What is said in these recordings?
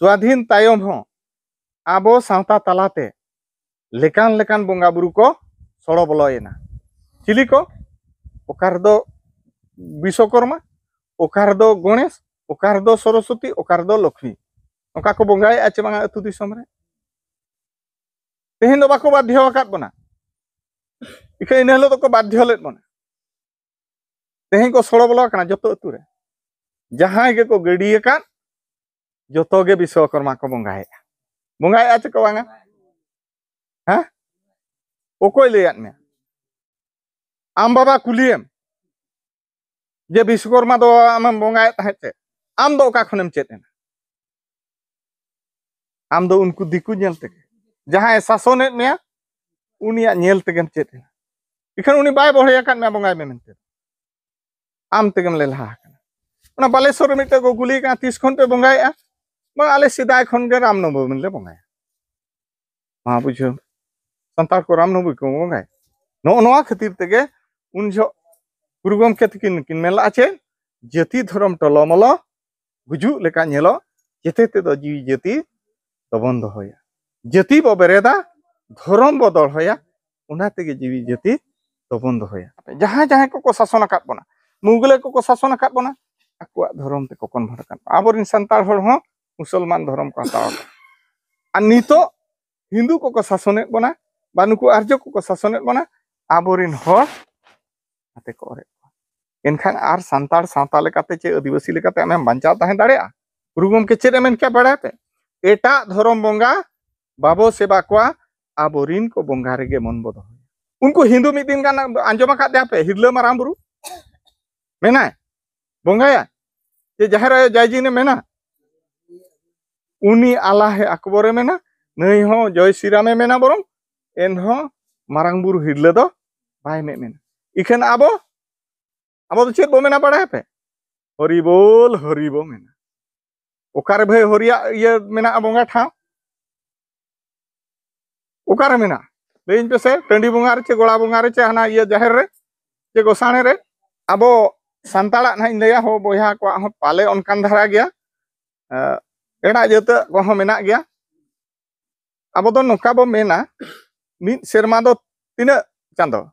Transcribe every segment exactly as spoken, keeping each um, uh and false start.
ᱥᱣᱟᱫᱷᱤᱱ ᱛᱟᱭᱚᱢ ᱦᱚᱸ ᱟᱵᱚ ᱥᱟᱶᱛᱟ ᱛᱟᱞᱟᱛᱮ ᱞᱮᱠᱟᱱ ᱞᱮᱠᱟᱱ ᱵᱚᱸᱜᱟ ᱵᱩᱨᱩ ᱠᱚ ᱥᱚᱲᱚ ᱵᱚᱞᱚᱭᱮᱱᱟ᱾ ᱪᱤᱞᱤ ᱠᱚ? ᱚᱠᱟ ᱨᱮᱫᱚ ᱵᱤᱥᱣᱚᱠᱚᱨᱢᱟ, ᱚᱠᱟ ᱨᱮᱫᱚ ᱜᱚᱬᱮᱥ, ᱚᱠᱟ ᱨᱮᱫᱚ ᱥᱚᱨᱚᱥᱚᱛᱤ, ᱚᱠᱟ ᱨᱮᱫᱚ ᱞᱚᱠᱷᱢᱤ᱾ ᱚᱱᱠᱟ ᱠᱚ ᱵᱚᱸᱜᱟᱭᱮᱫᱼᱟ ᱪᱮ ᱵᱟᱝᱟ ᱟᱹᱛᱩ ᱫᱤᱥᱚᱢ ᱨᱮ? ᱛᱮᱦᱮᱧ ᱫᱚ ᱵᱟᱠᱚ ᱵᱟᱫᱽᱫᱷᱚ ᱟᱠᱟᱫ ᱵᱚᱱᱟ, ᱤᱠᱷᱟᱹ ᱤᱱᱟᱹ ᱦᱤᱞᱳᱜ ᱫᱚᱠᱚ ᱵᱟᱫᱽᱫᱷᱚ ᱞᱮᱫ ᱵᱚᱱᱟ᱾ ᱛᱮᱦᱮᱧ ᱠᱚ ᱥᱚᱲᱚ ᱵᱚᱞᱚ ᱟᱠᱟᱱᱟ ᱡᱚᱛᱚ ᱟᱹᱛᱩ ᱨᱮ᱾ ᱡᱟᱦᱟᱸᱭ ᱜᱮᱠᱚ ᱜᱟᱹᱰᱤ ᱟᱠᱟᱫ, ᱡᱚᱛᱚ ᱜᱮ ᱵᱤᱥᱣᱚᱠᱚᱨᱢᱟ ᱠᱚ ᱵᱚᱸᱜᱟᱭᱮᱫᱼᱟ᱾ ᱵᱚᱸᱜᱟᱭᱮᱫᱼᱟ ᱪᱮ ᱠᱚ ᱵᱟᱝᱟ? ᱦᱮᱸ? ᱚᱠᱚᱭ ᱞᱟᱹᱭᱟᱫ ᱢᱮᱭᱟ? ᱟᱢ ᱵᱟᱵᱟ ᱠᱩᱞᱤᱭᱮᱢ ᱡᱮ, "ᱵᱤᱥᱣᱚᱠᱚᱨᱢᱟ ᱫᱚ ᱟᱢᱮᱢ ᱵᱚᱸᱜᱟᱭᱮᱫ ᱛᱟᱦᱮᱸᱫ ᱪᱮ?" ᱟᱢ ᱫᱚ ᱚᱠᱟ ᱠᱷᱚᱱᱮᱢ ᱪᱮᱫ ᱮᱱᱟ? ᱟᱢ ᱫᱚ ᱩᱱᱠᱩ ᱫᱤᱠᱩ ᱧᱮᱞ ᱛᱮᱜᱮ᱾ ᱡᱟᱦᱟᱸᱭ ᱥᱟᱥᱚᱱᱮᱫ ᱢᱮᱭᱟ, ᱩᱱᱤᱭᱟᱜ ᱧᱮᱞ ᱛᱮᱜᱮᱢ ᱪᱮᱫ ᱮᱱᱟ᱾ ᱤᱠᱷᱟᱹᱱ ᱩᱱᱤ ᱵᱟᱭ ᱵᱚᱲᱦᱮ ᱟᱠᱟᱫ ᱢᱮᱭᱟ ᱵᱚᱸᱜᱟᱭ ᱢᱮ ᱢᱮᱱᱛᱮ᱾ ᱟᱢ ᱛᱮᱜᱮᱢ ᱞᱮᱞᱦᱟ ᱟᱠᱟᱱᱟ᱾ ᱚᱱᱟ ᱵᱟᱞᱮᱥᱚᱨ ᱨᱮ ᱢᱤᱫᱴᱮᱡ ᱠᱚ ᱠᱩᱞᱤ ᱠᱟᱱᱟ, "ᱛᱤᱥ ᱠᱷᱚᱱ ᱯᱮ ᱵᱚᱸᱜᱟᱭᱮᱫᱼᱟ?" "ᱵᱟᱝ, ᱟᱞᱮ ᱥᱮᱫᱟᱭ ᱠᱷᱚᱱ ᱜᱮ ᱨᱟᱢ ᱱᱚᱵᱚᱢᱤ ᱞᱮ ᱵᱚᱸᱜᱟᱭᱟ᱾" ᱢᱟ ᱵᱩᱡᱷᱟᱹᱣ, ᱥᱟᱱᱛᱟᱲ ᱠᱚ ᱨᱟᱢ ᱱᱚᱵᱚᱢᱤ ᱠᱚ ᱵᱚᱸᱜᱟᱭᱟ᱾ ᱱᱚᱜᱼᱚ ᱱᱚᱣᱟ ᱠᱷᱟᱹᱛᱤᱨ ᱛᱮᱜᱮ ᱩᱱ ᱡᱚᱦᱚᱜ ᱜᱩᱨᱩ ᱜᱚᱢᱠᱮ ᱛᱤᱠᱤᱱ ᱠᱤᱱ ᱢᱮᱱ ᱞᱟᱜᱼᱟ ᱪᱮᱫ? "ᱡᱟᱹᱛᱤ ᱫᱷᱚᱨᱚᱢ ᱴᱚᱞᱚᱢᱚᱞᱚ ᱜᱩᱡᱩᱜ ᱞᱮᱠᱟ ᱧᱮᱞᱚᱜ, ᱡᱮᱛᱮ ᱛᱮᱫᱚ ᱡᱤᱣᱤ ᱡᱟᱹᱛᱤ ᱫᱚᱵᱚᱱ ᱫᱚᱦᱚᱭᱟ᱾ ᱡᱟᱹᱛᱤ ᱵᱚ ᱵᱮᱨᱮᱫᱟ, ᱫᱷᱚᱨᱚᱢ ᱵᱚ ᱫᱚᱦᱚᱭᱟ, ᱚᱱᱟ ᱛᱮᱜᱮ ᱡᱤᱣᱤ ᱡᱟᱹᱛᱤ ᱫᱚᱵᱚᱱ ᱫᱚᱦᱚᱭᱟ᱾" ᱡᱟᱦᱟᱸᱭ ᱡᱟᱦᱟᱸᱭ ᱠᱚᱠᱚ ᱥᱟᱥᱚᱱ ᱟᱠᱟᱫ ᱵᱚᱱᱟ, ᱢᱩᱜᱽᱞᱟᱹ ᱠᱚᱠᱚ ᱥᱟᱥᱚᱱ ᱟᱠᱟᱫ ᱵᱚᱱᱟ, ᱟᱠᱚᱣᱟᱜ ᱫᱷᱚᱨᱚᱢ ᱛᱮᱠᱚ ᱠᱚᱱᱵᱷᱟᱨᱴ ᱟᱠᱟᱫ ᱵᱚᱱᱟ᱾ ᱟᱵᱚᱨᱮᱱ ᱥᱟᱱᱛᱟᱲ ᱦᱚᱲ ᱦᱚᱸ ᱢᱩᱥᱚᱞᱢᱟᱱ ᱫᱷᱚᱨᱚᱢ ᱠᱚ ᱦᱟᱛᱟᱣ ᱟᱠᱟᱫᱟ᱾ ᱟᱨ ᱱᱤᱛᱚᱜ ᱦᱤᱱᱫᱩ ᱠᱚᱠᱚ ᱥᱟᱥᱚᱱᱮᱫ ᱵᱚᱱᱟ, ᱵᱟ ᱱᱩᱠᱩ ᱟᱨᱡᱚ ᱠᱚᱠᱚ ᱥᱟᱥᱚᱱᱮᱫ ᱵᱚᱱᱟ, ᱟᱵᱚᱨᱮᱱ ᱦᱚᱲ ᱟᱛᱮ ᱠᱚ ᱚᱨᱮᱫ ᱠᱚᱣᱟ᱾ ᱮᱱᱠᱷᱟᱱ ᱟᱨ ᱥᱟᱱᱛᱟᱲ ᱥᱟᱶᱛᱟ ᱞᱮᱠᱟᱛᱮ ᱪᱮ ᱟᱹᱫᱤᱵᱟᱹᱥᱤ ᱞᱮᱠᱟᱛᱮ ᱟᱢᱮᱢ ᱵᱟᱧᱪᱟᱣ ᱛᱟᱦᱮᱸ ᱫᱟᱲᱮᱭᱟᱜᱼᱟ? ᱜᱩᱨᱩ ᱜᱚᱢᱠᱮ ᱪᱮᱫ ᱮ ᱢᱮᱱ ᱠᱮᱭᱟ ᱵᱟᱲᱟᱭ ᱯᱮ? "ᱮᱴᱟᱜ ᱫᱷᱚᱨᱚᱢ ᱵᱚᱸᱜᱟ ᱵᱟᱵᱚ ᱥᱮᱵᱟ ᱠᱚᱣᱟ, ᱟᱵᱚᱨᱤᱱ ᱠᱚ ᱵᱚᱸᱜᱟ ᱨᱮᱜᱮ ᱢᱚᱱ ᱵᱚ ᱫᱚᱦᱚᱭᱟ᱾" ᱩᱱᱠᱩ ᱦᱤᱱᱫᱩ ᱢᱤᱫ ᱫᱤᱱ ᱜᱟᱱ ᱟᱸᱡᱚᱢ ᱟᱠᱟᱫ ᱛᱟᱭᱟ ᱯᱮ? ᱦᱤᱨᱞᱟᱹ ᱢᱟᱨᱟᱝ ᱵᱩᱨᱩ ᱢᱮᱱᱟᱭ, ᱵᱚᱸᱜᱟᱭᱟ, ᱡᱮ ᱡᱟᱦᱮᱨ ᱟᱭᱳ ᱡᱟᱭ ᱡᱤᱱ ᱮ ᱢᱮᱱᱟ, ᱩᱱᱤ ᱟᱞᱟᱦᱮ ᱟᱠᱵᱚᱨᱮ ᱢᱮᱱᱟ, ᱱᱟᱹᱭ ᱦᱚᱸ ᱡᱚᱭ ᱥᱨᱤᱨᱟᱢᱮ ᱢᱮᱱᱟ, ᱵᱚᱨᱚᱝ ᱮᱱᱦᱚᱸ ᱢᱟᱨᱟᱝ ᱵᱩᱨᱩ ᱦᱤᱨᱞᱟᱹ ᱫᱚ ᱵᱟᱭ ᱢᱮ ᱢᱮᱱᱟ᱾ ᱤᱠᱷᱟᱹᱱ ᱟᱵᱚ, ᱟᱵᱚ ᱫᱚ ᱪᱮᱫ ᱵᱚ ᱢᱮᱱᱟ ᱵᱟᱲᱟᱭ ᱯᱮ? "ᱦᱚᱨᱤ ᱵᱳᱞ, ᱦᱚᱨᱤ" ᱵᱚ ᱢᱮᱱᱟ᱾ ᱚᱠᱟᱨᱮ ᱵᱷᱟᱹᱭ ᱦᱚᱨᱤᱭᱟᱜ ᱤᱭᱟᱹ ᱢᱮᱱᱟᱜᱼᱟ ᱵᱚᱸᱜᱟ ᱴᱷᱟᱶ? ᱚᱠᱟᱨᱮ ᱢᱮᱱᱟᱜᱼᱟ? ᱞᱟᱹᱭᱟᱹᱧ ᱯᱮᱥᱮ, ᱴᱟᱺᱰᱤ ᱵᱚᱸᱜᱟ ᱨᱮ ᱪᱮ ᱜᱚᱲᱟ ᱵᱚᱸᱜᱟ ᱨᱮ ᱪᱮ ᱦᱟᱱᱟ ᱤᱭᱟᱹ ᱡᱟᱦᱮᱨ ᱨᱮ ᱪᱮ ᱜᱚᱥᱟᱬᱮ ᱨᱮ? ᱟᱵᱚ ᱥᱟᱱᱛᱟᱲᱟᱜ ᱱᱟᱦᱟᱜ ᱤᱧ ᱞᱟᱹᱭᱟ, ᱦᱚ ᱵᱚᱭᱦᱟ ᱠᱚᱣᱟᱜ ᱦᱚᱸ ᱯᱟᱞᱮ ᱚᱱᱠᱟᱱ ᱫᱷᱟᱨᱟ ᱜᱮᱭᱟ᱾ ᱮ, ᱮᱴᱟᱜ ᱡᱟᱹᱛᱟᱹᱜ ᱠᱚᱦᱚᱸ ᱢᱮᱱᱟᱜ ᱜᱮᱭᱟ᱾ ᱟᱵᱚ ᱫᱚ ᱱᱚᱝᱠᱟ ᱵᱚ ᱢᱮᱱᱟ, ᱢᱤᱫ ᱥᱮᱨᱢᱟ ᱫᱚ ᱛᱤᱱᱟᱹᱜ ᱪᱟᱸᱫᱚ?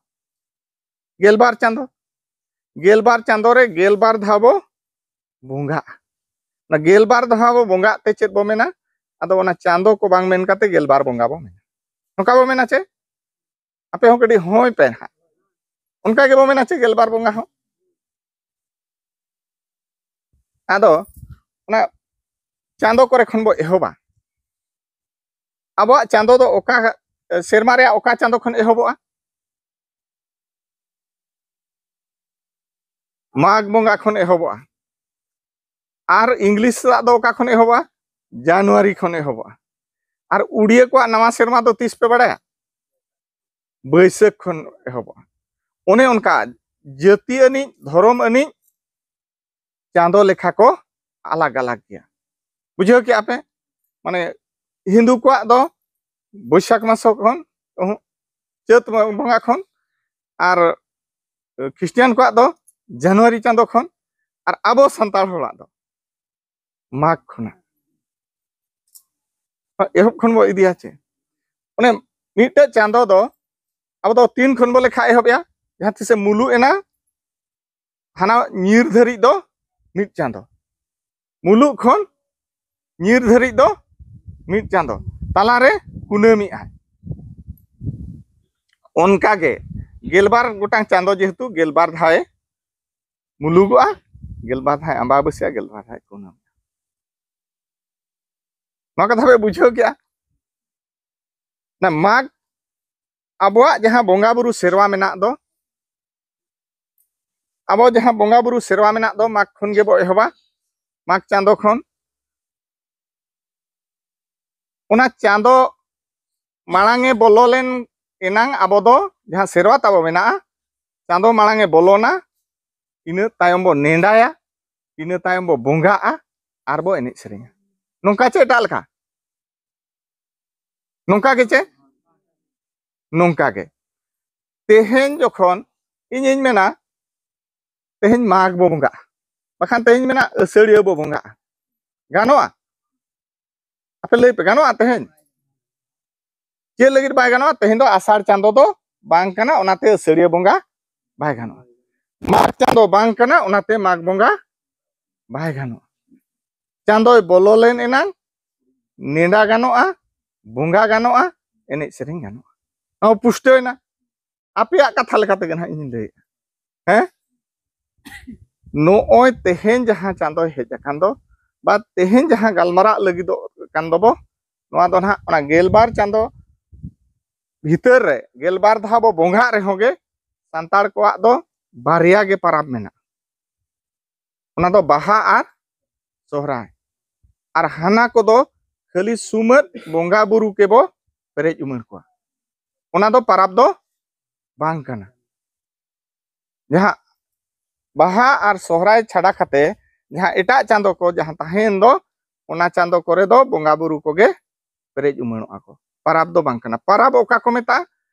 ᱜᱮᱞᱵᱟᱨ ᱪᱟᱸᱫᱚ᱾ ᱜᱮᱞᱵᱟᱨ ᱪᱟᱸᱫᱚ ᱨᱮ ᱜᱮᱞᱵᱟᱨ ᱫᱷᱟᱣ ᱵᱚ ᱵᱚᱸᱜᱟᱜᱼᱟ᱾ ᱚᱱᱟ ᱜᱮᱞᱵᱟᱨ ᱫᱷᱟᱣ ᱵᱚ ᱵᱚᱸᱜᱟᱜ ᱛᱮ ᱪᱮᱫ ᱵᱚ ᱢᱮᱱᱟ? ᱟᱫᱚ ᱚᱱᱟ ᱪᱟᱸᱫᱚ ᱠᱚ ᱵᱟᱝ ᱢᱮᱱ ᱠᱟᱛᱮ ᱜᱮᱞᱵᱟᱨ ᱵᱚᱸᱜᱟ ᱵᱚ ᱢᱮᱱᱟ᱾ ᱱᱚᱝᱠᱟ ᱵᱚ ᱢᱮᱱᱟ ᱪᱮ? ᱟᱯᱮ ᱦᱚᱸ ᱠᱟᱹᱴᱤᱡ ᱦᱳᱭ ᱯᱮ ᱦᱟᱸᱜ᱾ ᱚᱱᱠᱟ ᱜᱮᱵᱚ ᱢᱮᱱᱟ ᱪᱮ ᱜᱮᱞᱵᱟᱨ ᱵᱚᱸᱜᱟ ᱦᱚᱸ? ᱟᱫᱚ ᱚᱱᱟ ᱪᱟᱸᱫᱚ ᱠᱚᱨᱮ ᱠᱷᱚᱱ ᱵᱚ ᱮᱦᱚᱵᱟ᱾ ᱟᱵᱚᱣᱟᱜ ᱪᱟᱸᱫᱚ ᱫᱚ ᱚᱠᱟ, ᱥᱮᱨᱢᱟ ᱨᱮᱭᱟᱜ ᱚᱠᱟ ᱪᱟᱸᱫᱚ ᱠᱷᱚᱱ ᱮᱦᱚᱵᱚᱜᱼᱟ? ᱢᱟᱜᱽ ᱵᱚᱸᱜᱟ ᱠᱷᱚᱱ ᱮᱦᱚᱵᱚᱜᱼᱟ᱾ ᱟᱨ ᱤᱝᱞᱤᱥ ᱟᱜ ᱫᱚ ᱚᱠᱟ ᱠᱷᱚᱱ ᱮᱦᱚᱵᱚᱜᱼᱟ? ᱡᱟᱱᱩᱣᱟᱨᱤ ᱠᱷᱚᱱ ᱮᱦᱚᱵᱚᱜᱼᱟ᱾ ᱟᱨ ᱩᱲᱤᱭᱟᱹ ᱠᱚᱣᱟᱜ ᱱᱟᱣᱟ ᱥᱮᱨᱢᱟ ᱫᱚ ᱛᱤᱥ ᱯᱮ ᱵᱟᱲᱟᱭᱟ? ᱵᱟᱹᱭᱥᱟᱹᱠᱷ ᱠᱷᱚᱱ ᱮᱦᱚᱵᱚᱜᱼᱟ᱾ ᱚᱱᱮ ᱚᱱᱠᱟ ᱡᱟᱹᱛᱤ ᱟᱹᱱᱤᱡ, ᱫᱷᱚᱨᱚᱢ ᱟᱹᱱᱤᱡ ᱪᱟᱸᱫᱚ ᱞᱮᱠᱷᱟ ᱠᱚ ᱟᱞᱟᱜᱽ ᱟᱞᱟᱜᱽ ᱜᱮᱭᱟ᱾ ᱵᱩᱡᱷᱟᱹᱣ ᱠᱮᱜᱼᱟ ᱯᱮ? ᱢᱟᱱᱮ ᱦᱤᱱᱫᱩ ᱠᱚᱣᱟᱜ ᱫᱚ ᱵᱳᱭᱥᱟᱠᱷ ᱢᱟᱥ ᱠᱷᱚᱱ, ᱚᱦᱚᱸ, ᱪᱟᱹᱛ ᱵᱚᱸᱜᱟ ᱠᱷᱚᱱ, ᱟᱨ ᱠᱷᱨᱤᱥᱴᱤᱭᱟᱱ ᱠᱚᱣᱟᱜ ᱫᱚ ᱡᱟᱱᱩᱣᱟᱨᱤ ᱪᱟᱸᱫᱚ ᱠᱷᱚᱱ, ᱟᱨ ᱟᱵᱚ ᱥᱟᱱᱛᱟᱲ ᱦᱚᱲᱟᱜ ᱫᱚ ᱢᱟᱜᱽ ᱠᱷᱚᱱᱟᱜ᱾ ᱮᱦᱚᱵ ᱠᱷᱚᱱ ᱵᱚ ᱤᱫᱤᱭᱟ ᱪᱮ? ᱚᱱᱮ ᱢᱤᱫᱴᱮᱡ ᱪᱟᱸᱫᱚ ᱫᱚ ᱟᱵᱚ ᱫᱚ ᱛᱤᱱ ᱠᱷᱚᱱ ᱵᱚ ᱞᱮᱠᱷᱟ ᱮᱦᱚᱵ ᱮᱭᱟ? ᱡᱟᱦᱟᱸ ᱛᱤᱥᱮ ᱢᱩᱞᱩᱜ ᱮᱱᱟ, ᱦᱟᱱᱟ ᱧᱤᱨ ᱫᱷᱟᱹᱨᱤᱡ ᱫᱚ ᱢᱤᱫ ᱪᱟᱸᱫᱚ᱾ ᱢᱩᱞᱩᱜ ᱠᱷᱚᱱ ᱧᱤᱨ ᱫᱷᱟᱹᱨᱤᱡ ᱫᱚ ᱢᱤᱫ ᱪᱟᱸᱫᱚ᱾ ᱛᱟᱞᱟᱨᱮ ᱠᱩᱱᱟᱹᱢᱤ ᱟᱭ᱾ ᱚᱱᱠᱟᱜᱮ ᱜᱮᱞᱵᱟᱨ ᱜᱚᱴᱟᱝ ᱪᱟᱸᱫᱚ ᱡᱮᱦᱮᱛᱩ ᱜᱮᱞᱵᱟᱨ ᱫᱷᱟᱣᱮ ᱢᱩᱞᱩᱜᱚᱜᱼᱟ, ᱜᱮᱞᱵᱟᱨ ᱫᱷᱟᱣ ᱟᱢᱵᱟᱵᱟᱹᱥᱭᱟᱹ, ᱜᱮᱞᱵᱟᱨ ᱫᱷᱟᱣ ᱠᱩᱱᱟᱹᱢᱤ᱾ ᱱᱚᱣᱟ ᱠᱟᱛᱷᱟ ᱯᱮ ᱵᱩᱡᱷᱟᱹᱣ ᱠᱮᱜᱼᱟ? ᱚᱱᱟ ᱢᱟᱜᱽ, ᱟᱵᱚᱣᱟᱜ ᱡᱟᱦᱟᱸ ᱵᱚᱸᱜᱟ ᱵᱩᱨᱩ ᱥᱮᱨᱣᱟ ᱢᱮᱱᱟᱜ ᱫᱚ, ᱟᱵᱚ ᱡᱟᱦᱟᱸ ᱵᱚᱸᱜᱟ ᱵᱩᱨᱩ ᱥᱮᱨᱣᱟ ᱢᱮᱱᱟᱜ ᱫᱚ, ᱢᱟᱜᱽ ᱠᱷᱚᱱ ᱜᱮᱵᱚ ᱮᱦᱚᱵᱟ, ᱢᱟᱜᱽ ᱪᱟᱸᱫᱚ ᱠᱷᱚᱱ᱾ ᱚᱱᱟ ᱪᱟᱸᱫᱚ ᱢᱟᱲᱟᱝ ᱮ ᱵᱚᱞᱚ ᱞᱮᱱ ᱮᱱᱟᱝ ᱟᱵᱚ ᱫᱚ ᱡᱟᱦᱟᱸ ᱥᱮᱨᱣᱟ ᱛᱟᱵᱚ ᱢᱮᱱᱟᱜᱼᱟ, ᱪᱟᱸᱫᱚ ᱢᱟᱲᱟᱝ ᱮ ᱵᱚᱞᱚᱱᱟ, ᱤᱱᱟᱹ ᱛᱟᱭᱚᱢ ᱵᱚ ᱱᱮᱰᱟᱭᱟ, ᱤᱱᱟᱹ ᱛᱟᱭᱚᱢ ᱵᱚ ᱵᱚᱸᱜᱟᱜᱼᱟ, ᱟᱨ ᱵᱚ ᱮᱱᱮᱡ ᱥᱮᱨᱮᱧᱟ᱾ ᱱᱚᱝᱠᱟ ᱪᱮ ᱮᱴᱟᱜ ᱞᱮᱠᱟ? ᱱᱚᱝᱠᱟ ᱜᱮ ᱪᱮ? ᱱᱚᱝᱠᱟ ᱜᱮ᱾ ᱛᱮᱦᱮᱧ ᱡᱚᱠᱷᱚᱱ ᱤᱧᱤᱧ ᱢᱮᱱᱟ, ᱛᱮᱦᱮᱧ ᱢᱟᱜᱽ ᱵᱚ ᱵᱚᱸᱜᱟᱜᱼᱟ, ᱵᱟᱠᱷᱟᱱ ᱛᱮᱦᱮᱧ ᱢᱮᱱᱟ ᱟᱹᱥᱟᱹᱲᱤᱭᱟᱹ ᱵᱚ ᱵᱚᱸᱜᱟᱜᱼᱟ, ᱜᱟᱱᱚᱜᱼᱟ? ᱯᱮ ᱞᱟᱹᱭ ᱯᱮ, ᱜᱟᱱᱚᱜᱼᱟ ᱛᱮᱦᱮᱧ? ᱪᱮᱫ ᱞᱟᱹᱜᱤᱫ ᱵᱟᱭ ᱜᱟᱱᱚᱜᱼᱟ? ᱛᱮᱦᱮᱧ ᱫᱚ ᱟᱥᱟᱲ ᱪᱟᱸᱫᱚ ᱫᱚ ᱵᱟᱝ ᱠᱟᱱᱟ, ᱚᱱᱟᱛᱮ ᱟᱹᱥᱟᱹᱲᱤᱭᱟᱹ ᱵᱚᱸᱜᱟ ᱵᱟᱭ ᱜᱟᱱᱚᱜᱼᱟ᱾ ᱢᱟᱜᱽ ᱪᱟᱸᱫᱚ ᱵᱟᱝ ᱠᱟᱱᱟ, ᱚᱱᱟᱛᱮ ᱢᱟᱜᱽ ᱵᱚᱸᱜᱟ ᱵᱟᱭ ᱜᱟᱱᱚᱜᱼᱟ᱾ ᱪᱟᱸᱫᱚᱭ ᱵᱚᱞᱚ ᱞᱮᱱ ᱮᱱᱟᱝ ᱱᱮᱰᱟ ᱜᱟᱱᱚᱜᱼᱟ, ᱵᱚᱸᱜᱟ ᱜᱟᱱᱚᱜᱼᱟ, ᱮᱱᱮᱡ ᱥᱮᱨᱮᱧ ᱜᱟᱱᱚᱜᱼᱟ᱾ ᱱᱚᱣᱟ ᱯᱩᱥᱴᱟᱹᱣᱮᱱᱟ᱾ ᱟᱯᱮᱭᱟᱜ ᱠᱟᱛᱷᱟ ᱞᱮᱠᱟ ᱛᱮᱜᱮ ᱱᱟᱦᱟᱜ ᱤᱧ ᱞᱟᱹᱭᱮᱫᱼᱟ᱾ ᱦᱮᱸ, ᱱᱚᱜᱼᱚᱭ ᱛᱮᱦᱮᱧ ᱡᱟᱦᱟᱸ ᱪᱟᱸᱫᱚᱭ ᱦᱮᱡ ᱟᱠᱟᱱ ᱫᱚ, ᱵᱟ ᱛᱮᱦᱮᱧ ᱡᱟᱦᱟᱸ ᱜᱟᱞᱢᱟᱨᱟᱜ ᱞᱟᱹᱜᱤᱫᱚᱜ ᱠᱟᱱ ᱫᱚᱵᱚ, ᱱᱚᱣᱟ ᱫᱚ ᱱᱟᱦᱟᱜ ᱚᱱᱟ ᱜᱮᱞᱵᱟᱨ ᱪᱟᱸᱫᱚ ᱵᱷᱤᱛᱟᱹᱨ ᱨᱮ ᱜᱮᱞᱵᱟᱨ ᱫᱷᱟᱣ ᱵᱚ ᱵᱚᱸᱜᱟᱜ ᱨᱮᱦᱚᱸ ᱜᱮ, ᱥᱟᱱᱛᱟᱲ ᱠᱚᱣᱟᱜ ᱫᱚ ᱵᱟᱨᱭᱟ ᱜᱮ ᱯᱟᱨᱟᱵᱽ ᱢᱮᱱᱟᱜᱼᱟ᱾ ᱚᱱᱟ ᱫᱚ ᱵᱟᱦᱟ ᱟᱨ ᱥᱚᱦᱨᱟᱭ᱾ ᱟᱨ ᱦᱟᱱᱟ ᱠᱚᱫᱚ ᱠᱷᱟᱹᱞᱤ ᱥᱩᱢᱟᱹᱫ ᱵᱚᱸᱜᱟ ᱵᱩᱨᱩ ᱠᱮᱵᱚ ᱯᱮᱨᱮᱡ ᱩᱢᱟᱹᱲ ᱠᱚᱣᱟ᱾ ᱚᱱᱟ ᱫᱚ ᱯᱟᱨᱟᱵᱽ ᱫᱚ ᱵᱟᱝ ᱠᱟᱱᱟ᱾ ᱡᱟᱦᱟᱸ ᱵᱟᱦᱟ ᱟᱨ ᱥᱚᱦᱨᱟᱭ ᱪᱷᱟᱰᱟ ᱠᱟᱛᱮ ᱡᱟᱦᱟᱸ ᱮᱴᱟᱜ ᱪᱟᱸᱫᱚ ᱠᱚ ᱡᱟᱦᱟᱸ ᱛᱟᱦᱮᱸᱭᱮᱱ ᱫᱚ, ᱚᱱᱟ ᱪᱟᱸᱫᱚ ᱠᱚᱨᱮ ᱫᱚ ᱵᱚᱸᱜᱟ ᱵᱩᱨᱩ ᱠᱚᱜᱮ ᱯᱮᱨᱮᱡ ᱩᱢᱟᱹᱲᱚᱜᱼᱟ ᱠᱚ᱾ ᱯᱟᱨᱟᱵᱽ ᱫᱚ ᱵᱟᱝ ᱠᱟᱱᱟ᱾ ᱯᱟᱨᱟᱵᱽ ᱚᱠᱟ ᱠᱚ ᱢᱮᱛᱟᱜᱼᱟ?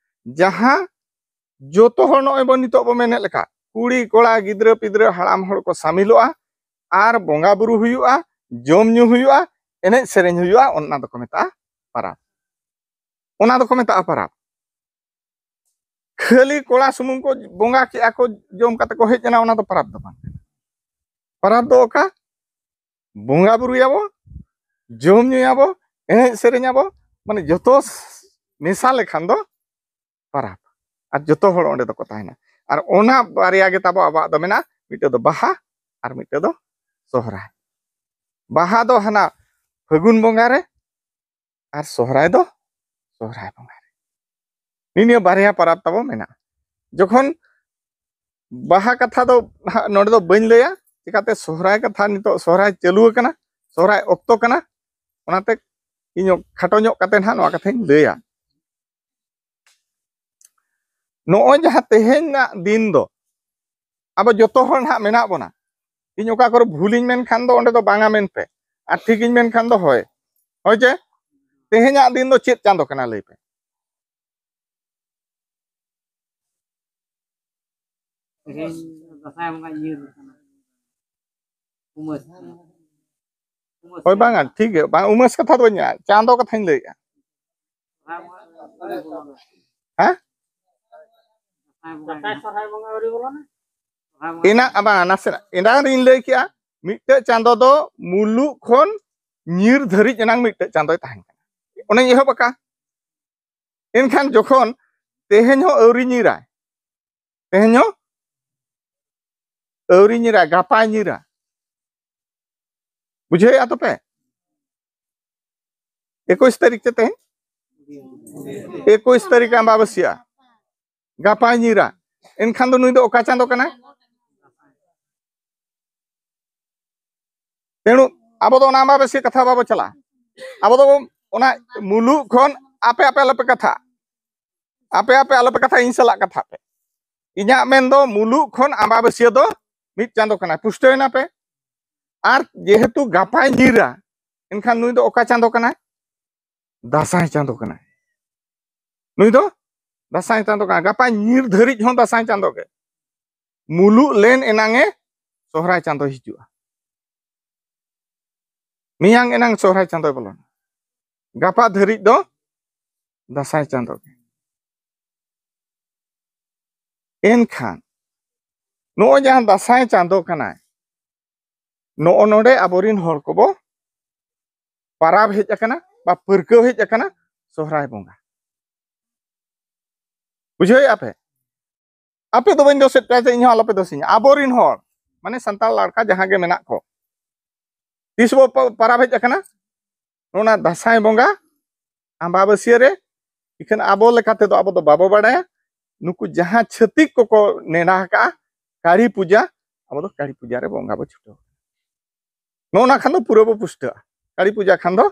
ᱡᱟᱦᱟᱸ ᱡᱚᱛᱚ ᱦᱚᱲ, ᱱᱚᱜᱼᱚᱭ ᱵᱚᱱ ᱱᱤᱛᱚᱜ ᱵᱚ ᱢᱮᱱᱮᱫ ᱞᱮᱠᱟ, ᱠᱩᱲᱤ, ᱠᱚᱲᱟ, ᱜᱤᱫᱽᱨᱟᱹ, ᱯᱤᱫᱽᱨᱟᱹ, ᱦᱟᱲᱟᱢ ᱦᱚᱲ ᱠᱚ ᱥᱟᱢᱤᱞᱚᱜᱼᱟ, ᱟᱨ ᱵᱚᱸᱜᱟ ᱵᱩᱨᱩ ᱦᱩᱭᱩᱜᱼᱟ, ᱡᱚᱢ ᱧᱩ ᱦᱩᱭᱩᱜᱼᱟ, ᱮᱱᱮᱡ ᱥᱮᱨᱮᱧ ᱦᱩᱭᱩᱜᱼᱟ, ᱚᱱᱟ ᱫᱚᱠᱚ ᱢᱮᱛᱟᱜᱼᱟ ᱯᱟᱨᱟᱵᱽ᱾ ᱚᱱᱟ ᱫᱚᱠᱚ ᱢᱮᱛᱟᱜᱼᱟ ᱯᱟᱨᱟᱵᱽ᱾ ᱠᱷᱟᱹᱞᱤ ᱠᱚᱲᱟ ᱥᱩᱢᱩᱝ ᱠᱚ ᱵᱚᱸᱜᱟ ᱠᱮᱜᱼᱟ ᱠᱚ, ᱡᱚᱢ ᱠᱟᱛᱮ ᱠᱚ ᱦᱮᱡ ᱮᱱᱟ, ᱚᱱᱟ ᱫᱚ ᱯᱟᱨᱟᱵᱽ ᱫᱚ ᱵᱟᱝ ᱠᱟᱱᱟ᱾ ᱯᱟᱨᱟᱵᱽ ᱫᱚ ᱚᱠᱟ? ᱵᱚᱸᱜᱟ ᱵᱩᱨᱩᱭᱟᱵᱚ, ᱡᱚᱢ ᱧᱩᱭᱟᱵᱚ, ᱮᱱᱮᱡ ᱥᱮᱨᱮᱧᱟᱵᱚ, ᱢᱟᱱᱮ ᱡᱚᱛᱚ ᱢᱮᱥᱟ ᱞᱮᱠᱷᱟᱱ ᱫᱚ ᱯᱟᱨᱟᱵᱽ᱾ ᱟᱨ ᱡᱚᱛᱚ ᱦᱚᱲ ᱚᱸᱰᱮ ᱫᱚᱠᱚ ᱛᱟᱦᱮᱱᱟ᱾ ᱟᱨ ᱚᱱᱟ ᱵᱟᱨᱭᱟ ᱜᱮ ᱛᱟᱵᱚ ᱟᱵᱚᱣᱟᱜ ᱫᱚ ᱢᱮᱱᱟᱜᱼᱟ, ᱢᱤᱫᱴᱮᱡ ᱫᱚ ᱵᱟᱦᱟ ᱟᱨ ᱢᱤᱫᱴᱮᱡ ᱫᱚ ᱥᱚᱦᱨᱟᱭ᱾ ᱵᱟᱦᱟ ᱫᱚ ᱦᱟᱱᱟ ᱯᱷᱟᱹᱜᱩᱱ ᱵᱚᱸᱜᱟ ᱨᱮ, ᱟᱨ ᱥᱚᱦᱨᱟᱭ ᱫᱚ ᱥᱚᱦᱨᱟᱭ ᱵᱚᱸᱜᱟ ᱨᱮ᱾ ᱱᱤᱭᱟᱹ ᱵᱟᱨᱭᱟ ᱯᱟᱨᱟᱵᱽ ᱛᱟᱵᱚ ᱢᱮᱱᱟᱜᱼᱟ᱾ ᱡᱚᱠᱷᱚᱱ ᱵᱟᱦᱟ ᱠᱟᱛᱷᱟ ᱫᱚ ᱱᱟᱦᱟᱜ ᱱᱚᱰᱮ ᱫᱚ ᱵᱟᱹᱧ ᱞᱟᱹᱭᱟ, ᱪᱤᱠᱟᱛᱮ ᱥᱚᱦᱨᱟᱭ ᱠᱟᱛᱷᱟ, ᱱᱤᱛᱚᱜ ᱥᱚᱦᱨᱟᱭ ᱪᱟᱹᱞᱩ ᱟᱠᱟᱱᱟ, ᱥᱚᱦᱨᱟᱭ ᱚᱠᱛᱚ ᱠᱟᱱᱟ, ᱚᱱᱟᱛᱮ ᱤᱧ ᱠᱷᱟᱴᱚ ᱧᱚᱜ ᱠᱟᱛᱮ ᱱᱟᱦᱟᱜ ᱱᱚᱣᱟ ᱠᱟᱛᱷᱟᱧ ᱞᱟᱹᱭᱟ᱾ ᱱᱚᱜᱼᱚᱭ ᱡᱟᱦᱟᱸ ᱛᱮᱦᱮᱧᱟᱜ ᱫᱤᱱ ᱫᱚ ᱟᱵᱚ ᱡᱚᱛᱚ ᱦᱚᱲ ᱱᱟᱦᱟᱜ ᱢᱮᱱᱟᱜ ᱵᱚᱱᱟ᱾ ᱤᱧ ᱚᱠᱟ ᱠᱚᱨᱮ ᱵᱷᱩᱞᱤᱧ ᱢᱮᱱᱠᱷᱟᱱ ᱫᱚ ᱚᱸᱰᱮ ᱫᱚ ᱵᱟᱝᱟ ᱢᱮᱱ ᱯᱮ, ᱟᱨ ᱴᱷᱤᱠᱤᱧ ᱢᱮᱱᱠᱷᱟᱱ ᱫᱚ ᱦᱳᱭ᱾ ᱦᱳᱭ ᱪᱮ? ᱛᱮᱦᱮᱧᱟᱜ ᱫᱤᱱ ᱫᱚ ᱪᱮᱫ ᱪᱟᱸᱫᱚ ᱠᱟᱱᱟ ᱞᱟᱹᱭ ᱯᱮ? ᱛᱮᱦᱮᱧ ᱫᱟᱸᱥᱟᱭ ᱵᱚᱸᱜᱟ ᱤᱭᱟᱹ ᱠᱟᱱᱟ, ᱩᱢᱟᱹᱥ ᱠᱟᱱᱟ᱾ ᱦᱳᱭ, ᱵᱟᱝᱟ, ᱴᱷᱤᱠ ᱜᱮᱭᱟ, ᱵᱟᱝ, ᱩᱢᱟᱹᱥ ᱠᱟᱛᱷᱟ ᱫᱚ ᱵᱟᱹᱧ ᱢᱮᱱᱟ, ᱪᱟᱸᱫᱚ ᱠᱟᱛᱷᱟᱧ ᱞᱟᱹᱭᱮᱜᱼᱟ᱾ ᱦᱮᱸ? ᱮᱱᱟᱝ, ᱵᱟᱝ, ᱱᱟᱥᱮᱱᱟᱜ ᱮᱱᱟᱝ ᱨᱤᱧ ᱞᱟᱹᱭ ᱠᱮᱜᱼᱟ, ᱢᱤᱫᱴᱮᱡ ᱪᱟᱸᱫᱚ ᱫᱚ ᱢᱩᱞᱩᱜ ᱠᱷᱚᱱ ᱧᱤᱨ ᱫᱷᱟᱹᱨᱤᱡ ᱮᱱᱟᱝ ᱢᱤᱫᱴᱮᱡ ᱪᱟᱸᱫᱚᱭ ᱛᱟᱦᱮᱱ ᱠᱟᱱᱟ᱾ ᱚᱱᱮᱧ ᱮᱦᱚᱵ ᱟᱠᱟᱫ᱾ ᱮᱱᱠᱷᱟᱱ ᱡᱚᱠᱷᱚᱱ ᱛᱮᱦᱮᱧ ᱦᱚᱸ ᱟᱹᱣᱨᱤ ᱧᱤᱨᱟᱭ, ᱛᱮᱦᱮᱧ ᱦᱚᱸ ᱟᱹᱣᱨᱤ ᱧᱤᱨᱟ, ᱜᱟᱯᱟᱭ ᱧᱤᱨᱟ᱾ ᱵᱩᱡᱷᱟᱹᱣᱮᱫᱼᱟ ᱛᱚᱯᱮ? ᱮᱠᱩᱥ ᱛᱟᱹᱨᱤᱠᱷ ᱛᱮ ᱛᱮᱦᱮᱧ, ᱮᱠᱩᱥ ᱛᱟᱹᱨᱤᱠᱷ ᱟᱢᱵᱟᱵᱟᱹᱥᱭᱟᱹ, ᱜᱟᱯᱟᱭ ᱧᱤᱨᱟ᱾ ᱮᱱᱠᱷᱟᱱ ᱫᱚ ᱱᱩᱭ ᱫᱚ ᱚᱠᱟ ᱪᱟᱸᱫᱚ ᱠᱟᱱᱟᱭ? ᱛᱮᱬᱩ ᱟᱵᱚ ᱫᱚ ᱚᱱᱟ ᱟᱢᱵᱟᱵᱟᱹᱥᱭᱟᱹ ᱠᱟᱛᱷᱟ ᱵᱟᱵᱚ ᱪᱟᱞᱟᱜᱼᱟ᱾ ᱟᱵᱚ ᱫᱚ ᱚᱱᱟ ᱢᱩᱞᱩᱜ ᱠᱷᱚᱱ, ᱟᱯᱮ ᱟᱯᱮ ᱟᱞᱚᱯᱮ ᱠᱟᱛᱷᱟ, ᱟᱯᱮ ᱟᱯᱮ ᱟᱞᱚᱯᱮ ᱠᱟᱛᱷᱟ, ᱤᱧ ᱥᱟᱞᱟᱜ ᱠᱟᱛᱷᱟ ᱯᱮ᱾ ᱤᱧᱟᱹᱜ ᱢᱮᱱ ᱫᱚ ᱢᱩᱞᱩᱜ ᱠᱷᱚᱱ ᱟᱢᱵᱟᱵᱟᱹᱥᱭᱟᱹ ᱫᱚ ᱢᱤᱫ ᱪᱟᱸᱫᱚ ᱠᱟᱱᱟ, ᱯᱩᱥᱴᱟᱹᱣ ᱮᱱᱟ ᱯᱮ? ᱟᱨ ᱡᱮᱦᱮᱛᱩ ᱜᱟᱯᱟᱭ ᱧᱤᱨᱟ, ᱮᱱᱠᱷᱟᱱ ᱱᱩᱭ ᱫᱚ ᱚᱠᱟ ᱪᱟᱸᱫᱚ ᱠᱟᱱᱟᱭ? ᱫᱟᱸᱥᱟᱭ ᱪᱟᱸᱫᱚ ᱠᱟᱱᱟᱭ᱾ ᱱᱩᱭ ᱫᱚ ᱫᱟᱸᱥᱟᱭ ᱪᱟᱸᱫᱚ ᱠᱟᱱᱟᱭ᱾ ᱜᱟᱯᱟ ᱧᱤᱨ ᱫᱷᱟᱹᱨᱤᱡ ᱦᱚᱸ ᱫᱟᱸᱥᱟᱭ ᱪᱟᱸᱫᱚ ᱜᱮ᱾ ᱢᱩᱞᱩᱜ ᱞᱮᱱ ᱮᱱᱟᱝ ᱮ ᱥᱚᱦᱨᱟᱭ ᱪᱟᱸᱫᱚᱭ ᱦᱤᱡᱩᱜᱼᱟ᱾ ᱢᱮᱭᱟᱝ ᱮᱱᱟᱝ ᱥᱚᱦᱨᱟᱭ ᱪᱟᱸᱫᱚᱭ ᱵᱚᱞᱚᱱᱟ᱾ ᱜᱟᱯᱟ ᱫᱷᱟᱹᱨᱤᱡ ᱫᱚ ᱫᱟᱸᱥᱟᱭ ᱪᱟᱸᱫᱚ ᱜᱮ᱾ ᱮᱱᱠᱷᱟᱱ ᱱᱚᱜᱼᱚᱭ ᱡᱟᱦᱟᱸ ᱫᱟᱸᱥᱟᱭ ᱪᱟᱸᱫᱚ ᱠᱟᱱᱟᱭ, ᱱᱚᱜᱼᱚ ᱱᱚᱰᱮ ᱟᱵᱚᱨᱤᱱ ᱦᱚᱲ ᱠᱚᱵᱚ ᱯᱟᱨᱟᱵᱽ ᱦᱮᱡ ᱟᱠᱟᱱᱟ ᱵᱟ ᱯᱟᱹᱨᱠᱟᱹᱣ ᱦᱮᱡ ᱟᱠᱟᱱᱟ ᱥᱚᱦᱨᱟᱭ ᱵᱚᱸᱜᱟ᱾ ᱵᱩᱡᱷᱟᱹᱣᱮᱫᱼᱟ ᱯᱮ? ᱟᱯᱮ ᱫᱚ ᱵᱟᱹᱧ ᱫᱳᱥᱮᱫ ᱯᱮᱭᱟ ᱡᱮ ᱤᱧ ᱦᱚᱸ ᱟᱞᱚᱯᱮ ᱫᱳᱥᱤᱧᱟ᱾ ᱟᱵᱚᱨᱤᱱ ᱦᱚᱲ, ᱢᱟᱱᱮ ᱥᱟᱱᱛᱟᱲ ᱞᱟᱲᱠᱟ ᱡᱟᱦᱟᱸ ᱜᱮ ᱢᱮᱱᱟᱜ ᱠᱚ, ᱛᱤᱥ ᱵᱚ ᱯᱟ-, ᱯᱟᱨᱟᱵᱽ ᱦᱮᱡ ᱟᱠᱟᱱᱟ? ᱚᱱᱟ ᱫᱟᱸᱥᱟᱭ ᱵᱚᱸᱜᱟ ᱟᱢᱵᱟᱵᱟᱹᱥᱭᱟᱹ ᱨᱮ᱾ ᱤᱠᱷᱟᱹᱱ ᱟᱵᱚ ᱞᱮᱠᱟ ᱛᱮᱫᱚ ᱟᱵᱚ ᱫᱚ ᱵᱟᱵᱚ ᱵᱟᱲᱟᱭᱟ᱾ ᱱᱩᱠᱩ ᱡᱟᱦᱟᱸ ᱪᱷᱟᱹᱛᱤᱠ ᱠᱚᱠᱚ ᱱᱮᱰᱟ ᱟᱠᱟᱜᱼᱟ ᱠᱟᱹᱲᱤ ᱯᱩᱡᱟ, ᱟᱵᱚ ᱫᱚ ᱠᱟᱹᱲᱤ ᱯᱩᱡᱟ ᱨᱮ ᱵᱚᱸᱜᱟ ᱵᱚ ᱪᱷᱩᱴᱟᱹᱣ᱾ ᱱᱚᱜᱼᱚ ᱱᱟ ᱠᱷᱟᱱ ᱫᱚ ᱯᱩᱨᱟᱹ ᱵᱚ ᱯᱩᱥᱴᱟᱹᱜᱼᱟ᱾ ᱠᱟᱹᱲᱤ ᱯᱩᱡᱟ ᱠᱷᱟᱱ ᱫᱚ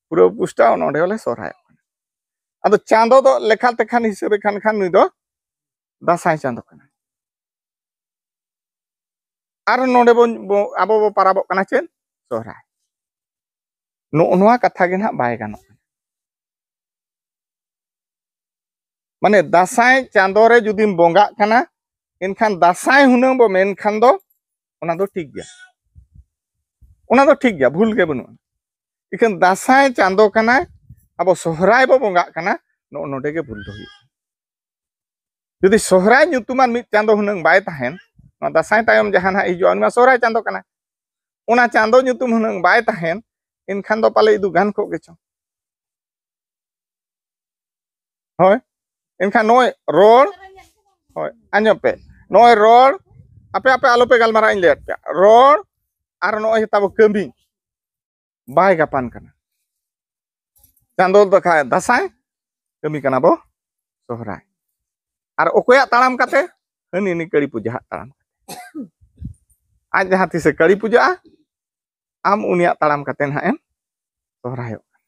ᱯᱩᱨᱟᱹ ᱵᱚ ᱯᱩᱥᱴᱟᱹᱜᱼᱟ, ᱚᱱᱚᱸᱰᱮ ᱦᱚᱸᱞᱮ ᱥᱚᱦᱨᱟᱭᱚᱜ ᱠᱟᱱᱟ᱾ ᱟᱫᱚ ᱪᱟᱸᱫᱚ ᱫᱚ ᱞᱮᱠᱷᱟᱛᱮ ᱠᱷᱟᱱ, ᱦᱤᱥᱟᱹᱵᱮ ᱠᱷᱟᱱ, ᱠᱷᱟᱱ ᱱᱩᱭ ᱫᱚ ᱫᱟᱸᱥᱟᱭ ᱪᱟᱸᱫᱚ ᱠᱟᱱᱟᱭ᱾ ᱟᱨ ᱱᱚᱰᱮ ᱵᱚᱱ, ᱵᱚ-, ᱟᱵᱚ ᱵᱚ ᱯᱟᱨᱟᱵᱚᱜ ᱠᱟᱱᱟ ᱪᱮᱫ? ᱥᱚᱦᱨᱟᱭ᱾ ᱱᱚᱜᱼᱚ ᱱᱚᱣᱟ ᱠᱟᱛᱷᱟ ᱜᱮ ᱱᱟᱦᱟᱜ ᱵᱟᱭ ᱜᱟᱱᱚᱜ ᱠᱟᱱᱟ᱾ ᱢᱟᱱᱮ ᱫᱟᱸᱥᱟᱭ ᱪᱟᱸᱫᱚ ᱨᱮ ᱡᱩᱫᱤᱢ ᱵᱚᱸᱜᱟᱜ ᱠᱟᱱᱟ, ᱮᱱᱠᱷᱟᱱ ᱫᱟᱸᱥᱟᱭ ᱦᱩᱱᱟᱹᱝ ᱵᱚ ᱢᱮᱱᱠᱷᱟᱱ ᱫᱚ ᱚᱱᱟ ᱫᱚ ᱴᱷᱤᱠ ᱜᱮᱭᱟ᱾ ᱚᱱᱟ ᱫᱚ ᱴᱷᱤᱠ ᱜᱮᱭᱟ, ᱵᱷᱩᱞ ᱜᱮ ᱵᱟᱹᱱᱩᱜᱼᱟ᱾ ᱤᱠᱷᱟᱹᱱ ᱫᱟᱸᱥᱟᱭ ᱪᱟᱸᱫᱚ ᱠᱟᱱᱟᱭ, ᱟᱵᱚ ᱥᱚᱦᱨᱟᱭ ᱵᱚ ᱵᱚᱸᱜᱟᱜ ᱠᱟᱱᱟ, ᱱᱚᱜᱼᱚ ᱱᱚᱰᱮ ᱜᱮ ᱵᱷᱩᱞ ᱫᱚ ᱦᱩᱭᱩᱜᱼᱟ᱾ ᱡᱩᱫᱤ ᱥᱚᱦᱨᱟᱭ ᱧᱩᱛᱩᱢᱟᱱ ᱢᱤᱫ ᱪᱟᱸᱫᱚ ᱦᱩᱱᱟᱹᱝ ᱵᱟᱭ ᱛᱟᱦᱮᱱ, ᱱᱚᱣᱟ ᱫᱟᱸᱥᱟᱭ ᱛᱟᱭᱚᱢ ᱡᱟᱦᱟᱸ ᱱᱟᱦᱟᱜ ᱦᱤᱡᱩᱜᱼᱟ, ᱩᱱᱤ ᱢᱟ ᱥᱚᱦᱨᱟᱭ ᱪᱟᱸᱫᱚ ᱠᱟᱱᱟᱭ, ᱚᱱᱟ ᱪᱟᱸᱫᱚ ᱧᱩᱛᱩᱢ ᱦᱩᱱᱟᱹᱝ ᱵᱟᱭ ᱛᱟᱦᱮᱱ, ᱮᱱᱠᱷᱟᱱ ᱫᱚ ᱯᱟᱞᱮ ᱤᱫᱩ ᱜᱟᱱ ᱠᱚᱜ ᱜᱮᱪᱚ᱾ ᱦᱳᱭ, ᱮᱱᱠᱷᱟᱱ ᱱᱚᱜᱼᱚᱭ ᱨᱚᱲ, ᱦᱳᱭ, ᱟᱸᱡᱚᱢ ᱯᱮ, ᱱᱚᱜᱼᱚᱭ ᱨᱚᱲ, ᱟᱯᱮ ᱟᱯᱮ ᱟᱞᱚᱯᱮ ᱜᱟᱞᱢᱟᱨᱟᱜᱼᱟ, ᱤᱧ ᱞᱟᱹᱭᱟᱫ ᱯᱮᱭᱟ, ᱨᱚᱲ ᱟᱨ ᱱᱚᱜᱼᱚᱭ ᱛᱟᱵᱚ ᱠᱟᱹᱢᱤ ᱵᱟᱭ ᱜᱟᱯᱟᱱ ᱠᱟᱱᱟ᱾ ᱪᱟᱸᱫᱚ ᱫᱚ ᱠᱷᱟᱡ ᱫᱟᱸᱥᱟᱭ, ᱠᱟᱹᱢᱤ ᱠᱟᱱᱟ ᱵᱚ ᱥᱚᱦᱨᱟᱭ᱾ ᱟᱨ ᱚᱠᱚᱭᱟᱜ ᱛᱟᱲᱟᱢ ᱠᱟᱛᱮ? ᱦᱟᱹᱱᱤ ᱱᱤ ᱠᱟᱹᱲᱤ ᱯᱩᱡᱟᱹᱦᱟᱜ ᱛᱟᱲᱟᱢ ᱠᱟᱛᱮ᱾ ᱟᱡ ᱡᱟᱦᱟᱸ ᱛᱤᱥᱮ ᱠᱟᱹᱲᱤ ᱯᱩᱡᱟᱹᱜᱼᱟ, ᱟᱢ ᱩᱱᱤᱭᱟᱜ ᱛᱟᱲᱟᱢ ᱠᱟᱛᱮ ᱱᱟᱦᱟᱜ ᱮᱢ ᱥᱚᱦᱨᱟᱭᱚᱜ ᱠᱟᱱᱟ᱾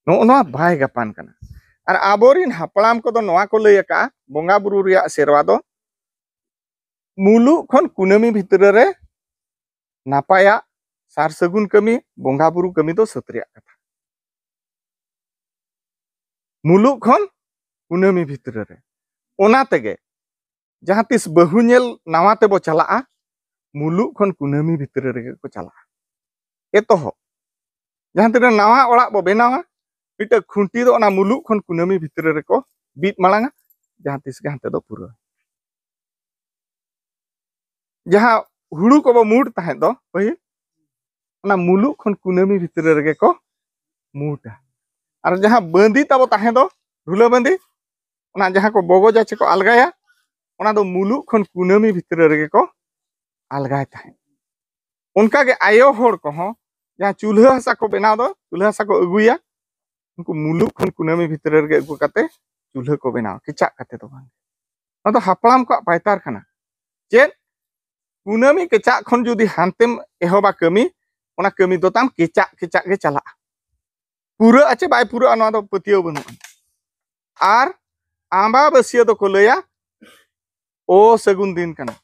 ᱱᱚᱜᱼᱚ ᱱᱚᱣᱟ ᱵᱟᱭ ᱜᱟᱯᱟᱱ ᱠᱟᱱᱟ᱾ ᱟᱨ ᱟᱵᱚᱨᱤᱱ ᱦᱟᱯᱲᱟᱢ ᱠᱚᱫᱚ ᱱᱚᱣᱟ ᱠᱚ ᱞᱟᱹᱭ ᱟᱠᱟᱫᱼᱟ, ᱵᱚᱸᱜᱟ ᱵᱩᱨᱩ ᱨᱮᱭᱟᱜ ᱥᱮᱨᱣᱟ ᱫᱚ ᱢᱩᱞᱩᱜ ᱠᱷᱚᱱ ᱠᱩᱱᱟᱹᱢᱤ ᱵᱷᱤᱛᱨᱤ ᱨᱮ ᱱᱟᱯᱟᱭᱟᱜ ᱥᱟᱨ ᱥᱟᱹᱜᱩᱱ ᱠᱟᱹᱢᱤ, ᱵᱚᱸᱜᱟ ᱵᱩᱨᱩ ᱠᱟᱹᱢᱤ ᱫᱚ ᱥᱟᱹᱛ ᱨᱮᱭᱟᱜ ᱠᱟᱛᱷᱟ᱾ ᱢᱩᱞᱩᱜ ᱠᱷᱚᱱ ᱠᱩᱱᱟᱹᱢᱤ ᱵᱷᱤᱛᱨᱤ ᱨᱮ᱾ ᱚᱱᱟ ᱛᱮᱜᱮ ᱡᱟᱦᱟᱸ ᱛᱤᱥ ᱵᱟᱹᱦᱩ ᱧᱮᱞ ᱱᱟᱣᱟ ᱛᱮᱵᱚ ᱪᱟᱞᱟᱜᱼᱟ, ᱢᱩᱞᱩᱜ ᱠᱷᱚᱱ ᱠᱩᱱᱟᱹᱢᱤ ᱵᱷᱤᱛᱨᱤ ᱨᱮᱜᱮ ᱠᱚ ᱪᱟᱞᱟᱜᱼᱟ᱾ ᱮᱛᱚᱦᱚᱵ, ᱡᱟᱦᱟᱸ ᱛᱤᱱᱟᱹᱜ ᱱᱟᱣᱟ ᱚᱲᱟᱜ ᱵᱚ ᱵᱮᱱᱟᱣᱟ, ᱢᱤᱫᱴᱟᱝ ᱠᱷᱩᱱᱴᱤ ᱫᱚ ᱚᱱᱟ ᱢᱩᱞᱩᱜ ᱠᱷᱚᱱ ᱠᱩᱱᱟᱹᱢᱤ ᱵᱷᱤᱛᱨᱤ ᱨᱮᱠᱚ ᱵᱤᱫ ᱢᱟᱲᱟᱝᱟ, ᱡᱟᱦᱟᱸ ᱛᱤᱥ ᱜᱮ ᱦᱟᱱᱛᱮ ᱫᱚ ᱯᱩᱨᱟᱹ᱾ ᱡᱟᱦᱟᱸ ᱦᱩᱲᱩ ᱠᱚᱵᱚ ᱢᱩᱴ ᱛᱟᱦᱮᱸᱫ ᱫᱚ ᱯᱟᱹᱦᱤᱞ, ᱚᱱᱟ ᱢᱩᱞᱩᱜ ᱠᱷᱚᱱ ᱠᱩᱱᱟᱹᱢᱤ ᱵᱷᱤᱛᱨᱤ ᱨᱮᱜᱮ ᱠᱚ ᱢᱩᱴᱟ᱾ ᱟᱨ ᱡᱟᱦᱟᱸ ᱵᱟᱸᱫᱤ ᱛᱟᱵᱚ ᱛᱟᱦᱮᱸ ᱫᱚ, ᱰᱷᱩᱞᱟᱹ ᱵᱟᱸᱫᱤ, ᱚᱱᱟ ᱡᱟᱦᱟᱸ ᱠᱚ ᱵᱚᱜᱚᱡᱟ ᱪᱮ ᱠᱚ ᱟᱞᱜᱟᱭᱟ, ᱚᱱᱟ ᱫᱚ ᱢᱩᱞᱩᱜ ᱠᱷᱚᱱ ᱠᱩᱱᱟᱹᱢᱤ ᱵᱷᱤᱛᱨᱤ ᱨᱮᱜᱮ ᱠᱚ ᱟᱞᱜᱟᱭ ᱛᱟᱦᱮᱸᱫ᱾ ᱚᱱᱠᱟᱜᱮ ᱟᱭᱳ ᱦᱚᱲ ᱠᱚᱦᱚᱸ ᱡᱟᱦᱟᱸ ᱪᱩᱞᱦᱟᱹ ᱦᱟᱥᱟ ᱠᱚ ᱵᱮᱱᱟᱣ ᱫᱚ, ᱪᱩᱞᱦᱟᱹ ᱦᱟᱥᱟ ᱠᱚ ᱟᱹᱜᱩᱭᱟ, ᱩᱱᱠᱩ ᱢᱩᱞᱩᱜ ᱠᱷᱚᱱ ᱠᱩᱱᱟᱹᱢᱤ ᱵᱷᱤᱛᱨᱤ ᱨᱮᱜᱮ ᱟᱹᱜᱩ ᱠᱟᱛᱮ ᱪᱩᱞᱦᱟᱹ ᱠᱚ ᱵᱮᱱᱟᱣᱟ, ᱠᱮᱪᱟᱜ ᱠᱟᱛᱮ ᱫᱚ ᱵᱟᱝ᱾ ᱚᱱᱟ ᱫᱚ ᱦᱟᱯᱲᱟᱢ ᱠᱚᱣᱟᱜ ᱯᱟᱭᱛᱟᱨ ᱠᱟᱱᱟ᱾ ᱪᱮᱫ? ᱠᱩᱱᱟᱹᱢᱤ ᱠᱮᱪᱟᱜ ᱠᱷᱚᱱ ᱡᱩᱫᱤ ᱦᱟᱱᱛᱮᱢ ᱮᱦᱚᱵᱟ ᱠᱟᱹᱢᱤ, ᱚᱱᱟ ᱠᱟᱹᱢᱤ ᱫᱚ ᱛᱟᱢ ᱠᱮᱪᱟᱜ ᱠᱮᱪᱟᱜ ᱜᱮ ᱪᱟᱞᱟᱜᱼᱟ᱾ ᱯᱩᱨᱟᱹᱜᱼᱟ ᱪᱮ ᱵᱟᱭ ᱯᱩᱨᱟᱹᱜᱼᱟ, ᱱᱚᱣᱟ ᱫᱚ ᱯᱟᱹᱛᱭᱟᱹᱣ ᱵᱟᱹᱱᱩᱜᱼᱟ᱾ ᱟᱨ ᱟᱢᱵᱟᱵᱟᱹᱥᱭᱟᱹ ᱫᱚᱠᱚ ᱞᱟᱹᱭᱟ ᱚᱥᱟᱹᱜᱩᱱ ᱫᱤᱱ ᱠᱟᱱᱟ᱾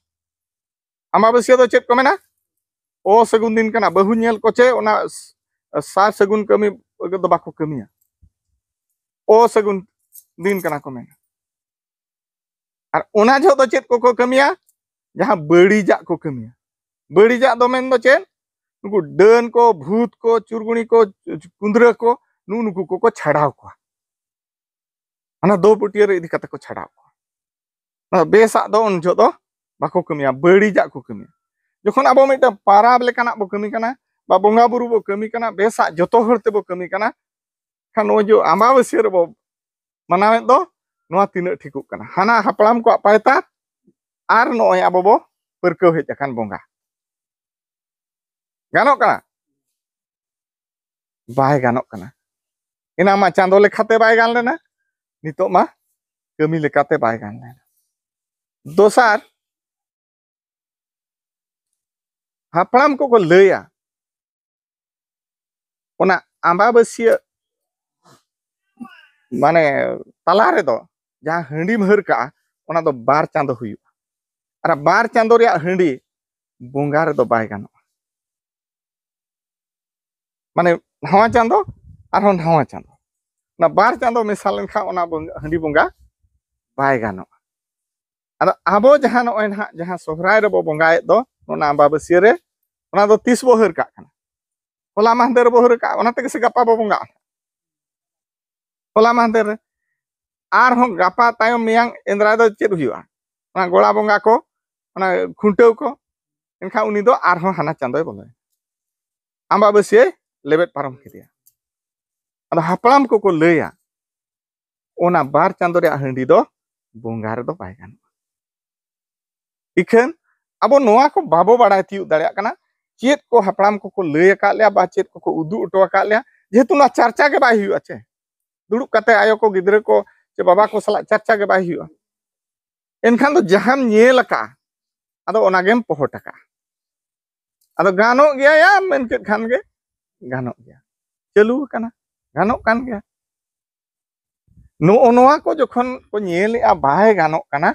ᱟᱢᱵᱟᱵᱟᱹᱥᱭᱟᱹ ᱫᱚ ᱪᱮᱫ ᱠᱚ ᱢᱮᱱᱟ? ᱚᱥᱟᱹᱜᱩᱱ ᱫᱤᱱ ᱠᱟᱱᱟ᱾ ᱵᱟᱹᱦᱩ ᱧᱮᱞ ᱠᱚ ᱪᱮ ᱚᱱᱟ ᱥᱟᱨ ᱥᱟᱹᱜᱩᱱ ᱠᱟᱹᱢᱤ ᱫᱚ ᱵᱟᱠᱚ ᱠᱟᱹᱢᱤᱭᱟ᱾ ᱚᱥᱟᱹᱜᱩᱱ ᱫᱤᱱ ᱠᱟᱱᱟ ᱠᱚ ᱢᱮᱱᱟ᱾ ᱟᱨ ᱚᱱᱟ ᱡᱚᱦᱚᱜ ᱫᱚ ᱪᱮᱫ ᱠᱚᱠᱚ ᱠᱟᱹᱢᱤᱭᱟ? ᱡᱟᱦᱟᱸ ᱵᱟᱹᱲᱤᱡᱟᱜ ᱠᱚ ᱠᱟᱹᱢᱤᱭᱟ᱾ ᱵᱟᱹᱲᱤᱡᱟᱜ ᱫᱚ ᱢᱮᱱᱫᱚ ᱪᱮᱫ? ᱱᱩᱠᱩ ᱰᱟᱹᱱ ᱠᱚ, ᱵᱷᱩᱛ ᱠᱚ, ᱪᱩᱨᱜᱩᱱᱤ ᱠᱚ, ᱠᱩᱸᱫᱽᱨᱟᱹ ᱠᱚ, ᱱᱩᱜᱼᱩ ᱱᱩᱠᱩ ᱠᱚᱠᱚ ᱪᱷᱟᱰᱟᱣ ᱠᱚᱣᱟ᱾ ᱦᱟᱱᱟ ᱫᱚ ᱯᱟᱹᱴᱭᱟᱹ ᱨᱮ ᱤᱫᱤ ᱠᱟᱛᱮ ᱠᱚ ᱪᱷᱟᱰᱟᱣ ᱠᱚᱣᱟ᱾ ᱚᱱᱟ ᱵᱮᱥᱟᱜ ᱫᱚ ᱩᱱ ᱡᱚᱦᱚᱜ ᱫᱚ ᱵᱟᱠᱚ ᱠᱟᱹᱢᱤᱭᱟ, ᱵᱟᱹᱲᱤᱡᱟᱜ ᱠᱚ ᱠᱟᱹᱢᱤᱭᱟ᱾ ᱡᱚᱠᱷᱚᱱ ᱟᱵᱚ ᱢᱤᱫᱴᱟᱝ ᱯᱟᱨᱟᱵᱽ ᱞᱮᱠᱟᱱᱟᱜ ᱵᱚ ᱠᱟᱹᱢᱤ ᱠᱟᱱᱟ, ᱵᱟ ᱵᱚᱸᱜᱟ ᱵᱩᱨᱩ ᱵᱚ ᱠᱟᱹᱢᱤ ᱠᱟᱱᱟ, ᱵᱮᱥᱟᱜ ᱡᱚᱛᱚ ᱦᱚᱲ ᱛᱮᱵᱚ ᱠᱟᱹᱢᱤ ᱠᱟᱱᱟ, ᱠᱷᱟᱱ ᱱᱚᱜᱼᱚᱭ ᱡᱮ ᱟᱢᱵᱟᱵᱟᱹᱥᱭᱟᱹ ᱨᱮᱵᱚ ᱢᱟᱱᱟᱣᱮᱫ ᱫᱚ, ᱱᱚᱣᱟ ᱛᱤᱱᱟᱹᱜ ᱴᱷᱤᱠᱚᱜ ᱠᱟᱱᱟ? ᱦᱟᱱᱟ ᱦᱟᱯᱲᱟᱢ ᱠᱚᱣᱟᱜ ᱯᱟᱭᱛᱟᱨ ᱟᱨ ᱱᱚᱜᱼᱚᱭ ᱟᱵᱚ ᱵᱚ ᱯᱟᱹᱨᱠᱟᱹᱣ ᱦᱮᱡ ᱟᱠᱟᱱ ᱵᱚᱸᱜᱟ᱾ ᱜᱟᱱᱚᱜ ᱠᱟᱱᱟ? ᱵᱟᱭ ᱜᱟᱱᱚᱜ ᱠᱟᱱᱟ᱾ ᱮᱱᱟᱝ ᱢᱟ ᱪᱟᱸᱫᱚ ᱞᱮᱠᱟᱛᱮ ᱵᱟᱭ ᱜᱟᱱ ᱞᱮᱱᱟ, ᱱᱤᱛᱚᱜ ᱢᱟ ᱠᱟᱹᱢᱤ ᱞᱮᱠᱟᱛᱮ ᱵᱟᱭ ᱜᱟᱱ ᱞᱮᱱᱟ᱾ ᱫᱚᱥᱟᱨ, ᱦᱟᱯᱲᱟᱢ ᱠᱚᱠᱚ ᱞᱟᱹᱭᱟ, ᱚᱱᱟ ᱟᱢᱵᱟᱵᱟᱹᱥᱭᱟᱹ ᱢᱟᱱᱮ ᱛᱟᱞᱟ ᱨᱮᱫᱚ ᱡᱟᱦᱟᱸ ᱦᱟᱺᱰᱤᱢ ᱦᱟᱹᱨ ᱠᱟᱜᱼᱟ, ᱚᱱᱟ ᱫᱚ ᱵᱟᱨ ᱪᱟᱸᱫᱚ ᱦᱩᱭᱩᱜᱼᱟ᱾ ᱟᱨ ᱵᱟᱨ ᱪᱟᱸᱫᱚ ᱨᱮᱭᱟᱜ ᱦᱟᱺᱰᱤ ᱵᱚᱸᱜᱟ ᱨᱮᱫᱚ ᱵᱟᱭ ᱜᱟᱱᱚᱜᱼᱟ᱾ ᱢᱟᱱᱮ ᱱᱟᱣᱟ ᱪᱟᱸᱫᱚ ᱟᱨᱦᱚᱸ ᱱᱟᱣᱟ ᱪᱟᱸᱫᱚ, ᱚᱱᱟ ᱵᱟᱨ ᱪᱟᱸᱫᱚ ᱢᱮᱥᱟ ᱞᱮᱱᱠᱷᱟᱱ ᱚᱱᱟ ᱵᱚᱸᱜᱟ, ᱦᱟᱺᱰᱤ ᱵᱚᱸᱜᱟ ᱵᱟᱭ ᱜᱟᱱᱚᱜᱼᱟ᱾ ᱟᱫᱚ ᱟᱵᱚ ᱡᱟᱦᱟᱸ ᱱᱚᱜᱼᱚᱭ ᱱᱟᱦᱟᱜ ᱡᱟᱦᱟᱸ ᱥᱚᱦᱨᱟᱭ ᱨᱮᱵᱚ ᱵᱚᱸᱜᱟᱭᱮᱫ ᱫᱚ, ᱚᱱᱟ ᱟᱢᱵᱟᱵᱟᱹᱥᱭᱟᱹ ᱨᱮ, ᱚᱱᱟ ᱫᱚ ᱛᱤᱥ ᱵᱚ ᱦᱟᱹᱨ ᱠᱟᱜ ᱠᱟᱱᱟ? ᱦᱚᱞᱟ ᱢᱟᱦᱫᱮᱨ ᱵᱚ ᱦᱟᱹᱨ ᱠᱟᱜᱼᱟ, ᱚᱱᱟ ᱛᱮᱜᱮ ᱥᱮ ᱜᱟᱯᱟ ᱵᱚ ᱵᱚᱸᱜᱟᱜᱼᱟ᱾ ᱦᱚᱞᱟ ᱢᱟᱦᱫᱮᱨ ᱨᱮ ᱟᱨᱦᱚᱸ ᱜᱟᱯᱟ ᱛᱟᱭᱚᱢ ᱢᱮᱭᱟᱝ ᱮᱸᱫᱽᱨᱟᱭ ᱫᱚ ᱪᱮᱫ ᱦᱩᱭᱩᱜᱼᱟ? ᱚᱱᱟ ᱜᱚᱲᱟ ᱵᱚᱸᱜᱟ ᱠᱚ, ᱚᱱᱟ ᱠᱷᱩᱱᱴᱟᱹᱣ ᱠᱚ, ᱮᱱᱠᱷᱟᱱ ᱩᱱᱤ ᱫᱚ ᱟᱨᱦᱚᱸ ᱦᱟᱱᱟ ᱪᱟᱸᱫᱚᱭ ᱵᱚᱞᱚᱭᱟ, ᱟᱢᱵᱟᱵᱟᱹᱥᱭᱟᱹᱭ ᱞᱮᱵᱮᱫ ᱯᱟᱨᱚᱢ ᱠᱮᱫᱮᱭᱟ᱾ ᱟᱫᱚ ᱦᱟᱯᱲᱟᱢ ᱠᱚᱠᱚ ᱞᱟᱹᱭᱟ, ᱚᱱᱟ ᱵᱟᱨ ᱪᱟᱸᱫᱚ ᱨᱮᱭᱟᱜ ᱦᱟᱺᱰᱤ ᱫᱚ ᱵᱚᱸᱜᱟ ᱨᱮᱫᱚ ᱵᱟᱭ ᱜᱟᱱᱚᱜᱼᱟ᱾ ᱤᱠᱷᱟᱹᱱ ᱟᱵᱚ ᱱᱚᱣᱟ ᱠᱚ ᱵᱟᱵᱚ ᱵᱟᱲᱟᱭ ᱛᱤᱭᱳᱜ ᱫᱟᱲᱮᱭᱟᱜ ᱠᱟᱱᱟ, ᱪᱮᱫ ᱠᱚ ᱦᱟᱯᱲᱟᱢ ᱠᱚᱠᱚ ᱞᱟᱹᱭ ᱟᱠᱟᱫ ᱞᱮᱭᱟ ᱵᱟ ᱪᱮᱫ ᱠᱚᱠᱚ ᱩᱫᱩᱜ ᱦᱚᱴᱚ ᱟᱠᱟᱫ ᱞᱮᱭᱟ, ᱡᱮᱦᱮᱛᱩ ᱱᱚᱣᱟ ᱪᱟᱨᱪᱟ ᱜᱮ ᱵᱟᱭ ᱦᱩᱭᱩᱜᱼᱟ ᱪᱮ᱾ ᱫᱩᱲᱩᱵ ᱠᱟᱛᱮ ᱟᱭᱳ ᱠᱚ, ᱜᱤᱫᱽᱨᱟᱹ ᱠᱚ ᱪᱮ ᱵᱟᱵᱟ ᱠᱚ ᱥᱟᱞᱟᱜ ᱪᱟᱨᱪᱟ ᱜᱮ ᱵᱟᱭ ᱦᱩᱭᱩᱜᱼᱟ᱾ ᱮᱱᱠᱷᱟᱱ ᱫᱚ ᱡᱟᱦᱟᱸᱢ ᱧᱮᱞ ᱟᱠᱟᱫᱼᱟ, ᱟᱫᱚ ᱚᱱᱟᱜᱮᱢ ᱯᱚᱦᱚᱴ ᱟᱠᱟᱫᱼᱟ᱾ ᱟᱫᱚ ᱜᱟᱱᱚᱜ ᱜᱮᱭᱟ ᱭᱟ ᱢᱮᱱ ᱠᱮᱫ ᱠᱷᱟᱱ ᱜᱮ ᱜᱟᱱᱚᱜ ᱜᱮᱭᱟ, ᱪᱟᱹᱞᱩ ᱟᱠᱟᱱᱟ, ᱜᱟᱱᱚᱜ ᱠᱟᱱ ᱜᱮᱭᱟ᱾ ᱱᱚᱜᱼᱚ ᱱᱚᱣᱟ ᱠᱚ ᱡᱚᱠᱷᱚᱱ ᱠᱚ ᱧᱮᱞᱮᱜᱼᱟ ᱵᱟᱭ ᱜᱟᱱᱚᱜ ᱠᱟᱱᱟ,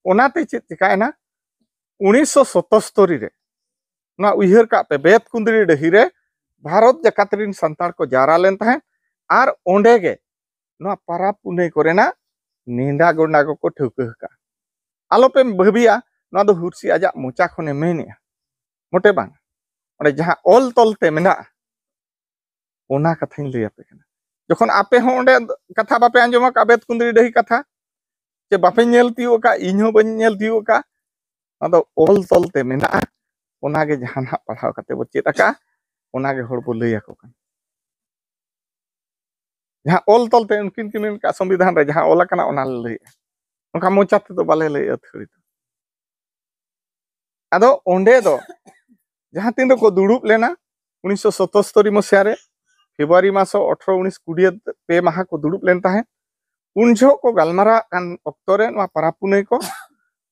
ᱚᱱᱟᱛᱮ ᱪᱮᱫ ᱪᱤᱠᱟᱭᱮᱱᱟ? ᱩᱱᱤᱥᱥᱚ ᱥᱚᱛᱚᱥᱛᱚᱨᱤ ᱨᱮ, ᱱᱚᱣᱟ ᱩᱭᱦᱟᱹᱨ ᱠᱟᱜ ᱯᱮ, ᱵᱮᱛᱠᱩᱸᱫᱽᱨᱤ ᱰᱟᱹᱦᱤ ᱨᱮ ᱵᱷᱟᱨᱚᱛ ᱡᱟᱠᱟᱛ ᱨᱮᱱ ᱥᱟᱱᱛᱟᱲ ᱠᱚ ᱡᱟᱣᱨᱟ ᱞᱮᱱ ᱛᱟᱦᱮᱸᱫ᱾ ᱟᱨ ᱚᱸᱰᱮ ᱜᱮ ᱱᱚᱣᱟ ᱯᱟᱨᱟᱵᱽ ᱯᱩᱱᱟᱹᱭ ᱠᱚᱨᱮᱱᱟᱜ ᱱᱮᱰᱟ ᱜᱚᱸᱰᱟ ᱠᱚᱠᱚ ᱴᱷᱟᱹᱣᱠᱟᱹ ᱟᱠᱟᱫᱼᱟ᱾ ᱟᱞᱚᱯᱮ ᱵᱷᱟᱹᱵᱤᱭᱟ ᱱᱚᱣᱟ ᱫᱚ ᱦᱩᱨᱥᱤ ᱟᱡᱟᱜ ᱢᱚᱪᱟ ᱠᱷᱚᱱᱮ ᱢᱮᱱᱮᱜᱼᱟ᱾ ᱢᱚᱴᱮ ᱵᱟᱝ᱾ ᱚᱸᱰᱮ ᱡᱟᱦᱟᱸ ᱚᱞ ᱛᱚᱞ ᱛᱮ ᱢᱮᱱᱟᱜᱼᱟ, ᱚᱱᱟ ᱠᱟᱛᱷᱟᱧ ᱞᱟᱹᱭ ᱟᱯᱮ ᱠᱟᱱᱟ᱾ ᱡᱚᱠᱷᱚᱱ ᱟᱯᱮ ᱦᱚᱸ ᱚᱸᱰᱮ ᱠᱟᱛᱷᱟ ᱵᱟᱯᱮ ᱟᱸᱡᱚᱢ ᱟᱠᱟᱫᱼᱟ, ᱵᱮᱛ ᱠᱩᱸᱫᱽᱨᱤ ᱰᱟᱹᱦᱤ ᱠᱟᱛᱷᱟ, ᱪᱮ ᱵᱟᱯᱮ ᱧᱮᱞ ᱛᱤᱭᱳᱜ ᱟᱠᱟᱫ, ᱤᱧ ᱦᱚᱸ ᱵᱟᱹᱧ ᱧᱮᱞ ᱛᱤᱭᱳᱜ ᱟᱠᱟᱫ, ᱚᱱᱟ ᱫᱚ ᱚᱞ ᱛᱚᱞ ᱛᱮ ᱢᱮᱱᱟᱜᱼᱟ᱾ ᱚᱱᱟᱜᱮ ᱡᱟᱦᱟᱸ ᱱᱟᱦᱟᱜ ᱯᱟᱲᱦᱟᱣ ᱠᱟᱛᱮ ᱵᱚ ᱪᱮᱫ ᱟᱠᱟᱫᱼᱟ, ᱚᱱᱟᱜᱮ ᱦᱚᱲ ᱵᱚ ᱞᱟᱹᱭ ᱟᱠᱚ ᱠᱟᱱᱟ᱾ ᱡᱟᱦᱟᱸ ᱚᱞ ᱛᱚᱞ ᱛᱮ ᱩᱱᱠᱤᱱ ᱠᱤᱱ ᱢᱮᱱ ᱠᱟᱜ ᱥᱚᱝᱵᱤᱫᱷᱟᱱ ᱨᱮ ᱡᱟᱦᱟᱸ ᱚᱞ ᱟᱠᱟᱱᱟ, ᱚᱱᱟ ᱞᱮ ᱞᱟᱹᱭᱮᱜᱼᱟ᱾ ᱚᱱᱠᱟ ᱢᱚᱪᱟ ᱛᱮᱫᱚ ᱵᱟᱞᱮ ᱞᱟᱹᱭᱮᱜᱼᱟ ᱟᱹᱛᱷᱟᱹᱲᱤ ᱫᱚ᱾ ᱟᱫᱚ ᱚᱸᱰᱮ ᱫᱚ ᱡᱟᱦᱟᱸ ᱛᱤᱱ ᱨᱮᱠᱚ ᱫᱩᱲᱩᱵ ᱞᱮᱱᱟ, ᱩᱱᱤᱥᱥᱚ ᱥᱚᱛᱚᱥᱛᱚᱨᱤ ᱢᱟᱥ ᱨᱮ ᱯᱷᱮᱵᱽᱨᱩᱣᱟᱨᱤ ᱢᱟᱥ ᱟᱴᱷᱨᱚ, ᱩᱱᱤᱥ, ᱠᱩᱲᱤ, ᱯᱮ ᱢᱟᱦᱟ ᱠᱚ ᱫᱩᱲᱩᱵ ᱞᱮᱱ ᱛᱟᱦᱮᱸᱫ᱾ ᱩᱱ ᱡᱚᱦᱚᱜ ᱠᱚ ᱜᱟᱞᱢᱟᱨᱟᱣ ᱠᱟᱱ ᱚᱠᱛᱚ ᱨᱮ ᱱᱚᱣᱟ ᱯᱟᱨᱟᱵᱽ ᱯᱩᱱᱟᱹᱭ ᱠᱚ,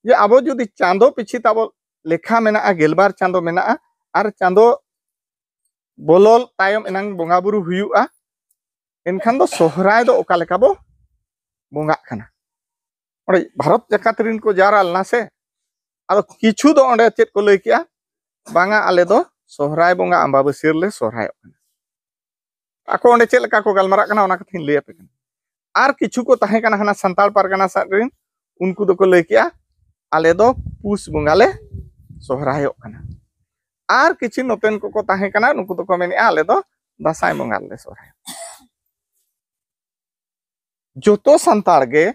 ᱡᱮ ᱟᱵᱚ ᱡᱩᱫᱤ ᱪᱟᱸᱫᱚ ᱯᱤᱪᱷᱤ ᱛᱟᱵᱚ ᱞᱮᱠᱷᱟ ᱢᱮᱱᱟᱜᱼᱟ, ᱜᱮᱞᱵᱟᱨ ᱪᱟᱸᱫᱚ ᱢᱮᱱᱟᱜᱼᱟ, ᱟᱨ ᱪᱟᱸᱫᱚ ᱵᱚᱞᱚ ᱛᱟᱭᱚᱢ ᱮᱱᱟᱝ ᱵᱚᱸᱜᱟ ᱵᱩᱨᱩ ᱦᱩᱭᱩᱜᱼᱟ, ᱮᱱᱠᱷᱟᱱ ᱫᱚ ᱥᱚᱦᱨᱟᱭ ᱫᱚ ᱚᱠᱟ ᱞᱮᱠᱟ ᱵᱚ ᱵᱚᱸᱜᱟᱜ ᱠᱟᱱᱟ? ᱚᱸᱰᱮ ᱵᱷᱟᱨᱚᱛ ᱡᱟᱠᱟᱛ ᱨᱤᱱ ᱠᱚ ᱡᱟᱣᱨᱟ ᱞᱮᱱᱟ ᱥᱮ, ᱟᱫᱚ ᱠᱤᱪᱷᱩ ᱫᱚ ᱚᱸᱰᱮ ᱪᱮᱫ ᱠᱚ ᱞᱟᱹᱭ ᱠᱮᱜᱼᱟ, ᱵᱟᱝᱟ, ᱟᱞᱮ ᱫᱚ ᱥᱚᱦᱨᱟᱭ ᱵᱚᱸᱜᱟ ᱟᱢᱵᱟᱵᱟᱹᱥᱭᱟᱹ ᱨᱮᱞᱮ ᱥᱚᱦᱨᱟᱭᱚᱜ ᱠᱟᱱᱟ᱾ ᱟᱠᱚ ᱚᱸᱰᱮ ᱪᱮᱫ ᱞᱮᱠᱟ ᱠᱚ ᱜᱟᱞᱢᱟᱨᱟᱜ ᱠᱟᱱᱟ, ᱚᱱᱟ ᱠᱟᱛᱷᱟᱧ ᱞᱟᱹᱭ ᱟᱯᱮ ᱠᱟᱱᱟ᱾ ᱟᱨ ᱠᱤᱪᱷᱩ ᱠᱚ ᱛᱟᱦᱮᱸ ᱠᱟᱱᱟ ᱦᱟᱱᱟ ᱥᱟᱱᱛᱟᱲ ᱯᱟᱨᱜᱟᱱᱟ ᱥᱮᱫ ᱨᱤᱱ, ᱩᱱᱠᱩ ᱫᱚᱠᱚ ᱞᱟᱹᱭ ᱠᱮᱜᱼᱟ, ᱟᱞᱮ ᱫᱚ ᱯᱩᱥ ᱵᱚᱸᱜᱟ ᱞᱮ ᱥᱚᱦᱨᱟᱭᱚᱜ ᱠᱟᱱᱟ᱾ ᱟᱨ ᱠᱤᱪᱷᱩ ᱱᱚᱛᱮᱱ ᱠᱚᱠᱚ ᱛᱟᱦᱮᱸ ᱠᱟᱱᱟ, ᱱᱩᱠᱩ ᱫᱚᱠᱚ ᱢᱮᱱᱮᱜᱼᱟ, ᱟᱞᱮ ᱫᱚ ᱫᱟᱸᱥᱟᱭ ᱵᱚᱸᱜᱟ ᱨᱮᱞᱮ ᱥᱚᱦᱨᱟᱭᱚᱜᱼᱟ᱾ ᱡᱚᱛᱚ ᱥᱟᱱᱛᱟᱲ ᱜᱮ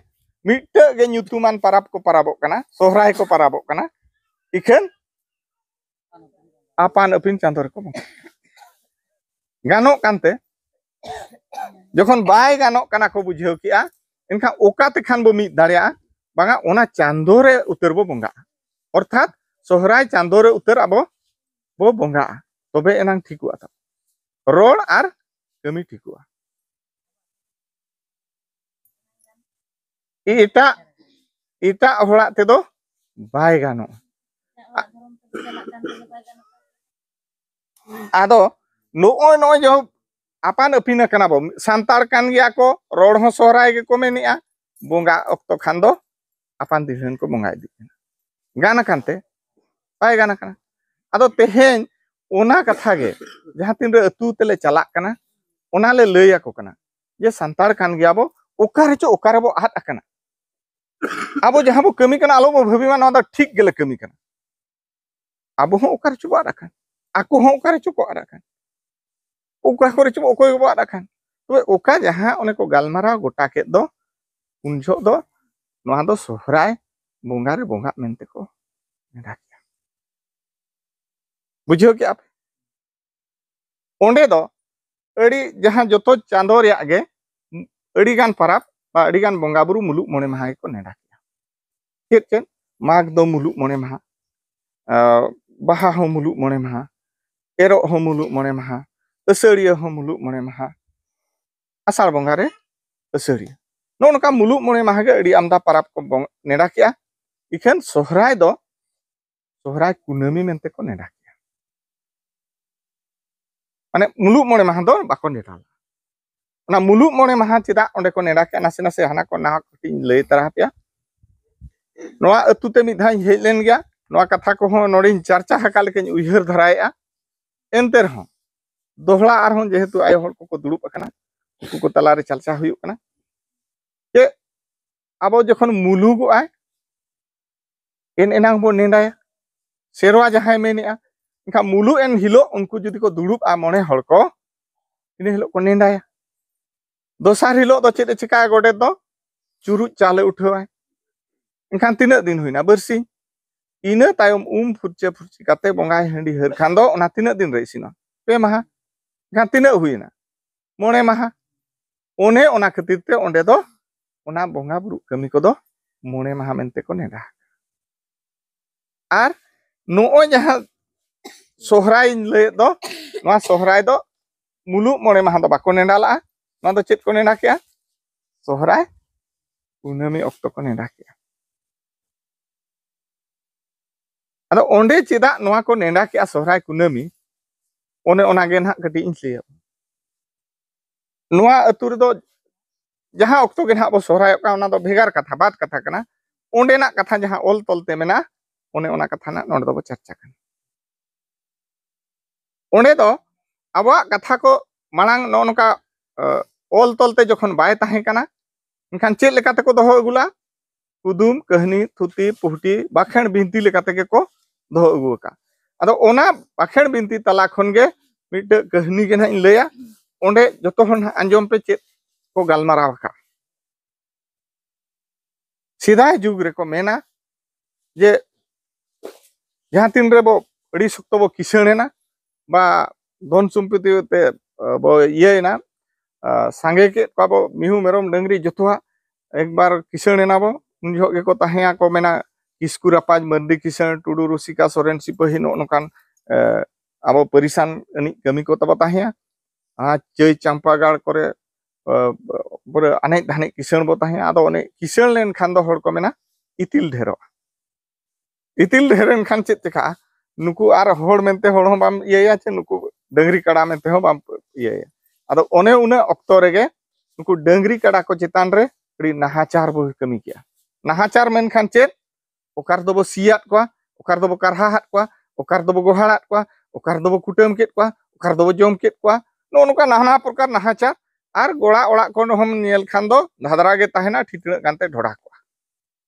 ᱢᱤᱫᱴᱟᱹᱜ ᱜᱮ ᱧᱩᱛᱩᱢᱟᱱ ᱯᱟᱨᱟᱵᱽ ᱠᱚ ᱯᱟᱨᱟᱵᱚᱜ ᱠᱟᱱᱟ, ᱥᱚᱦᱨᱟᱭ ᱠᱚ ᱯᱟᱨᱟᱵᱚᱜ ᱠᱟᱱᱟ, ᱤᱠᱷᱟᱹᱱ ᱟᱯᱟᱱ ᱟᱹᱯᱤᱱ ᱪᱟᱸᱫᱚ ᱨᱮᱠᱚ ᱵᱚᱸᱜᱟ᱾ ᱜᱟᱱᱚᱜ ᱠᱟᱱᱛᱮ, ᱡᱚᱠᱷᱚᱱ ᱵᱟᱭ ᱜᱟᱱᱚᱜ ᱠᱟᱱᱟ ᱠᱚ ᱵᱩᱡᱷᱟᱹᱣ ᱠᱮᱜᱼᱟ, ᱮᱱᱠᱷᱟᱱ ᱚᱠᱟ ᱛᱮᱠᱷᱟᱱ ᱵᱚ ᱢᱤᱫ ᱫᱟᱲᱮᱭᱟᱜᱼᱟ? ᱵᱟᱝᱟ, ᱚᱱᱟ ᱪᱟᱸᱫᱚ ᱨᱮ ᱩᱛᱟᱹᱨ ᱵᱚ ᱵᱚᱸᱜᱟᱜᱼᱟ᱾ ᱚᱨᱛᱷᱟᱛ ᱥᱚᱦᱨᱟᱭ ᱪᱟᱸᱫᱚ ᱨᱮ ᱩᱛᱟᱹᱨ ᱟᱵᱚ ᱵᱚ ᱵᱚᱸᱜᱟᱜᱼᱟ, ᱛᱚᱵᱮ ᱮᱱᱟᱝ ᱴᱷᱤᱠᱚᱜᱼᱟ ᱛᱟᱵᱚ᱾ ᱨᱚᱲ ᱟᱨ ᱠᱟᱹᱢᱤ ᱴᱷᱤᱠᱚᱜᱼᱟ᱾ ᱮᱴᱟᱜ, ᱮᱴᱟᱜ ᱦᱚᱲᱟᱜ ᱛᱮᱫᱚ ᱵᱟᱭ ᱜᱟᱱᱚᱜᱼᱟ᱾ ᱟᱫᱚ ᱱᱚᱜᱼᱚᱭ, ᱱᱚᱜᱼᱚᱭ ᱡᱮ ᱟᱯᱟᱱ ᱟᱹᱯᱤᱱ ᱟᱠᱟᱱᱟ ᱵᱚ, ᱥᱟᱱᱛᱟᱲ ᱠᱟᱱ ᱜᱮᱭᱟ ᱠᱚ, ᱨᱚᱲ ᱦᱚᱸ ᱥᱚᱦᱨᱟᱭ ᱜᱮᱠᱚ ᱢᱮᱱᱮᱜᱼᱟ, ᱵᱚᱸᱜᱟ ᱚᱠᱛᱚ ᱠᱷᱟᱱ ᱫᱚ ᱟᱯᱟᱱ ᱫᱤᱥᱚᱢ ᱠᱚ ᱵᱚᱸᱜᱟ ᱤᱫᱤᱜ ᱠᱟᱱᱟ᱾ ᱜᱟᱱ ᱟᱠᱟᱱ ᱛᱮ ᱵᱟᱭ ᱜᱟᱱ ᱟᱠᱟᱱᱟ᱾ ᱟᱫᱚ ᱛᱮᱦᱮᱧ ᱚᱱᱟ ᱠᱟᱛᱷᱟ ᱜᱮ, ᱡᱟᱦᱟᱸ ᱛᱤᱱ ᱨᱮ ᱟᱹᱛᱩ ᱛᱮᱞᱮ ᱪᱟᱞᱟᱜ ᱠᱟᱱᱟ, ᱚᱱᱟ ᱞᱮ ᱞᱟᱹᱭ ᱟᱠᱚ ᱠᱟᱱᱟ ᱡᱮ ᱥᱟᱱᱛᱟᱲ ᱠᱟᱱ ᱜᱮᱭᱟ ᱵᱚ, ᱚᱠᱟ ᱨᱮᱪᱚ ᱚᱠᱟ ᱨᱮᱵᱚ ᱟᱫ ᱟᱠᱟᱱᱟ᱾ ᱟᱵᱚ ᱡᱟᱦᱟᱸ ᱵᱚ ᱠᱟᱹᱢᱤ ᱠᱟᱱᱟ, ᱟᱞᱚ ᱵᱚ ᱵᱷᱟᱹᱵᱤ ᱢᱟ ᱱᱚᱣᱟ ᱫᱚ ᱴᱷᱤᱠ ᱜᱮᱞᱮ ᱠᱟᱹᱢᱤ ᱠᱟᱱᱟ᱾ ᱟᱵᱚ ᱦᱚᱸ ᱚᱠᱟ ᱨᱮᱪᱚ ᱵᱚ ᱟᱫ ᱟᱠᱟᱱ, ᱟᱠᱚ ᱦᱚᱸ ᱚᱠᱟ ᱨᱮᱪᱚ ᱠᱚ ᱟᱫ ᱟᱠᱟᱱ, ᱚᱠᱟ ᱠᱚᱨᱮ ᱪᱚ ᱚᱠᱚᱭ ᱜᱮᱵᱚ ᱟᱫ ᱟᱠᱟᱱ᱾ ᱛᱚᱵᱮ ᱚᱠᱟ ᱡᱟᱦᱟᱸ ᱚᱱᱮ ᱠᱚ ᱜᱟᱞᱢᱟᱨᱟᱣ ᱜᱚᱴᱟ ᱠᱮᱫ ᱫᱚ, ᱩᱱ ᱡᱚᱦᱚᱜ ᱫᱚ ᱱᱚᱣᱟ ᱫᱚ ᱥᱚᱦᱨᱟᱭ ᱵᱚᱸᱜᱟ ᱨᱮ ᱵᱚᱸᱜᱟᱜ ᱢᱮᱱᱛᱮ ᱠᱚ ᱱᱮᱰᱟ ᱠᱮᱜᱼᱟ᱾ ᱵᱩᱡᱷᱟᱹᱣ ᱠᱮᱜᱼᱟ ᱯᱮ? ᱚᱸᱰᱮ ᱫᱚ ᱟᱹᱰᱤ ᱡᱟᱦᱟᱸ ᱡᱚᱛᱚ ᱪᱟᱸᱫᱚ ᱨᱮᱭᱟᱜ ᱜᱮ ᱟᱹᱰᱤ ᱜᱟᱱ ᱯᱟᱨᱟᱵᱽ ᱵᱟ ᱟᱹᱰᱤ ᱜᱟᱱ ᱵᱚᱸᱜᱟ ᱵᱩᱨᱩ ᱢᱩᱞᱩᱜ ᱢᱚᱬᱮ ᱢᱟᱦᱟ ᱜᱮᱠᱚ ᱱᱮᱰᱟ ᱠᱮᱜᱼᱟ᱾ ᱪᱮᱫ ᱪᱮᱫ? ᱢᱟᱜᱽ ᱫᱚ ᱢᱩᱞᱩᱜ ᱢᱚᱬᱮ ᱢᱟᱦᱟ, ᱟᱨ ᱵᱟᱦᱟ ᱦᱚᱸ ᱢᱩᱞᱩᱜ ᱢᱚᱬᱮ ᱢᱟᱦᱟ, ᱮᱨᱚᱜ ᱦᱚᱸ ᱢᱩᱞᱩᱜ ᱢᱚᱬᱮ ᱢᱟᱦᱟ, ᱟᱹᱥᱟᱹᱲᱤᱭᱟᱹ ᱦᱚᱸ ᱢᱩᱞᱩᱜ ᱢᱚᱬᱮ ᱢᱟᱦᱟ, ᱟᱥᱟᱲ ᱵᱚᱸᱜᱟ ᱨᱮ ᱟᱹᱥᱟᱹᱲᱤᱭᱟᱹ᱾ ᱱᱚᱜᱼᱚ ᱱᱚᱝᱠᱟ ᱢᱩᱞᱩᱜ ᱢᱚᱬᱮ ᱢᱟᱦᱟ ᱜᱮ ᱟᱹᱰᱤ ᱟᱢᱫᱟ ᱯᱟᱨᱟᱵᱽ ᱠᱚ ᱵᱚᱝ-, ᱱᱮᱰᱟ ᱠᱮᱜᱼᱟ᱾ ᱤᱠᱷᱟᱹᱱ ᱥᱚᱦᱨᱟᱭ ᱫᱚ ᱥᱚᱦᱨᱟᱭ ᱠᱩᱱᱟᱹᱢᱤ ᱢᱮᱱᱛᱮ ᱠᱚ ᱱᱮᱰᱟ ᱠᱮᱜᱼᱟ᱾ ᱢᱟᱱᱮ ᱢᱩᱞᱩᱜ ᱢᱚᱬᱮ ᱢᱟᱦᱟ ᱫᱚ ᱵᱟᱠᱚ ᱱᱮᱰᱟ ᱞᱮᱜᱼᱟ᱾ ᱚᱱᱟ ᱢᱩᱞᱩᱜ ᱢᱚᱬᱮ ᱢᱟᱦᱟ ᱪᱮᱫᱟᱜ ᱚᱸᱰᱮ ᱠᱚ ᱱᱮᱰᱟ ᱠᱮᱜᱼᱟ, ᱱᱟᱥᱮ ᱱᱟᱥᱮ ᱦᱟᱱᱟ ᱠᱚ ᱱᱟᱣᱟ ᱠᱟᱹᱴᱤᱡ ᱤᱧ ᱞᱟᱹᱭ ᱛᱟᱨᱟ ᱟᱯᱮᱭᱟ᱾ ᱱᱚᱣᱟ ᱟᱹᱛᱩ ᱛᱮ ᱢᱤᱫ ᱫᱷᱟᱣ ᱤᱧ ᱦᱮᱡ ᱞᱮᱱ ᱜᱮᱭᱟ, ᱱᱚᱣᱟ ᱠᱟᱛᱷᱟ ᱠᱚᱦᱚᱸ ᱱᱚᱰᱮᱧ ᱪᱟᱨᱪᱟ ᱟᱠᱟᱫ ᱞᱮᱠᱟᱧ ᱩᱭᱦᱟᱹᱨ ᱫᱷᱟᱨᱟᱭᱮᱜᱼᱟ᱾ ᱮᱱᱛᱮ ᱨᱮᱦᱚᱸ ᱫᱚᱦᱲᱟ ᱟᱨᱦᱚᱸ ᱡᱮᱦᱮᱛᱩ ᱟᱭᱳ ᱦᱚᱲ ᱠᱚᱠᱚ ᱫᱩᱲᱩᱵ ᱟᱠᱟᱱᱟ, ᱩᱱᱠᱩ ᱠᱚ ᱛᱟᱞᱟᱨᱮ ᱪᱟᱨᱪᱟ ᱦᱩᱭᱩᱜ ᱠᱟᱱᱟ᱾ ᱡᱮ ᱟᱵᱚ ᱡᱚᱠᱷᱚᱱ ᱢᱩᱞᱩᱜᱚᱜᱼᱟᱭ, ᱮᱱ ᱮᱱᱟᱝ ᱵᱚᱱ ᱱᱮᱰᱟᱭᱟ, ᱥᱮᱨᱣᱟ ᱡᱟᱦᱟᱸᱭ ᱢᱮᱱᱮᱜᱼᱟ᱾ ᱮᱱᱠᱷᱟᱱ ᱢᱩᱞᱩᱜ ᱮᱱ ᱦᱤᱞᱳᱜ ᱩᱱᱠᱩ ᱡᱩᱫᱤ ᱠᱚ ᱫᱩᱲᱩᱵᱼᱟ ᱢᱚᱬᱮ ᱦᱚᱲ ᱠᱚ, ᱤᱱᱟᱹ ᱦᱤᱞᱳᱜ ᱠᱚ ᱱᱮᱰᱟᱭᱟ᱾ ᱫᱚᱥᱟᱨ ᱦᱤᱞᱳᱜ ᱫᱚ ᱪᱮᱫ ᱮ ᱪᱤᱠᱟᱹᱭᱟ ᱜᱚᱰᱮᱛ ᱫᱚ? ᱪᱩᱨᱩᱡ ᱪᱟᱣᱞᱮ ᱩᱴᱷᱟᱹᱣᱟᱭ᱾ ᱮᱱᱠᱷᱟᱱ ᱛᱤᱱᱟᱹᱜ ᱫᱤᱱ ᱦᱩᱭᱱᱟ? ᱵᱟᱹᱨᱥᱤᱧ᱾ ᱤᱱᱟᱹ ᱛᱟᱭᱚᱢ ᱩᱢ ᱯᱷᱩᱨᱪᱟᱹ ᱯᱷᱩᱨᱪᱤ ᱠᱟᱛᱮ ᱵᱚᱸᱜᱟᱭ ᱦᱟᱺᱰᱤ ᱦᱟᱹᱨ ᱠᱷᱟᱱ ᱫᱚ ᱚᱱᱟ ᱛᱤᱱᱟᱹᱜ ᱫᱤᱱ ᱨᱮ ᱤᱥᱤᱱᱚᱜᱼᱟ? ᱯᱮ ᱢᱟᱦᱟ᱾ ᱮᱱᱠᱷᱟᱱ ᱛᱤᱱᱟᱹᱜ ᱦᱩᱭᱱᱟ? ᱢᱚᱬᱮ ᱢᱟᱦᱟ᱾ ᱚᱱᱮ ᱚᱱᱟ ᱠᱷᱟᱹᱛᱤᱨ ᱛᱮ ᱚᱸᱰᱮ ᱫᱚ ᱚᱱᱟ ᱵᱚᱸᱜᱟ ᱵᱩᱨᱩ ᱠᱟᱹᱢᱤ ᱠᱚᱫᱚ ᱢᱚᱬᱮ ᱢᱟᱦᱟ ᱢᱮᱱᱛᱮ ᱠᱚ ᱱᱮᱰᱟ ᱟᱠᱟᱫᱟ᱾ ᱟᱨ ᱱᱚᱜᱼᱚᱭ ᱡᱟᱦᱟᱸ ᱥᱚᱦᱨᱟᱭᱤᱧ ᱞᱟᱹᱭᱮᱫ ᱫᱚ, ᱱᱚᱣᱟ ᱥᱚᱦᱨᱟᱭ ᱫᱚ ᱢᱩᱞᱩᱜ ᱢᱚᱬᱮ ᱢᱟᱦᱟ ᱫᱚ ᱵᱟᱠᱚ ᱱᱮᱰᱟ ᱞᱟᱜᱼᱟ᱾ ᱱᱚᱣᱟ ᱫᱚ ᱪᱮᱫ ᱠᱚ ᱱᱮᱰᱟ ᱠᱮᱜᱼᱟ? ᱥᱚᱦᱨᱟᱭ ᱠᱩᱱᱟᱹᱢᱤ ᱚᱠᱛᱚ ᱠᱚ ᱱᱮᱰᱟ ᱠᱮᱜᱼᱟ᱾ ᱟᱫᱚ ᱚᱸᱰᱮ ᱪᱮᱫᱟᱜ ᱱᱚᱣᱟ ᱠᱚ ᱱᱮᱰᱟ ᱠᱮᱜᱼᱟ ᱥᱚᱦᱨᱟᱭ ᱠᱩᱱᱟᱹᱢᱤ? ᱚᱱᱮ ᱚᱱᱟ ᱜᱮ ᱱᱟᱦᱟᱜ ᱠᱟᱹᱴᱤᱡ ᱤᱧ ᱞᱟᱹᱭᱟ᱾ ᱱᱚᱣᱟ ᱟᱹᱛᱩ ᱨᱮᱫᱚ ᱡᱟᱦᱟᱸ ᱚᱠᱛᱚ ᱜᱮ ᱱᱟᱦᱟᱜ ᱵᱚ ᱥᱚᱦᱨᱟᱭᱚᱜ ᱠᱟᱱᱟ, ᱚᱱᱟ ᱫᱚ ᱵᱷᱮᱜᱟᱨ ᱠᱟᱛᱷᱟ, ᱵᱟᱫ ᱠᱟᱛᱷᱟ ᱠᱟᱱᱟ᱾ ᱚᱸᱰᱮᱱᱟᱜ ᱠᱟᱛᱷᱟ ᱡᱟᱦᱟᱸ ᱚᱞ ᱛᱚᱞ ᱛᱮ ᱢᱮᱱᱟᱜᱼᱟ, ᱚᱱᱮ ᱚᱱᱟ ᱠᱟᱛᱷᱟ ᱱᱟᱦᱟᱜ ᱱᱚᱰᱮ ᱫᱚᱵᱚ ᱪᱟᱨᱪᱟ ᱠᱟᱱᱟ᱾ ᱚᱸᱰᱮ ᱫᱚ ᱟᱵᱚᱣᱟᱜ ᱠᱟᱛᱷᱟ ᱠᱚ ᱢᱟᱲᱟᱝ ᱱᱚᱜᱼᱚ ᱱᱚᱝᱠᱟ, ᱮ, ᱚᱞ ᱛᱚᱞ ᱛᱮ ᱡᱚᱠᱷᱚᱱ ᱵᱟᱭ ᱛᱟᱦᱮᱸ ᱠᱟᱱᱟ, ᱮᱱᱠᱷᱟᱱ ᱪᱮᱫ ᱞᱮᱠᱟ ᱛᱮᱠᱚ ᱫᱚᱦᱚ ᱟᱹᱜᱩ ᱞᱟᱜᱼᱟ? ᱠᱩᱫᱩᱢ, ᱠᱟᱹᱦᱱᱤ, ᱛᱷᱩᱛᱤ, ᱯᱩᱦᱴᱤ, ᱵᱟᱠᱷᱮᱬ, ᱵᱤᱱᱛᱤ ᱞᱮᱠᱟ ᱛᱮᱜᱮ ᱠᱚ ᱫᱚᱦᱚ ᱟᱹᱜᱩ ᱟᱠᱟᱫ᱾ ᱟᱫᱚ ᱚᱱᱟ ᱵᱟᱠᱷᱮᱲ ᱵᱤᱱᱛᱤ ᱛᱟᱞᱟ ᱠᱷᱚᱱ ᱜᱮ ᱢᱤᱫᱴᱟᱝ ᱠᱟᱹᱦᱱᱤ ᱜᱮ ᱱᱟᱦᱟᱜ ᱤᱧ ᱞᱟᱹᱭᱟ᱾ ᱚᱸᱰᱮ ᱡᱚᱛᱚ ᱦᱚᱲ ᱱᱟᱦᱟᱜ ᱟᱸᱡᱚᱢ ᱯᱮ ᱪᱮᱫ ᱠᱚ ᱜᱟᱞᱢᱟᱨᱟᱣ ᱟᱠᱟᱫ᱾ ᱥᱮᱫᱟᱭ ᱡᱩᱜᱽ ᱨᱮᱠᱚ ᱢᱮᱱᱟ ᱡᱮ ᱡᱟᱦᱟᱸ ᱛᱤᱱ ᱨᱮ ᱵᱚ ᱟᱹᱰᱤ ᱥᱚᱠᱛᱚ ᱵᱚ ᱠᱤᱥᱟᱹᱬ ᱮᱱᱟ, ᱵᱟ ᱫᱷᱚᱱ ᱥᱚᱢᱯᱚᱛᱤ ᱛᱮ, ᱟ, ᱵᱚ ᱤᱭᱟᱹᱭᱮᱱᱟ, ᱟ, ᱥᱟᱸᱜᱮ ᱠᱮᱫ ᱠᱚᱣᱟ ᱵᱚ ᱢᱤᱦᱩ ᱢᱮᱨᱚᱢ ᱰᱟᱹᱝᱨᱤ ᱡᱚᱛᱚᱣᱟᱜ, ᱮᱠᱵᱟᱨ ᱠᱤᱥᱟᱹᱬ ᱮᱱᱟ ᱵᱚ᱾ ᱩᱱ ᱡᱚᱦᱚᱜ ᱜᱮᱠᱚ ᱛᱟᱦᱮᱸ ᱟᱠᱚ ᱢᱮᱱᱟ ᱠᱤᱥᱠᱩ ᱨᱟᱯᱟᱡᱽ, ᱢᱟᱹᱨᱰᱤ ᱠᱤᱥᱟᱹᱬ, ᱴᱩᱰᱩ ᱨᱩᱥᱤᱠᱟ, ᱥᱚᱨᱮᱱ ᱥᱤᱯᱟᱹᱦᱤ, ᱱᱚᱜᱼᱚ ᱱᱚᱝᱠᱟᱱ, ᱮ, ᱟᱵᱚ ᱯᱟᱹᱨᱤᱥᱟᱱ ᱟᱹᱱᱤᱡ ᱠᱟᱹᱢᱤ ᱠᱚ ᱛᱟᱵᱚ ᱛᱟᱦᱮᱸᱭᱟ᱾ ᱟᱨ ᱪᱟᱹᱭ ᱪᱟᱢᱯᱟᱜᱟᱲ ᱠᱚᱨᱮ, ᱟ, ᱯᱩᱨᱟᱹ ᱟᱱᱮᱡ ᱫᱷᱟᱱᱮᱡ ᱠᱤᱥᱟᱹᱬ ᱵᱚ ᱛᱟᱦᱮᱸᱭᱟ᱾ ᱟᱫᱚ ᱚᱱᱮ ᱠᱤᱥᱟᱹᱬ ᱞᱮᱱᱠᱷᱟᱱ ᱫᱚ ᱦᱚᱲ ᱠᱚ ᱢᱮᱱᱟ ᱤᱛᱤᱞ ᱰᱷᱮᱨᱚᱜᱼᱟ᱾ ᱤᱛᱤᱞ ᱰᱷᱮᱨ ᱮᱱ ᱠᱷᱟᱱ ᱪᱮᱫ ᱪᱤᱠᱟᱹᱜᱼᱟ? ᱱᱩᱠᱩ ᱟᱨ ᱦᱚᱲ ᱢᱮᱱᱛᱮ ᱦᱚᱲ ᱦᱚᱸ ᱵᱟᱢ ᱤᱭᱟᱹᱭᱟ, ᱪᱮ ᱱᱩᱠᱩ ᱰᱟᱹᱝᱨᱤ ᱠᱟᱰᱟ ᱢᱮᱱᱛᱮ ᱦᱚᱸ ᱵᱟᱢ ᱤᱭᱟᱹᱭᱟ᱾ ᱟᱫᱚ ᱚᱱᱮ ᱩᱱᱟᱹᱜ ᱚᱠᱛᱚ ᱨᱮᱜᱮ ᱱᱩᱠᱩ ᱰᱟᱹᱝᱨᱤ ᱠᱟᱰᱟ ᱠᱚ ᱪᱮᱛᱟᱱ ᱨᱮ ᱟᱹᱰᱤ ᱱᱟᱦᱟᱪᱟᱨ ᱵᱚ ᱠᱟᱹᱢᱤ ᱠᱮᱜᱼᱟ᱾ ᱱᱟᱦᱟᱪᱟᱨ ᱢᱮᱱᱠᱷᱟᱱ ᱪᱮᱫ? ᱚᱠᱟ ᱨᱮᱫᱚ ᱵᱚ ᱥᱤᱭᱟᱫ ᱠᱚᱣᱟ, ᱚᱠᱟ ᱨᱮᱫᱚ ᱵᱚ ᱠᱟᱨᱦᱟᱦᱟᱫ ᱠᱚᱣᱟ, ᱚᱠᱟ ᱨᱮᱫᱚ ᱵᱚ ᱜᱚᱦᱟᱲᱟᱫ ᱠᱚᱣᱟ, ᱚᱠᱟ ᱨᱮᱫᱚ ᱵᱚ ᱠᱩᱴᱟᱹᱢ ᱠᱮᱫ ᱠᱚᱣᱟ, ᱚᱠᱟ ᱨᱮᱫᱚ ᱵᱚ ᱡᱚᱢ ᱠᱮᱫ ᱠᱚᱣᱟ᱾ ᱱᱚᱜᱼᱚ ᱱᱚᱝᱠᱟ ᱱᱟᱱᱟ ᱯᱨᱚᱠᱟᱨ ᱱᱟᱦᱟᱪᱟᱨ᱾ ᱟᱨ ᱜᱚᱲᱟ ᱚᱲᱟᱜ ᱠᱚ ᱦᱚᱸᱢ ᱧᱮᱞ ᱠᱷᱟᱱ ᱫᱚ ᱫᱷᱟᱫᱨᱟ ᱜᱮ ᱛᱟᱦᱮᱱᱟ, ᱴᱷᱤᱴᱲᱟᱹᱜ ᱜᱟᱱᱛᱮ ᱰᱷᱚᱰᱟ ᱠᱚᱜᱼᱟ᱾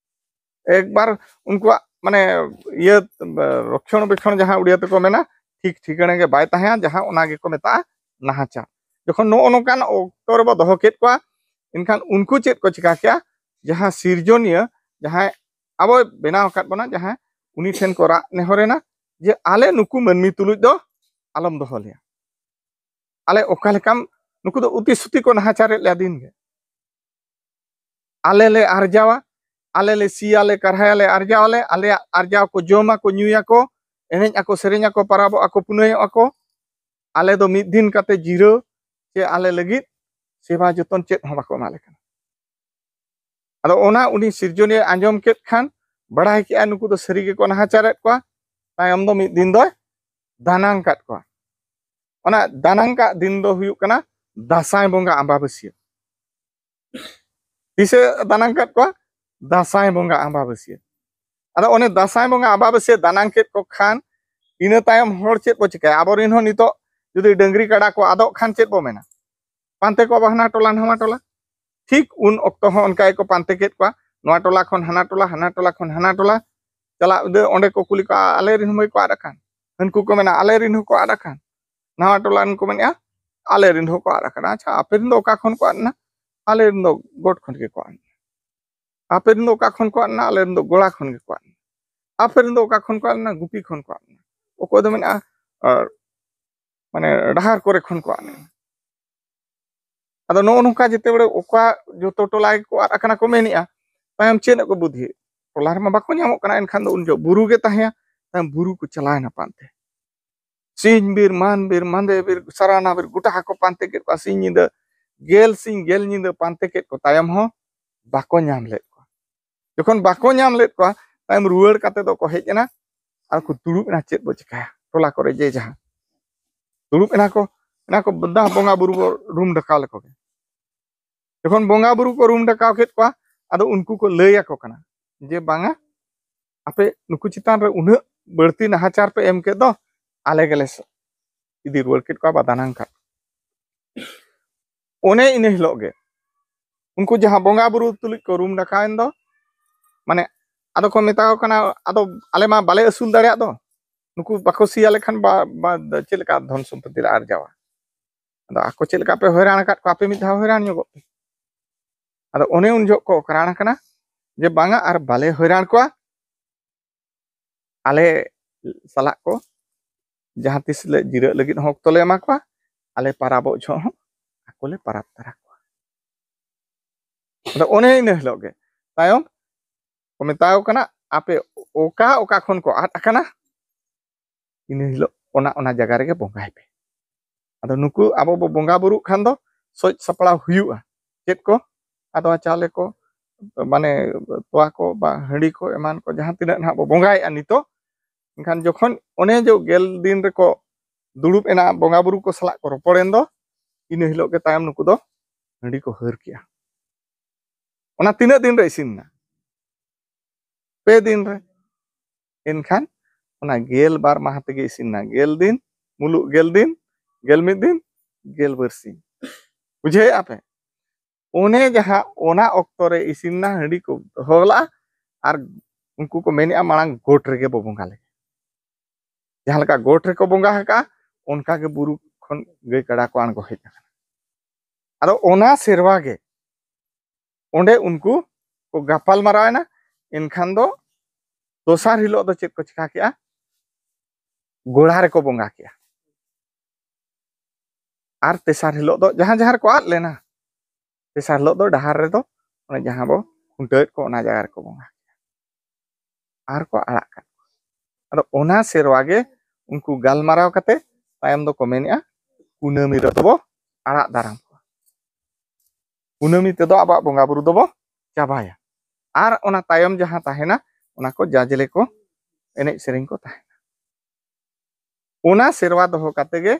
ᱮᱠᱵᱟᱨ ᱩᱱᱠᱩᱣᱟᱜ ᱢᱟᱱᱮ ᱤᱭᱟᱹ, ᱨᱚᱠᱷᱚᱱ ᱵᱮᱠᱷᱚᱱ ᱡᱟᱦᱟᱸ ᱩᱲᱤᱭᱟ ᱛᱮᱠᱚ ᱢᱮᱱᱟ, ᱴᱷᱤᱠ ᱴᱷᱤᱠᱟᱹᱱᱟ ᱜᱮ ᱵᱟᱭ ᱛᱟᱦᱮᱸᱱᱟ, ᱡᱟᱦᱟᱸ ᱚᱱᱟ ᱜᱮᱠᱚ ᱢᱮᱛᱟᱜᱼᱟ ᱱᱟᱦᱟᱪᱟᱨ᱾ ᱡᱚᱠᱷᱚᱱ ᱱᱚᱜᱼᱚ ᱱᱚᱝᱠᱟᱱ ᱚᱠᱛᱚ ᱨᱮᱵᱚ ᱫᱚᱦᱚ ᱠᱮᱫ ᱠᱚᱣᱟ, ᱮᱱᱠᱷᱟᱱ ᱩᱱᱠᱩ ᱪᱮᱫ ᱠᱚ ᱪᱤᱠᱟ ᱠᱮᱜᱼᱟ? ᱡᱟᱦᱟᱸ ᱥᱤᱨᱡᱚᱱᱤᱭᱟᱹ, ᱡᱟᱦᱟᱸᱭ ᱟᱵᱚᱭ ᱵᱮᱱᱟᱣ ᱟᱠᱟᱫ ᱵᱚᱱᱟ, ᱡᱟᱦᱟᱸᱭ, ᱩᱱᱤ ᱴᱷᱮᱱ ᱠᱚ ᱨᱟᱜ ᱱᱮᱦᱚᱨᱮᱱᱟ ᱡᱮ, "ᱟᱞᱮ ᱱᱩᱠᱩ ᱢᱟᱹᱱᱢᱤ ᱛᱩᱞᱩᱡ ᱫᱚ ᱟᱞᱚᱢ ᱫᱚᱦᱚ ᱞᱮᱭᱟ᱾ ᱟᱞᱮ ᱚᱠᱟ ᱞᱮᱠᱟᱢ, ᱱᱩᱠᱩ ᱫᱚ ᱩᱛᱤ ᱥᱩᱛᱤ ᱠᱚ ᱱᱟᱦᱟᱪᱟᱨᱮᱫ ᱞᱮᱭᱟ ᱫᱤᱱ ᱜᱮ᱾ ᱟᱞᱮ ᱞᱮ ᱟᱨᱡᱟᱣᱟ, ᱟᱞᱮ ᱞᱮ ᱥᱤᱭᱟᱞᱮ, ᱠᱟᱨᱦᱟᱭᱟᱞᱮ, ᱟᱨᱡᱟᱣᱟᱞᱮ, ᱟᱞᱮᱭᱟᱜ ᱟᱨᱡᱟᱣ ᱠᱚ ᱡᱚᱢᱟᱠᱚ, ᱧᱩᱭᱟᱠᱚ, ᱮᱱᱮᱡ ᱟᱠᱚ, ᱥᱮᱨᱮᱧ ᱟᱠᱚ, ᱯᱟᱨᱟᱵᱚᱜ ᱟᱠᱚ, ᱯᱩᱱᱟᱹᱭᱚᱜ ᱟᱠᱚ᱾ ᱟᱞᱮ ᱫᱚ ᱢᱤᱫ ᱫᱤᱱ ᱠᱟᱛᱮ ᱡᱤᱨᱟᱹᱣ ᱪᱮ ᱟᱞᱮ ᱞᱟᱹᱜᱤᱫ ᱥᱮᱵᱟ ᱡᱚᱛᱚᱱ ᱪᱮᱫ ᱦᱚᱸ ᱵᱟᱠᱚ ᱮᱢᱟ ᱞᱮ ᱠᱟᱱᱟ᱾" ᱟᱫᱚ ᱚᱱᱟ ᱩᱱᱤ ᱥᱤᱨᱡᱚᱱᱤᱭᱟᱹ ᱟᱸᱡᱚᱢ ᱠᱮᱫ ᱠᱷᱟᱱ, ᱵᱟᱲᱟᱭ ᱠᱮᱜᱼᱟ ᱱᱩᱠᱩ ᱫᱚ ᱥᱟᱹᱨᱤ ᱜᱮᱠᱚ ᱱᱟᱦᱟᱪᱟᱨᱮᱫ ᱠᱚᱣᱟ᱾ ᱛᱟᱭᱚᱢ ᱫᱚ ᱢᱤᱫ ᱫᱤᱱ ᱫᱚᱭ ᱫᱟᱱᱟᱝ ᱠᱟᱫ ᱠᱚᱣᱟ᱾ ᱚᱱᱟ ᱫᱟᱱᱟᱝ ᱠᱟᱜ ᱫᱤᱱ ᱫᱚ ᱦᱩᱭᱩᱜ ᱠᱟᱱᱟ ᱫᱟᱸᱥᱟᱭ ᱵᱚᱸᱜᱟ ᱟᱢᱵᱟᱵᱟᱹᱥᱭᱟᱹ᱾ ᱛᱤᱥᱮ ᱫᱟᱱᱟᱝ ᱠᱟᱫ ᱠᱚᱣᱟ? ᱫᱟᱸᱥᱟᱭ ᱵᱚᱸᱜᱟ ᱟᱢᱵᱟᱵᱟᱹᱥᱭᱟᱹ᱾ ᱟᱫᱚ ᱚᱱᱮ ᱫᱟᱸᱥᱟᱭ ᱵᱚᱸᱜᱟ ᱟᱢᱵᱟᱵᱟᱹᱥᱭᱟᱹ ᱫᱟᱱᱟᱝ ᱠᱮᱫ ᱠᱚ ᱠᱷᱟᱱ, ᱤᱱᱟᱹ ᱛᱟᱭᱚᱢ ᱦᱚᱲ ᱪᱮᱫ ᱵᱚ ᱪᱤᱠᱟᱹᱭᱟ? ᱟᱵᱚᱨᱮᱱ ᱦᱚᱸ ᱱᱤᱛᱚᱜ ᱡᱩᱫᱤ ᱰᱟᱹᱝᱨᱤ ᱠᱟᱰᱟ ᱠᱚ ᱟᱫᱚᱜ ᱠᱷᱟᱱ ᱪᱮᱫ ᱵᱚ ᱢᱮᱱᱟ? ᱯᱟᱱᱛᱮ ᱠᱚᱣᱟ ᱵᱚ ᱦᱟᱱᱟ ᱴᱚᱞᱟ ᱱᱟᱣᱟ ᱴᱚᱞᱟ᱾ ᱴᱷᱤᱠ ᱩᱱ ᱚᱠᱛᱚ ᱦᱚᱸ ᱚᱱᱠᱟ ᱜᱮᱠᱚ ᱯᱟᱱᱛᱮ ᱠᱮᱫ ᱠᱚᱣᱟ, ᱱᱚᱣᱟ ᱴᱚᱞᱟ ᱠᱷᱚᱱ ᱦᱟᱱᱟ ᱴᱚᱞᱟ, ᱦᱟᱱᱟ ᱴᱚᱞᱟ ᱠᱷᱚᱱ ᱦᱟᱱᱟ ᱴᱚᱞᱟ᱾ ᱪᱟᱞᱟᱜ ᱫᱚ ᱚᱸᱰᱮ ᱠᱚ ᱠᱩᱞᱤ ᱠᱚᱣᱟ, "ᱟᱞᱮ ᱨᱮᱱ ᱢᱟᱹᱭ ᱠᱚ ᱟᱫ ᱟᱠᱟᱱ?" ᱦᱟᱹᱱᱠᱩ ᱠᱚ ᱢᱮᱱᱟ, "ᱟᱞᱮ ᱨᱤᱱ ᱦᱚᱸᱠᱚ ᱟᱫ ᱟᱠᱟᱱ᱾" ᱱᱟᱣᱟ ᱴᱚᱞᱟ ᱨᱤᱱ ᱠᱚ ᱢᱮᱱᱮᱜᱼᱟ, "ᱟᱞᱮ ᱨᱤᱱ ᱦᱚᱸᱠᱚ ᱟᱫ ᱟᱠᱟᱱᱟ᱾" ᱟᱪᱪᱷᱟ, ᱟᱯᱮ ᱨᱤᱱ ᱫᱚ ᱚᱠᱟ ᱠᱷᱚᱱ ᱠᱚ ᱟᱫ ᱮᱱᱟ? "ᱟᱞᱮ ᱨᱤᱱ ᱫᱚ ᱜᱚᱴ ᱠᱷᱚᱱ ᱜᱮᱠᱚ ᱟᱫ ᱮᱱᱟ᱾ ᱟᱯᱮ ᱨᱤᱱ ᱫᱚ ᱚᱠᱟ ᱠᱷᱚᱱ ᱠᱚ ᱟᱫ ᱮᱱᱟ?" "ᱟᱞᱮ ᱨᱤᱱ ᱫᱚ ᱜᱚᱲᱟ ᱠᱷᱚᱱ ᱜᱮᱠᱚ ᱟᱫ ᱮᱱᱟ᱾" ᱟᱯᱮ ᱨᱤᱱ ᱫᱚ ᱚᱠᱟ ᱠᱷᱚᱱ ᱠᱚ ᱟᱫ ᱮᱱᱟ? ᱜᱩᱯᱤ ᱠᱷᱚᱱ ᱠᱚ ᱟᱫ ᱮᱱᱟ᱾ ᱚᱠᱚᱭ ᱫᱚ ᱢᱮᱱᱮᱜᱼᱟ, ᱟᱨ, ᱢᱟᱱᱮ, ᱰᱟᱦᱟᱨ ᱠᱚᱨᱮ ᱠᱷᱚᱱ ᱠᱚ ᱟᱫ ᱮᱱᱟ᱾ ᱟᱫᱚ ᱱᱚᱜᱼᱚ ᱱᱚᱝᱠᱟ ᱡᱮᱛᱮ ᱵᱮᱲᱮ ᱚᱠᱟ ᱡᱚᱛᱚ ᱴᱚᱞᱟ ᱜᱮᱠᱚ ᱟᱫ ᱟᱠᱟᱱᱟ ᱠᱚ ᱢᱮᱱᱮᱜᱼᱟ, ᱛᱟᱭᱚᱢ ᱪᱮᱫ ᱠᱚ ᱵᱩᱫᱷᱤ? ᱴᱚᱞᱟ ᱨᱮᱢᱟ ᱵᱟᱠᱚ ᱧᱟᱢᱚᱜ ᱠᱟᱱᱟ, ᱮᱱᱠᱷᱟᱱ ᱫᱚ ᱩᱱ ᱡᱚᱦᱚᱜ ᱵᱩᱨᱩ ᱜᱮ ᱛᱟᱦᱮᱸᱭᱟ, ᱛᱟᱭᱚᱢ ᱵᱩᱨᱩ ᱠᱚ ᱪᱟᱞᱟᱣᱮᱱᱟ ᱯᱟᱱᱛᱮ᱾ ᱥᱤᱧ ᱵᱤᱨ, ᱢᱟᱱ ᱵᱤᱨ, ᱢᱟᱸᱫᱮ ᱵᱤᱨ, ᱥᱟᱨᱟᱱᱟ ᱵᱤᱨ, ᱜᱚᱴᱟ ᱦᱚᱸᱠᱚ ᱯᱟᱱᱛᱮ ᱠᱮᱫ ᱠᱚᱣᱟ᱾ ᱥᱤᱧ ᱧᱤᱫᱟᱹ, ᱜᱮᱞ ᱥᱤᱧ ᱜᱮᱞ ᱧᱤᱫᱟᱹ ᱯᱟᱱᱛᱮ ᱠᱮᱫ ᱠᱚ ᱛᱟᱭᱚᱢ ᱦᱚᱸ ᱵᱟᱠᱚ ᱧᱟᱢ ᱞᱮᱫ ᱠᱚᱣᱟ᱾ ᱡᱚᱠᱷᱚᱱ ᱵᱟᱠᱚ ᱧᱟᱢ ᱞᱮᱫ ᱠᱚᱣᱟ, ᱛᱟᱭᱚᱢ ᱨᱩᱣᱟᱹᱲ ᱠᱟᱛᱮ ᱫᱚᱠᱚ ᱦᱮᱡ ᱮᱱᱟ ᱟᱨ ᱠᱚ ᱫᱩᱲᱩᱵ ᱮᱱᱟ᱾ ᱪᱮᱫ ᱵᱚ ᱪᱤᱠᱟᱹᱭᱟ? ᱴᱚᱞᱟ ᱠᱚᱨᱮ ᱡᱮ ᱡᱟᱦᱟᱸ ᱫᱩᱲᱩᱵ ᱮᱱᱟ ᱠᱚ, ᱮᱱᱟ ᱠᱚ, "ᱫᱟ, ᱵᱚᱸᱜᱟ ᱵᱩᱨᱩ ᱵᱚ ᱨᱩᱢ ᱰᱟᱠᱟᱣ ᱞᱮᱠᱚ ᱜᱮ᱾" ᱡᱚᱠᱷᱚᱱ ᱵᱚᱸᱜᱟ ᱵᱩᱨᱩ ᱠᱚ ᱨᱩᱢ ᱰᱟᱠᱟᱣ ᱠᱮᱫ ᱠᱚᱣᱟ, ᱟᱫᱚ ᱩᱱᱠᱩ ᱠᱚ ᱞᱟᱹᱭ ᱟᱠᱚ ᱠᱟᱱᱟ ᱡᱮ, "ᱵᱟᱝᱟ, ᱟᱯᱮ ᱱᱩᱠᱩ ᱪᱮᱛᱟᱱ ᱨᱮ ᱩᱱᱟᱹᱜ ᱵᱟᱹᱲᱛᱤ ᱱᱟᱦᱟᱪᱟᱨ ᱯᱮ ᱮᱢ ᱠᱮᱫ ᱫᱚ, ᱟᱞᱮ ᱜᱮᱞᱮ ᱥ-, ᱤᱫᱤ ᱨᱩᱣᱟᱹᱲ ᱠᱮᱫ ᱠᱚᱣᱟ ᱵᱟᱫᱟᱱᱟᱝ ᱠᱷᱟᱱ᱾" ᱚᱱᱮ ᱤᱱᱟᱹ ᱦᱤᱞᱳᱜ ᱜᱮ ᱩᱱᱠᱩ ᱡᱟᱦᱟᱸ ᱵᱚᱸᱜᱟ ᱵᱩᱨᱩ ᱛᱩᱞᱩᱡ ᱠᱚ ᱨᱩᱢ ᱰᱟᱠᱟᱣᱮᱱ ᱫᱚ, ᱢᱟᱱᱮ, ᱟᱫᱚ ᱠᱚ ᱢᱮᱛᱟ ᱠᱚ ᱠᱟᱱᱟ, "ᱟᱫᱚ ᱟᱞᱮ ᱢᱟ ᱵᱟᱞᱮ ᱟᱹᱥᱩᱞ ᱫᱟᱲᱮᱭᱟᱜ ᱫᱚ, ᱱᱩᱠᱩ ᱵᱟᱠᱚ ᱥᱤᱭᱟ ᱞᱮᱠᱷᱟᱱ ᱵᱟ-, ᱵᱟ-, ᱪᱮᱫ ᱞᱮᱠᱟ ᱫᱷᱚᱱ ᱥᱚᱢᱯᱚᱛᱤ ᱞᱮ ᱟᱨᱡᱟᱣᱟ? ᱟᱫᱚ ᱟᱠᱚ ᱪᱮᱫ ᱞᱮᱠᱟ ᱯᱮ ᱦᱚᱭᱨᱟᱱ ᱟᱠᱟᱫ ᱠᱚᱣᱟ, ᱟᱯᱮ ᱢᱤᱫ ᱫᱷᱟᱣ ᱦᱚᱭᱨᱟᱱ ᱧᱚᱜᱚᱜ ᱯᱮ᱾" ᱟᱫᱚ ᱚᱱᱮ ᱩᱱ ᱡᱚᱦᱚᱜ ᱠᱚ ᱚᱠᱨᱟᱲ ᱟᱠᱟᱱᱟ ᱡᱮ, "ᱵᱟᱝᱟ, ᱟᱨ ᱵᱟᱞᱮ ᱦᱚᱭᱨᱟᱱ ᱠᱚᱣᱟ, ᱟᱞᱮ ᱥᱟᱞᱟᱜ ᱠᱚ ᱡᱟᱦᱟᱸ ᱛᱤᱥ ᱞᱮ ᱡᱤᱨᱟᱹᱜ ᱞᱟᱹᱜᱤᱫ ᱦᱚᱸ ᱚᱠᱛᱚ ᱞᱮ ᱮᱢᱟ ᱠᱚᱣᱟ, ᱟᱞᱮ ᱯᱟᱨᱟᱵᱚᱜ ᱡᱚᱦᱚᱜ ᱦᱚᱸ ᱟᱠᱚ ᱞᱮ ᱯᱟᱨᱟᱵ ᱛᱟᱨᱟ ᱠᱚᱣᱟ᱾" ᱟᱫᱚ ᱚᱱᱮ ᱤᱱᱟᱹ ᱦᱤᱞᱳᱜ ᱜᱮ ᱛᱟᱭᱚᱢ ᱠᱚ ᱢᱮᱛᱟᱣ ᱠᱟᱱᱟ, "ᱟᱯᱮ ᱚᱠᱟ ᱚᱠᱟ ᱠᱷᱚᱱ ᱠᱚ ᱟᱫ ᱟᱠᱟᱱᱟ, ᱤᱱᱟᱹ ᱦᱤᱞᱳᱜ ᱚᱱᱟ, ᱚᱱᱟ ᱡᱟᱭᱜᱟ ᱨᱮᱜᱮ ᱵᱚᱸᱜᱟᱭ ᱯᱮ᱾" ᱟᱫᱚ ᱱᱩᱠᱩ ᱟᱵᱚ ᱵᱚ ᱵᱚᱸᱜᱟ ᱵᱩᱨᱩᱜ ᱠᱷᱟᱱ ᱫᱚ ᱥᱚᱡ ᱥᱟᱯᱲᱟᱣ ᱦᱩᱭᱩᱜᱼᱟ᱾ ᱪᱮᱫ ᱠᱚ? ᱟᱫᱣᱟ ᱪᱟᱣᱞᱮ ᱠᱚ, ᱢᱟᱱᱮ, ᱛᱚᱣᱟ ᱠᱚ ᱵᱟ ᱦᱟᱺᱰᱤ ᱠᱚ ᱮᱢᱟᱱ ᱠᱚ, ᱡᱟᱦᱟᱸ ᱛᱤᱱᱟᱹᱜ ᱱᱟᱦᱟᱜ ᱵᱚ ᱵᱚᱸᱜᱟᱭᱮᱫᱼᱟ ᱱᱤᱛᱚᱜ, ᱮᱱᱠᱷᱟᱱ ᱡᱚᱠᱷᱚᱱ ᱚᱱᱮ ᱡᱮ ᱜᱮᱞ ᱫᱤᱱ ᱨᱮᱠᱚ ᱫᱩᱲᱩᱵ ᱮᱱᱟ, ᱵᱚᱸᱜᱟ ᱵᱩᱨᱩ ᱠᱚ ᱥᱟᱞᱟᱜ ᱠᱚ ᱨᱚᱯᱚᱲᱮᱱ ᱫᱚ, ᱤᱱᱟᱹ ᱦᱤᱞᱳᱜ ᱜᱮ ᱛᱟᱭᱚᱢ ᱱᱩᱠᱩ ᱫᱚ ᱦᱟᱺᱰᱤ ᱠᱚ ᱦᱟᱹᱨ ᱠᱮᱜᱼᱟ᱾ ᱚᱱᱟ ᱛᱤᱱᱟᱹᱜ ᱫᱤᱱ ᱨᱮ ᱤᱥᱤᱱ ᱮᱱᱟ? ᱯᱮ ᱫᱤᱱ ᱨᱮ᱾ ᱮᱱᱠᱷᱟᱱ ᱚᱱᱟ ᱜᱮᱞ ᱵᱟᱨ ᱢᱟᱦᱟ ᱛᱮᱜᱮ ᱤᱥᱤᱱ ᱮᱱᱟ᱾ ᱜᱮᱞ ᱫᱤᱱ, ᱢᱩᱞᱩᱜ ᱜᱮᱞ ᱫᱤᱱ, ᱜᱮᱞ ᱢᱤᱫ ᱫᱤᱱ, ᱜᱮᱞ ᱵᱟᱨ ᱥᱤᱧ᱾ ᱵᱩᱡᱷᱟᱹᱣᱮᱫᱼᱟ ᱯᱮ? ᱚᱱᱮ ᱡᱟᱦᱟᱸ ᱚᱱᱟ ᱚᱠᱛᱚ ᱨᱮ ᱤᱥᱤᱱ ᱮᱱᱟ, ᱦᱟᱺᱰᱤ ᱠᱚ ᱫᱚᱦᱚ ᱞᱟᱜᱼᱟ, ᱟᱨ ᱩᱱᱠᱩ ᱠᱚ ᱢᱮᱱᱮᱜᱼᱟ, "ᱢᱟᱲᱟᱝ ᱜᱚᱴ ᱨᱮᱜᱮ ᱵᱚ ᱵᱚᱸᱜᱟ ᱞᱮᱜᱮ, ᱡᱟᱦᱟᱸ ᱞᱮᱠᱟ ᱜᱚᱴ ᱨᱮᱠᱚ ᱵᱚᱸᱜᱟ ᱟᱠᱟᱜᱼᱟ, ᱚᱱᱠᱟ ᱜᱮ ᱵᱩᱨᱩ ᱠᱷᱚᱱ ᱜᱟᱹᱭ ᱠᱟᱰᱟ ᱠᱚ ᱟᱬᱜᱚ ᱦᱮᱡ ᱟᱠᱟᱱᱟ᱾ ᱟᱫᱚ ᱚᱱᱟ ᱥᱮᱨᱣᱟ ᱜᱮ ᱚᱸᱰᱮ ᱩᱱᱠᱩ ᱠᱚ ᱜᱟᱯᱟᱞ ᱢᱟᱨᱟᱣ ᱮᱱᱟ᱾ ᱮᱱᱠᱷᱟᱱ ᱫᱚ ᱫᱚᱥᱟᱨ ᱦᱤᱞᱳᱜ ᱫᱚ ᱪᱮᱫ ᱠᱚ ᱪᱤᱠᱟ ᱠᱮᱜᱼᱟ? ᱜᱚᱲᱟ ᱨᱮᱠᱚ ᱵᱚᱸᱜᱟ ᱠᱮᱜᱼᱟ᱾ ᱟᱨ ᱛᱮᱥᱟᱨ ᱦᱤᱞᱳᱜ ᱫᱚ ᱡᱟᱦᱟᱸ ᱡᱟᱦᱟᱸ ᱨᱮᱠᱚ ᱟᱫ ᱞᱮᱱᱟ, ᱛᱮᱥᱟᱨ ᱦᱤᱞᱳᱜ ᱫᱚ ᱰᱟᱦᱟᱨ ᱨᱮᱫᱚ ᱚᱱᱮ ᱡᱟᱦᱟᱸ ᱵᱚ ᱠᱷᱩᱱᱴᱟᱹᱣᱮᱫ ᱠᱚ, ᱚᱱᱟ ᱡᱟᱭᱜᱟ ᱨᱮᱠᱚ ᱵᱚᱸᱜᱟ ᱠᱮᱜᱼᱟ᱾ ᱟᱨ ᱠᱚ ᱟᱲᱟᱜ ᱠᱟᱜ ᱠᱚᱣᱟ᱾ ᱟᱫᱚ ᱚᱱᱟ ᱥᱮᱨᱣᱟ ᱜᱮ ᱩᱱᱠᱩ ᱜᱟᱞᱢᱟᱨᱟᱣ ᱠᱟᱛᱮ ᱛᱟᱭᱚᱢ ᱫᱚᱠᱚ ᱢᱮᱱᱮᱜᱼᱟ, ᱠᱩᱱᱟᱹᱢᱤ ᱨᱮᱫᱚ ᱵᱚ ᱟᱲᱟᱜ ᱫᱟᱨᱟᱢ ᱠᱚᱣᱟ᱾ ᱠᱩᱱᱟᱹᱢᱤ ᱛᱮᱫᱚ ᱟᱵᱚᱣᱟᱜ ᱵᱚᱸᱜᱟ ᱵᱩᱨᱩ ᱫᱚᱵᱚ ᱪᱟᱵᱟᱭᱟ᱾ ᱟᱨ ᱚᱱᱟ ᱛᱟᱭᱚᱢ ᱡᱟᱦᱟᱸ ᱛᱟᱦᱮᱱᱟ, ᱚᱱᱟ ᱠᱚ ᱡᱟᱡᱽᱞᱮ ᱠᱚ, ᱮᱱᱮᱡ ᱥᱮᱨᱮᱧ ᱠᱚ ᱛᱟᱦᱮᱱᱟ᱾ ᱚᱱᱟ ᱥᱮᱨᱣᱟ ᱫᱚᱦᱚ ᱠᱟᱛᱮ ᱜᱮ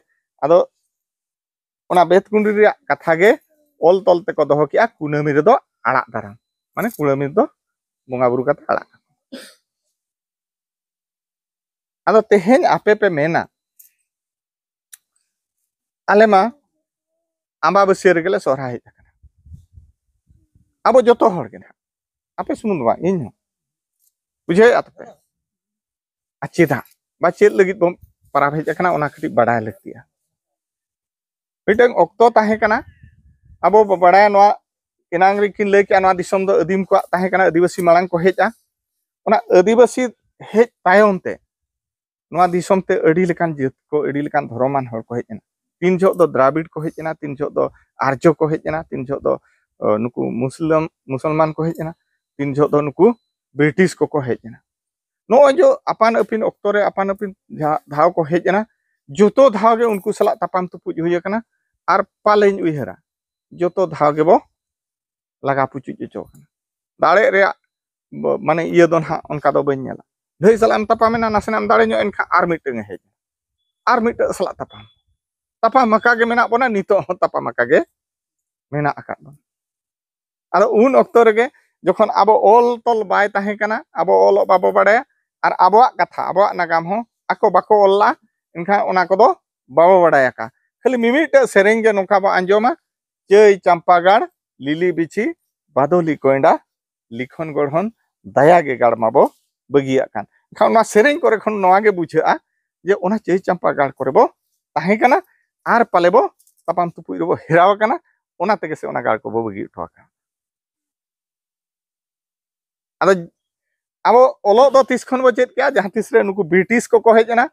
ᱟᱫᱚ ᱚᱱᱟ ᱵᱮᱛᱠᱩᱸᱰᱤ ᱨᱮᱭᱟᱜ ᱠᱟᱛᱷᱟ ᱜᱮ ᱚᱞ ᱛᱚᱞ ᱛᱮᱠᱚ ᱫᱚᱦᱚ ᱠᱮᱜᱼᱟ, ᱠᱩᱱᱟᱹᱢᱤ ᱨᱮᱫᱚ ᱟᱲᱟᱜ ᱫᱟᱨᱟᱢ, ᱢᱟᱱᱮ ᱠᱩᱱᱟᱹᱢᱤ ᱨᱮᱫᱚ ᱵᱚᱸᱜᱟ ᱵᱩᱨᱩ ᱠᱟᱛᱮ ᱟᱲᱟᱜ ᱠᱟᱠᱚ᱾ ᱟᱫᱚ ᱛᱮᱦᱮᱧ ᱟᱯᱮ ᱯᱮ ᱢᱮᱱᱟ, ᱟᱞᱮ ᱢᱟ ᱟᱢᱵᱟᱵᱟᱹᱥᱭᱟᱹ ᱨᱮᱜᱮ ᱞᱮ ᱥᱚᱦᱨᱟᱭ ᱦᱮᱡ ᱟᱠᱟᱱᱟ, ᱟᱵᱚ ᱡᱚᱛᱚ ᱦᱚᱲ ᱜᱮ ᱱᱟᱦᱟᱜ, ᱟᱯᱮ ᱥᱩᱢᱩᱝ ᱫᱚ ᱵᱟᱝ, ᱤᱧ ᱦᱚᱸ᱾ ᱵᱩᱡᱷᱟᱹᱣᱮᱫᱼᱟ ᱛᱟᱯᱮ? ᱟᱨ ᱪᱮᱫᱟᱜ ᱵᱟ ᱪᱮᱫ ᱞᱟᱹᱜᱤᱫ ᱵᱚᱱ ᱯᱟᱨᱟᱵᱽ ᱦᱮᱡ ᱟᱠᱟᱱᱟ, ᱚᱱᱟ ᱠᱟᱹᱴᱤᱡ ᱵᱟᱰᱟᱭ ᱞᱟᱹᱠᱛᱤᱜᱼᱟ᱾ ᱢᱤᱫᱴᱟᱝ ᱚᱠᱛᱚ ᱛᱟᱦᱮᱸ ᱠᱟᱱᱟ, ᱟᱵᱚ ᱵᱚ ᱵᱟᱲᱟᱭᱟ, ᱱᱚᱣᱟ ᱮᱱᱟᱝ ᱨᱮᱠᱤᱱ ᱞᱟᱹᱭ ᱠᱮᱜᱼᱟ, ᱱᱚᱣᱟ ᱫᱤᱥᱚᱢ ᱫᱚ ᱟᱹᱫᱤᱢ ᱠᱚᱣᱟᱜ ᱛᱟᱦᱮᱸ ᱠᱟᱱᱟ, ᱟᱹᱫᱤᱵᱟᱹᱥᱤ ᱢᱟᱲᱟᱝ ᱠᱚ ᱦᱮᱡᱼᱟ᱾ ᱚᱱᱟ ᱟᱹᱫᱤᱵᱟᱹᱥᱤ ᱦᱮᱡ ᱛᱟᱭᱚᱢ ᱛᱮ ᱱᱚᱣᱟ ᱫᱤᱥᱚᱢ ᱛᱮ ᱟᱹᱰᱤ ᱞᱮᱠᱟᱱ ᱡᱟᱹᱛ ᱠᱚ, ᱟᱹᱰᱤ ᱞᱮᱠᱟᱱ ᱫᱷᱚᱨᱚᱢᱟᱱ ᱦᱚᱲ ᱠᱚ ᱦᱮᱡ ᱮᱱᱟ᱾ ᱛᱤᱱ ᱡᱚᱦᱚᱜ ᱫᱚ ᱫᱨᱟᱵᱤᱲ ᱠᱚ ᱦᱮᱡ ᱮᱱᱟ, ᱛᱤᱱ ᱡᱚᱦᱚᱜ ᱫᱚ ᱟᱨᱡᱚ ᱠᱚ ᱦᱮᱡ ᱮᱱᱟ, ᱛᱤᱱ ᱡᱚᱦᱚᱜ ᱫᱚ, ᱚ, ᱱᱩᱠᱩ ᱢᱩᱥᱞᱟᱢ, ᱢᱩᱥᱚᱞᱢᱟᱱ ᱠᱚ ᱦᱮᱡ ᱮᱱᱟ, ᱛᱤᱱ ᱡᱚᱦᱚᱜ ᱫᱚ ᱱᱩᱠᱩ ᱵᱨᱤᱴᱤᱥ ᱠᱚᱠᱚ ᱦᱮᱡ ᱮᱱᱟ᱾ ᱱᱚᱜᱼᱚᱭ ᱡᱮ ᱟᱯᱟᱱ ᱟᱹᱯᱤᱱ ᱚᱠᱛᱚ ᱨᱮ ᱟᱯᱟᱱ ᱟᱹᱯᱤᱱ ᱡᱟᱦᱟᱸ ᱫᱷᱟᱣ ᱠᱚ ᱦᱮᱡ ᱮᱱᱟ, ᱡᱚᱛᱚ ᱫᱷᱟᱣ ᱜᱮ ᱩᱱᱠᱩ ᱥᱟᱞᱟᱜ ᱛᱟᱯᱟᱢ ᱛᱩᱯᱩᱡ ᱦᱩᱭ ᱟᱠᱟᱱᱟ᱾ ᱟᱨ ᱯᱟᱞᱮᱧ ᱩᱭᱦᱟᱹᱨᱟ, ᱡᱚᱛᱚ ᱫᱷᱟᱣ ᱜᱮᱵᱚ ᱞᱟᱜᱟ ᱯᱩᱪᱩᱡ ᱦᱚᱪᱚ ᱟᱠᱟᱱᱟ᱾ ᱫᱟᱲᱮᱜ ᱨᱮᱭᱟᱜ ᱵᱚ-, ᱢᱟᱱᱮ ᱤᱭᱟᱹ ᱫᱚ ᱱᱟᱦᱟᱜ ᱚᱱᱠᱟ ᱫᱚ ᱵᱟᱹᱧ ᱧᱮᱞᱟ᱾ ᱫᱷᱟᱹᱭ ᱥᱟᱞᱟᱜ ᱮᱢ ᱛᱟᱯᱟᱢᱮᱱᱟ, ᱱᱟᱥᱮᱱᱟᱜ ᱮᱢ ᱫᱟᱲᱮ ᱧᱚᱜ ᱮᱱ ᱠᱷᱟᱱ ᱟᱨ ᱢᱤᱫᱴᱟᱝ ᱮ ᱦᱮᱡ ᱮᱱᱟ, ᱟᱨ ᱢᱤᱫᱴᱟᱝ ᱥᱟᱞᱟᱜ ᱛᱟᱯᱟᱢ, ᱛᱟᱯᱟᱢ ᱟᱠᱟ ᱜᱮ ᱢᱮᱱᱟᱜ ᱵᱚᱱᱟ, ᱱᱤᱛᱚᱜ ᱦᱚᱸ ᱛᱟᱯᱟᱢ ᱟᱠᱟ ᱜᱮ ᱢᱮᱱᱟᱜ ᱟᱠᱟᱫ ᱵᱚᱱᱟ᱾ ᱟᱫᱚ ᱩᱱ ᱚᱠᱛᱚ ᱨᱮᱜᱮ ᱡᱚᱠᱷᱚᱱ ᱟᱵᱚ ᱚᱞ ᱛᱚᱞ ᱵᱟᱭ ᱛᱟᱦᱮᱸ ᱠᱟᱱᱟ, ᱟᱵᱚ ᱚᱞᱚᱜ ᱵᱟᱵᱚ ᱵᱟᱲᱟᱭᱟ, ᱟᱨ ᱟᱵᱚᱣᱟᱜ ᱠᱟᱛᱷᱟ, ᱟᱵᱚᱣᱟᱜ ᱱᱟᱜᱟᱢ ᱦᱚᱸ ᱟᱠᱚ ᱵᱟᱠᱚ ᱚᱞ ᱞᱟᱜᱼᱟ, ᱮᱱᱠᱷᱟᱱ ᱚᱱᱟ ᱠᱚᱫᱚ ᱵᱟᱵᱚ ᱵᱟᱲᱟᱭ ᱟᱠᱟ᱾ ᱠᱷᱟᱹᱞᱤ ᱢᱤᱢᱤᱫᱴᱟᱹᱜ ᱥᱮᱨᱮᱧ ᱜᱮ ᱱᱚᱝᱠᱟ ᱵᱚ ᱟᱸᱡᱚᱢᱟ, ᱪᱟᱹᱭ ᱪᱟᱢᱯᱟᱜᱟᱲ, ᱞᱤᱞᱤ ᱵᱤᱪᱷᱤ, ᱵᱟᱫᱚᱞᱤ ᱠᱚᱭᱰᱟ, ᱞᱤᱠᱷᱚᱱ ᱜᱚᱲᱦᱚᱱ, ᱫᱟᱭᱟ ᱜᱮ ᱜᱟᱲ ᱢᱟᱵᱚ ᱵᱟᱹᱜᱤᱭᱟᱜ ᱠᱟᱱ᱾ ᱮᱱᱠᱷᱟᱱ ᱚᱱᱟ ᱥᱮᱨᱮᱧ ᱠᱚᱨᱮ ᱠᱷᱚᱱ ᱱᱚᱣᱟ ᱜᱮ ᱵᱩᱡᱷᱟᱹᱜᱼᱟ, ᱡᱮ ᱚᱱᱟ ᱪᱟᱹᱭ ᱪᱟᱢᱯᱟ ᱜᱟᱲ ᱠᱚᱨᱮ ᱵᱚ ᱛᱟᱦᱮᱸ ᱠᱟᱱᱟ ᱟᱨ ᱯᱟᱞᱮ ᱵᱚ ᱛᱟᱯᱟᱢ ᱛᱩᱯᱩᱡ ᱨᱮᱵᱚ ᱦᱮᱨᱟᱣ ᱟᱠᱟᱱᱟ, ᱚᱱᱟ ᱛᱮᱜᱮ ᱥᱮ ᱚᱱᱟ ᱜᱟᱲ ᱠᱚᱵᱚ ᱵᱟᱹᱜᱤ ᱦᱚᱴᱚ ᱟᱠᱟᱫᱟ᱾ ᱟᱫᱚ ᱟᱵᱚ ᱚᱞᱚᱜ ᱫᱚ ᱛᱤᱥ ᱠᱷᱚᱱ ᱵᱚ ᱪᱮᱫ ᱠᱮᱜᱼᱟ? ᱡᱟᱦᱟᱸ ᱛᱤᱥ ᱨᱮ ᱱᱩᱠᱩ ᱵᱨᱤᱴᱤᱥ ᱠᱚᱠᱚ ᱦᱮᱡ ᱮᱱᱟ᱾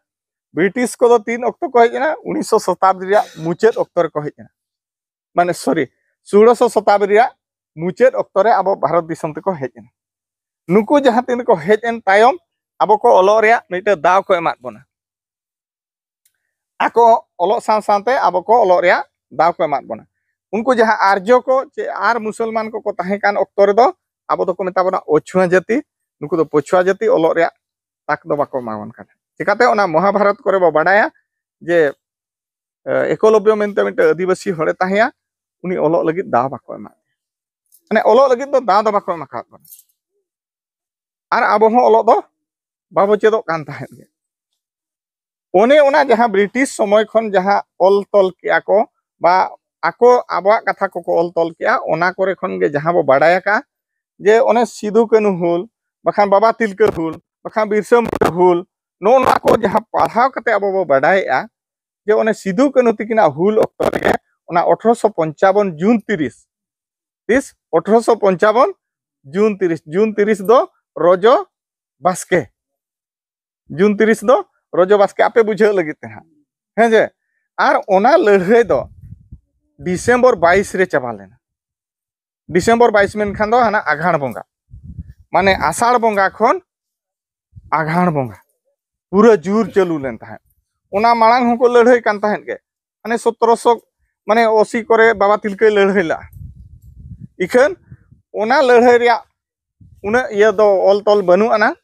ᱵᱨᱤᱴᱤᱥ ᱠᱚᱫᱚ ᱛᱤᱱ ᱚᱠᱛᱚ ᱠᱚ ᱦᱮᱡ ᱮᱱᱟ? ᱩᱱᱤᱥᱥᱚ ᱥᱚᱛᱟᱵᱫᱤ ᱨᱮᱭᱟᱜ ᱢᱩᱪᱟᱹᱫ ᱚᱠᱛᱚ ᱨᱮᱠᱚ ᱦᱮᱡ ᱮᱱᱟ᱾ ᱢᱟᱱᱮ ᱥᱚᱨᱤ, ᱥᱳᱞᱳᱥᱚ ᱥᱚᱛᱟᱵᱫᱤ ᱨᱮᱭᱟᱜ ᱢᱩᱪᱟᱹᱫ ᱚᱠᱛᱚ ᱨᱮ ᱟᱵᱚ ᱵᱷᱟᱨᱚᱛ ᱫᱤᱥᱚᱢ ᱛᱮᱠᱚ ᱦᱮᱡ ᱮᱱᱟ᱾ ᱱᱩᱠᱩ ᱡᱟᱦᱟᱸ ᱛᱤᱱ ᱠᱚ ᱦᱮᱡ ᱮᱱ ᱛᱟᱭᱚᱢ ᱟᱵᱚ ᱠᱚ ᱚᱞᱚᱜ ᱨᱮᱭᱟᱜ ᱢᱤᱫᱴᱮᱱ ᱫᱟᱣ ᱠᱚ ᱮᱢᱟᱫ ᱵᱚᱱᱟ᱾ ᱟᱠᱚ ᱚᱞᱚᱜ ᱥᱟᱶ ᱥᱟᱶᱛᱮ ᱟᱵᱚ ᱠᱚ ᱚᱞᱚᱜ ᱨᱮᱭᱟᱜ ᱫᱟᱣ ᱠᱚ ᱮᱢᱟᱫ ᱵᱚᱱᱟ᱾ ᱩᱱᱠᱩ ᱡᱟᱦᱟᱸ ᱟᱨᱡᱚ ᱠᱚ ᱪᱮ ᱟᱨ ᱢᱩᱥᱚᱞᱢᱟᱱ ᱠᱚᱠᱚ ᱛᱟᱦᱮᱸ ᱠᱟᱱ ᱚᱠᱛᱚ ᱨᱮᱫᱚ ᱟᱵᱚ ᱫᱚᱠᱚ ᱢᱮᱛᱟ ᱵᱚᱱᱟ ᱚᱪᱷᱩᱣᱟᱹ ᱡᱟᱹᱛᱤ, ᱱᱩᱠᱩ ᱫᱚ ᱯᱚᱪᱷᱩᱣᱟ ᱡᱟᱹᱛᱤ, ᱚᱞᱚᱜ ᱨᱮᱭᱟᱜ ᱛᱟᱠ ᱫᱚ ᱵᱟᱠᱚ ᱮᱢᱟ ᱵᱚᱱ ᱠᱟᱱᱟ᱾ ᱪᱤᱠᱟᱛᱮ? ᱚᱱᱟ ᱢᱚᱦᱟᱵᱷᱟᱨᱚᱛ ᱠᱚᱨᱮ ᱵᱚ ᱵᱟᱰᱟᱭᱟ ᱡᱮ ᱮ, ᱮᱠᱚᱞᱚᱵᱽᱭᱚ ᱢᱮᱱᱛᱮ ᱢᱤᱫᱴᱮᱱ ᱟᱹᱫᱤᱵᱟᱹᱥᱤ ᱦᱚᱲᱮ ᱛᱟᱦᱮᱸᱭᱟ, ᱩᱱᱤ ᱚᱞᱚᱜ ᱞᱟᱹᱜᱤᱫ ᱫᱟᱣ ᱵᱟᱠᱚ ᱮᱢᱟ ᱫᱮᱭᱟ᱾ ᱢᱟᱱᱮ ᱚᱞᱚᱜ ᱞᱟᱹᱜᱤᱫ ᱫᱚ ᱫᱟᱣ ᱫᱚ ᱵᱟᱠᱚ ᱮᱢ ᱟᱠᱟᱫ ᱵᱚᱱᱟ᱾ ᱟᱨ ᱟᱵᱚ ᱦᱚᱸ ᱚᱞᱚᱜ ᱫᱚ ᱵᱟᱵᱚ ᱪᱮᱫᱚᱜ ᱠᱟᱱ ᱛᱟᱦᱮᱸᱫ ᱜᱮ᱾ ᱚᱱᱮ ᱚᱱᱟ ᱡᱟᱦᱟᱸ ᱵᱨᱤᱴᱤᱥ ᱥᱚᱢᱚᱭ ᱠᱷᱚᱱ ᱡᱟᱦᱟᱸ ᱚᱞ ᱛᱚᱞ ᱠᱮᱜᱼᱟ ᱠᱚ, ᱵᱟ ᱟᱠᱚ ᱟᱵᱚᱣᱟᱜ ᱠᱟᱛᱷᱟ ᱠᱚᱠᱚ ᱚᱞ ᱛᱚᱞ ᱠᱮᱜᱼᱟ, ᱚᱱᱟ ᱠᱚᱨᱮ ᱠᱷᱚᱱ ᱜᱮ ᱡᱟᱦᱟᱸ ᱵᱚ ᱵᱟᱰᱟᱭ ᱟᱠᱟᱫᱼᱟ ᱡᱮ ᱚᱱᱮ ᱥᱤᱫᱩ ᱠᱟᱹᱱᱦᱩ ᱦᱩᱞ, ᱵᱟᱠᱷᱟᱱ ᱵᱟᱵᱟ ᱛᱤᱞᱠᱟᱹ ᱦᱩᱞ, ᱵᱟᱠᱷᱟᱱ ᱵᱤᱨᱥᱟᱹ ᱢᱩᱱᱰᱟᱹ ᱦᱩᱞ, ᱱᱚᱜᱼᱚ ᱱᱚᱣᱟ ᱠᱚ ᱡᱟᱦᱟᱸ ᱯᱟᱲᱦᱟᱣ ᱠᱟᱛᱮ ᱟᱵᱚ ᱵᱚ ᱵᱟᱰᱟᱭᱮᱜᱼᱟ ᱡᱮ ᱚᱱᱮ ᱥᱤᱫᱩ ᱠᱟᱹᱱᱦᱩ ᱛᱤᱠᱤᱱᱟᱜ ᱦᱩᱞ ᱚᱠᱛᱚ ᱨᱮᱜᱮ ᱚᱱᱟ ᱟᱴᱷᱨᱚᱥᱚ ᱯᱚᱧᱪᱟᱵᱚᱱ ᱡᱩᱱ ᱛᱤᱨᱤᱥ, ᱛᱤᱥ? ᱟᱴᱷᱨᱚᱥᱚ ᱯᱚᱧᱪᱟᱵᱚᱱ ᱡᱩᱱ ᱛᱤᱨᱤᱥ, ᱡᱩᱱ ᱛᱤᱨᱤᱥ ᱫᱚ ᱨᱚᱡᱚ ᱵᱟᱥᱠᱮ, ᱡᱩᱱ ᱛᱤᱨᱤᱥ ᱫᱚ ᱨᱚᱡᱚ ᱵᱟᱥᱠᱮ, ᱟᱯᱮ ᱵᱩᱡᱷᱟᱹᱣ ᱞᱟᱹᱜᱤᱫ ᱛᱮ ᱦᱟᱸᱜ, ᱦᱮᱸ ᱡᱮ? ᱟᱨ ᱚᱱᱟ ᱞᱟᱹᱲᱦᱟᱹᱭ ᱫᱚ ᱰᱤᱥᱮᱢᱵᱚᱨ ᱵᱟᱭᱤᱥ ᱨᱮ ᱪᱟᱵᱟ ᱞᱮᱱᱟ᱾ ᱰᱤᱥᱮᱢᱵᱚᱨ ᱵᱟᱭᱤᱥ ᱢᱮᱱᱠᱷᱟᱱ ᱫᱚ ᱦᱟᱱᱟ ᱟᱜᱷᱟᱲ ᱵᱚᱸᱜᱟ, ᱢᱟᱱᱮ ᱟᱥᱟᱲ ᱵᱚᱸᱜᱟ ᱠᱷᱚᱱ ᱟᱜᱷᱟᱲ ᱵᱚᱸᱜᱟ ᱯᱩᱨᱟᱹ ᱡᱳᱨ ᱪᱟᱹᱞᱩ ᱞᱮᱱ ᱛᱟᱦᱮᱸᱫ᱾ ᱚᱱᱟ ᱢᱟᱲᱟᱝ ᱦᱚᱸᱠᱚ ᱞᱟᱹᱲᱦᱟᱹᱭ ᱠᱟᱱ ᱛᱟᱦᱮᱸᱫ ᱜᱮ, ᱢᱟᱱᱮ ᱥᱚᱛᱨᱚᱥᱚ ᱢᱟᱱᱮ ᱚᱥᱤ ᱠᱚᱨᱮ ᱵᱟᱵᱟ ᱛᱤᱞᱠᱟᱹᱭ ᱞᱟᱹᱲᱦᱟᱹᱭ ᱞᱮᱫᱼᱟ᱾ ᱤᱠᱷᱟᱹᱱ ᱚᱱᱟ ᱞᱟᱹᱲᱦᱟᱹᱭ ᱨᱮᱭᱟᱜ ᱩᱱᱟᱹᱜ ᱤᱭᱟᱹ ᱫᱚ ᱚᱞ ᱛᱚᱞ ᱵᱟᱹᱱᱩᱜ ᱟᱱᱟ᱾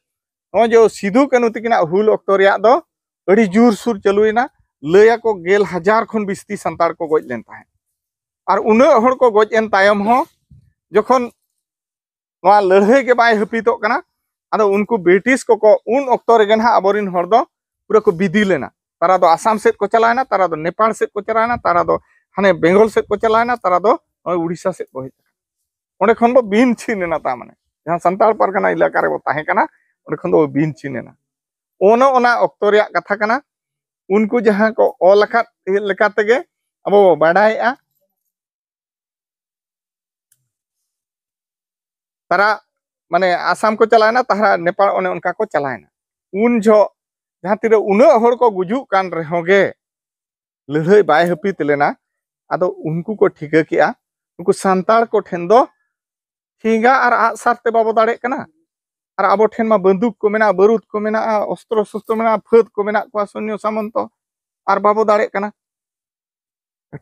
ᱱᱚᱜᱼᱚᱭ ᱡᱮ ᱥᱤᱫᱩ ᱠᱟᱹᱱᱦᱩ ᱛᱟᱹᱠᱤᱱᱟᱜ ᱦᱩᱞ ᱚᱠᱛᱚ ᱨᱮᱭᱟᱜ ᱫᱚ ᱟᱹᱰᱤ ᱡᱳᱨ ᱥᱩᱨ ᱪᱟᱹᱞᱩᱭᱮᱱᱟ᱾ ᱞᱟᱹᱭᱟᱠᱚ ᱜᱮᱞ ᱦᱟᱡᱟᱨ ᱠᱷᱚᱱ ᱵᱤᱥᱛᱤ ᱥᱟᱱᱛᱟᱲ ᱠᱚ ᱜᱚᱡ ᱞᱮᱱ ᱛᱟᱦᱮᱸᱫ᱾ ᱟᱨ ᱩᱱᱟᱹᱜ ᱦᱚᱲ ᱠᱚ ᱜᱚᱡ ᱮᱱ ᱛᱟᱭᱚᱢ ᱦᱚᱸ ᱡᱚᱠᱷᱚᱱ ᱱᱚᱣᱟ ᱞᱟᱹᱲᱦᱟᱹᱭ ᱜᱮ ᱵᱟᱭ ᱦᱟᱹᱯᱤᱫᱚᱜ ᱠᱟᱱᱟ, ᱟᱫᱚ ᱩᱱᱠᱩ ᱵᱨᱤᱴᱤᱥ ᱠᱚᱠᱚ ᱩᱱ ᱚᱠᱛᱚ ᱨᱮᱜᱮ ᱱᱟᱦᱟᱜ ᱟᱵᱚᱨᱮᱱ ᱦᱚᱲ ᱫᱚ ᱯᱩᱨᱟᱹ ᱠᱚ ᱵᱤᱫᱤ ᱞᱮᱱᱟ᱾ ᱛᱟᱨᱟ ᱫᱚ ᱟᱥᱟᱢ ᱥᱮᱫ ᱠᱚ ᱪᱟᱞᱟᱣᱮᱱᱟ, ᱛᱟᱨᱟ ᱫᱚ ᱱᱮᱯᱟᱞ ᱥᱮᱫ ᱠᱚ ᱪᱟᱞᱟᱣᱮᱱᱟ, ᱛᱟᱨᱟ ᱫᱚ ᱦᱟᱱᱮ ᱵᱮᱝᱜᱚᱞ ᱥᱮᱫ ᱠᱚ ᱪᱟᱞᱟᱣᱮᱱᱟ, ᱛᱟᱨᱟ ᱫᱚ ᱱᱚᱜᱼᱚᱭ ᱩᱲᱤᱥᱥᱟ ᱥᱮᱫ ᱠᱚ ᱦᱮᱡ ᱟᱠᱟᱱᱟ᱾ ᱚᱸᱰᱮ ᱠᱷᱚᱱ ᱵᱚ ᱵᱤᱱ ᱪᱷᱤᱱ ᱮᱱᱟ, ᱛᱟ ᱢᱟᱱᱮ ᱡᱟᱦᱟᱸ ᱥᱟᱱᱛᱟᱲ ᱯᱟᱨᱜᱟᱱᱟ ᱮᱞᱟᱠᱟ ᱨᱮᱵᱚ ᱛᱟᱦᱮᱸ ᱠᱟᱱᱟ, ᱚᱸᱰᱮ ᱠᱷᱚᱱ ᱫᱚ ᱵᱚ ᱵᱤᱱ ᱪᱷᱤᱱ ᱮᱱᱟ᱾ ᱚᱱᱮ ᱚᱱᱟ ᱚᱠᱛᱚ ᱨᱮᱭᱟᱜ ᱠᱟᱛᱷᱟ ᱠᱟᱱᱟ᱾ ᱩᱱᱠᱩ ᱡᱟᱦᱟᱸ ᱠᱚ ᱚᱞ ᱟᱠᱟᱫ ᱞᱮᱠᱟ ᱛᱮᱜᱮ ᱟᱵᱚ ᱵᱚ ᱵᱟᱰᱟᱭᱮᱜᱼᱟ᱾ ᱛᱟᱨᱟ ᱢᱟᱱᱮ ᱟᱥᱟᱢ ᱠᱚ ᱪᱟᱞᱟᱣᱮᱱᱟ, ᱛᱟᱦᱨᱟ ᱱᱮᱯᱟᱲ ᱚᱱᱮ ᱚᱱᱠᱟ ᱠᱚ ᱪᱟᱞᱟᱣᱮᱱᱟ᱾ ᱩᱱ ᱡᱚᱦᱚᱜ ᱡᱟᱦᱟᱸ ᱛᱤᱱᱟᱹᱜ ᱩᱱᱟᱹᱜ ᱦᱚᱲ ᱠᱚ ᱜᱩᱡᱩᱜ ᱠᱟᱱ ᱨᱮᱦᱚᱸ ᱜᱮ ᱞᱟᱹᱲᱦᱟᱹᱭ ᱵᱟᱭ ᱦᱟᱹᱯᱤᱫ ᱞᱮᱱᱟ᱾ ᱟᱫᱚ ᱩᱱᱠᱩ ᱠᱚ ᱴᱷᱤᱠᱟᱹ ᱠᱮᱜᱼᱟ, ᱱᱩᱠᱩ ᱥᱟᱱᱛᱟᱲ ᱠᱚ ᱴᱷᱮᱱ ᱫᱚ ᱴᱷᱮᱸᱜᱟ ᱟᱨ ᱟᱜᱼᱥᱟᱨ ᱛᱮ ᱵᱟᱵᱚ ᱫᱟᱲᱮᱜ ᱠᱟᱱᱟ, ᱟᱨ ᱟᱵᱚ ᱴᱷᱮᱱ ᱢᱟ ᱵᱟᱹᱱᱫᱩᱠ ᱠᱚ ᱢᱮᱱᱟᱜᱼᱟ, ᱵᱟᱹᱨᱩᱫ ᱠᱚ ᱢᱮᱱᱟᱜᱼᱟ, ᱚᱥᱛᱨᱚ ᱥᱚᱥᱛᱨᱚ ᱢᱮᱱᱟᱜᱼᱟ, ᱯᱷᱟᱹᱫ ᱠᱚ ᱢᱮᱱᱟᱜ ᱠᱚᱣᱟ, ᱥᱚᱭᱱᱚ ᱥᱟᱢᱚᱱᱛᱚ, ᱟᱨ ᱵᱟᱵᱚ ᱫᱟᱲᱮᱜ ᱠᱟᱱᱟ᱾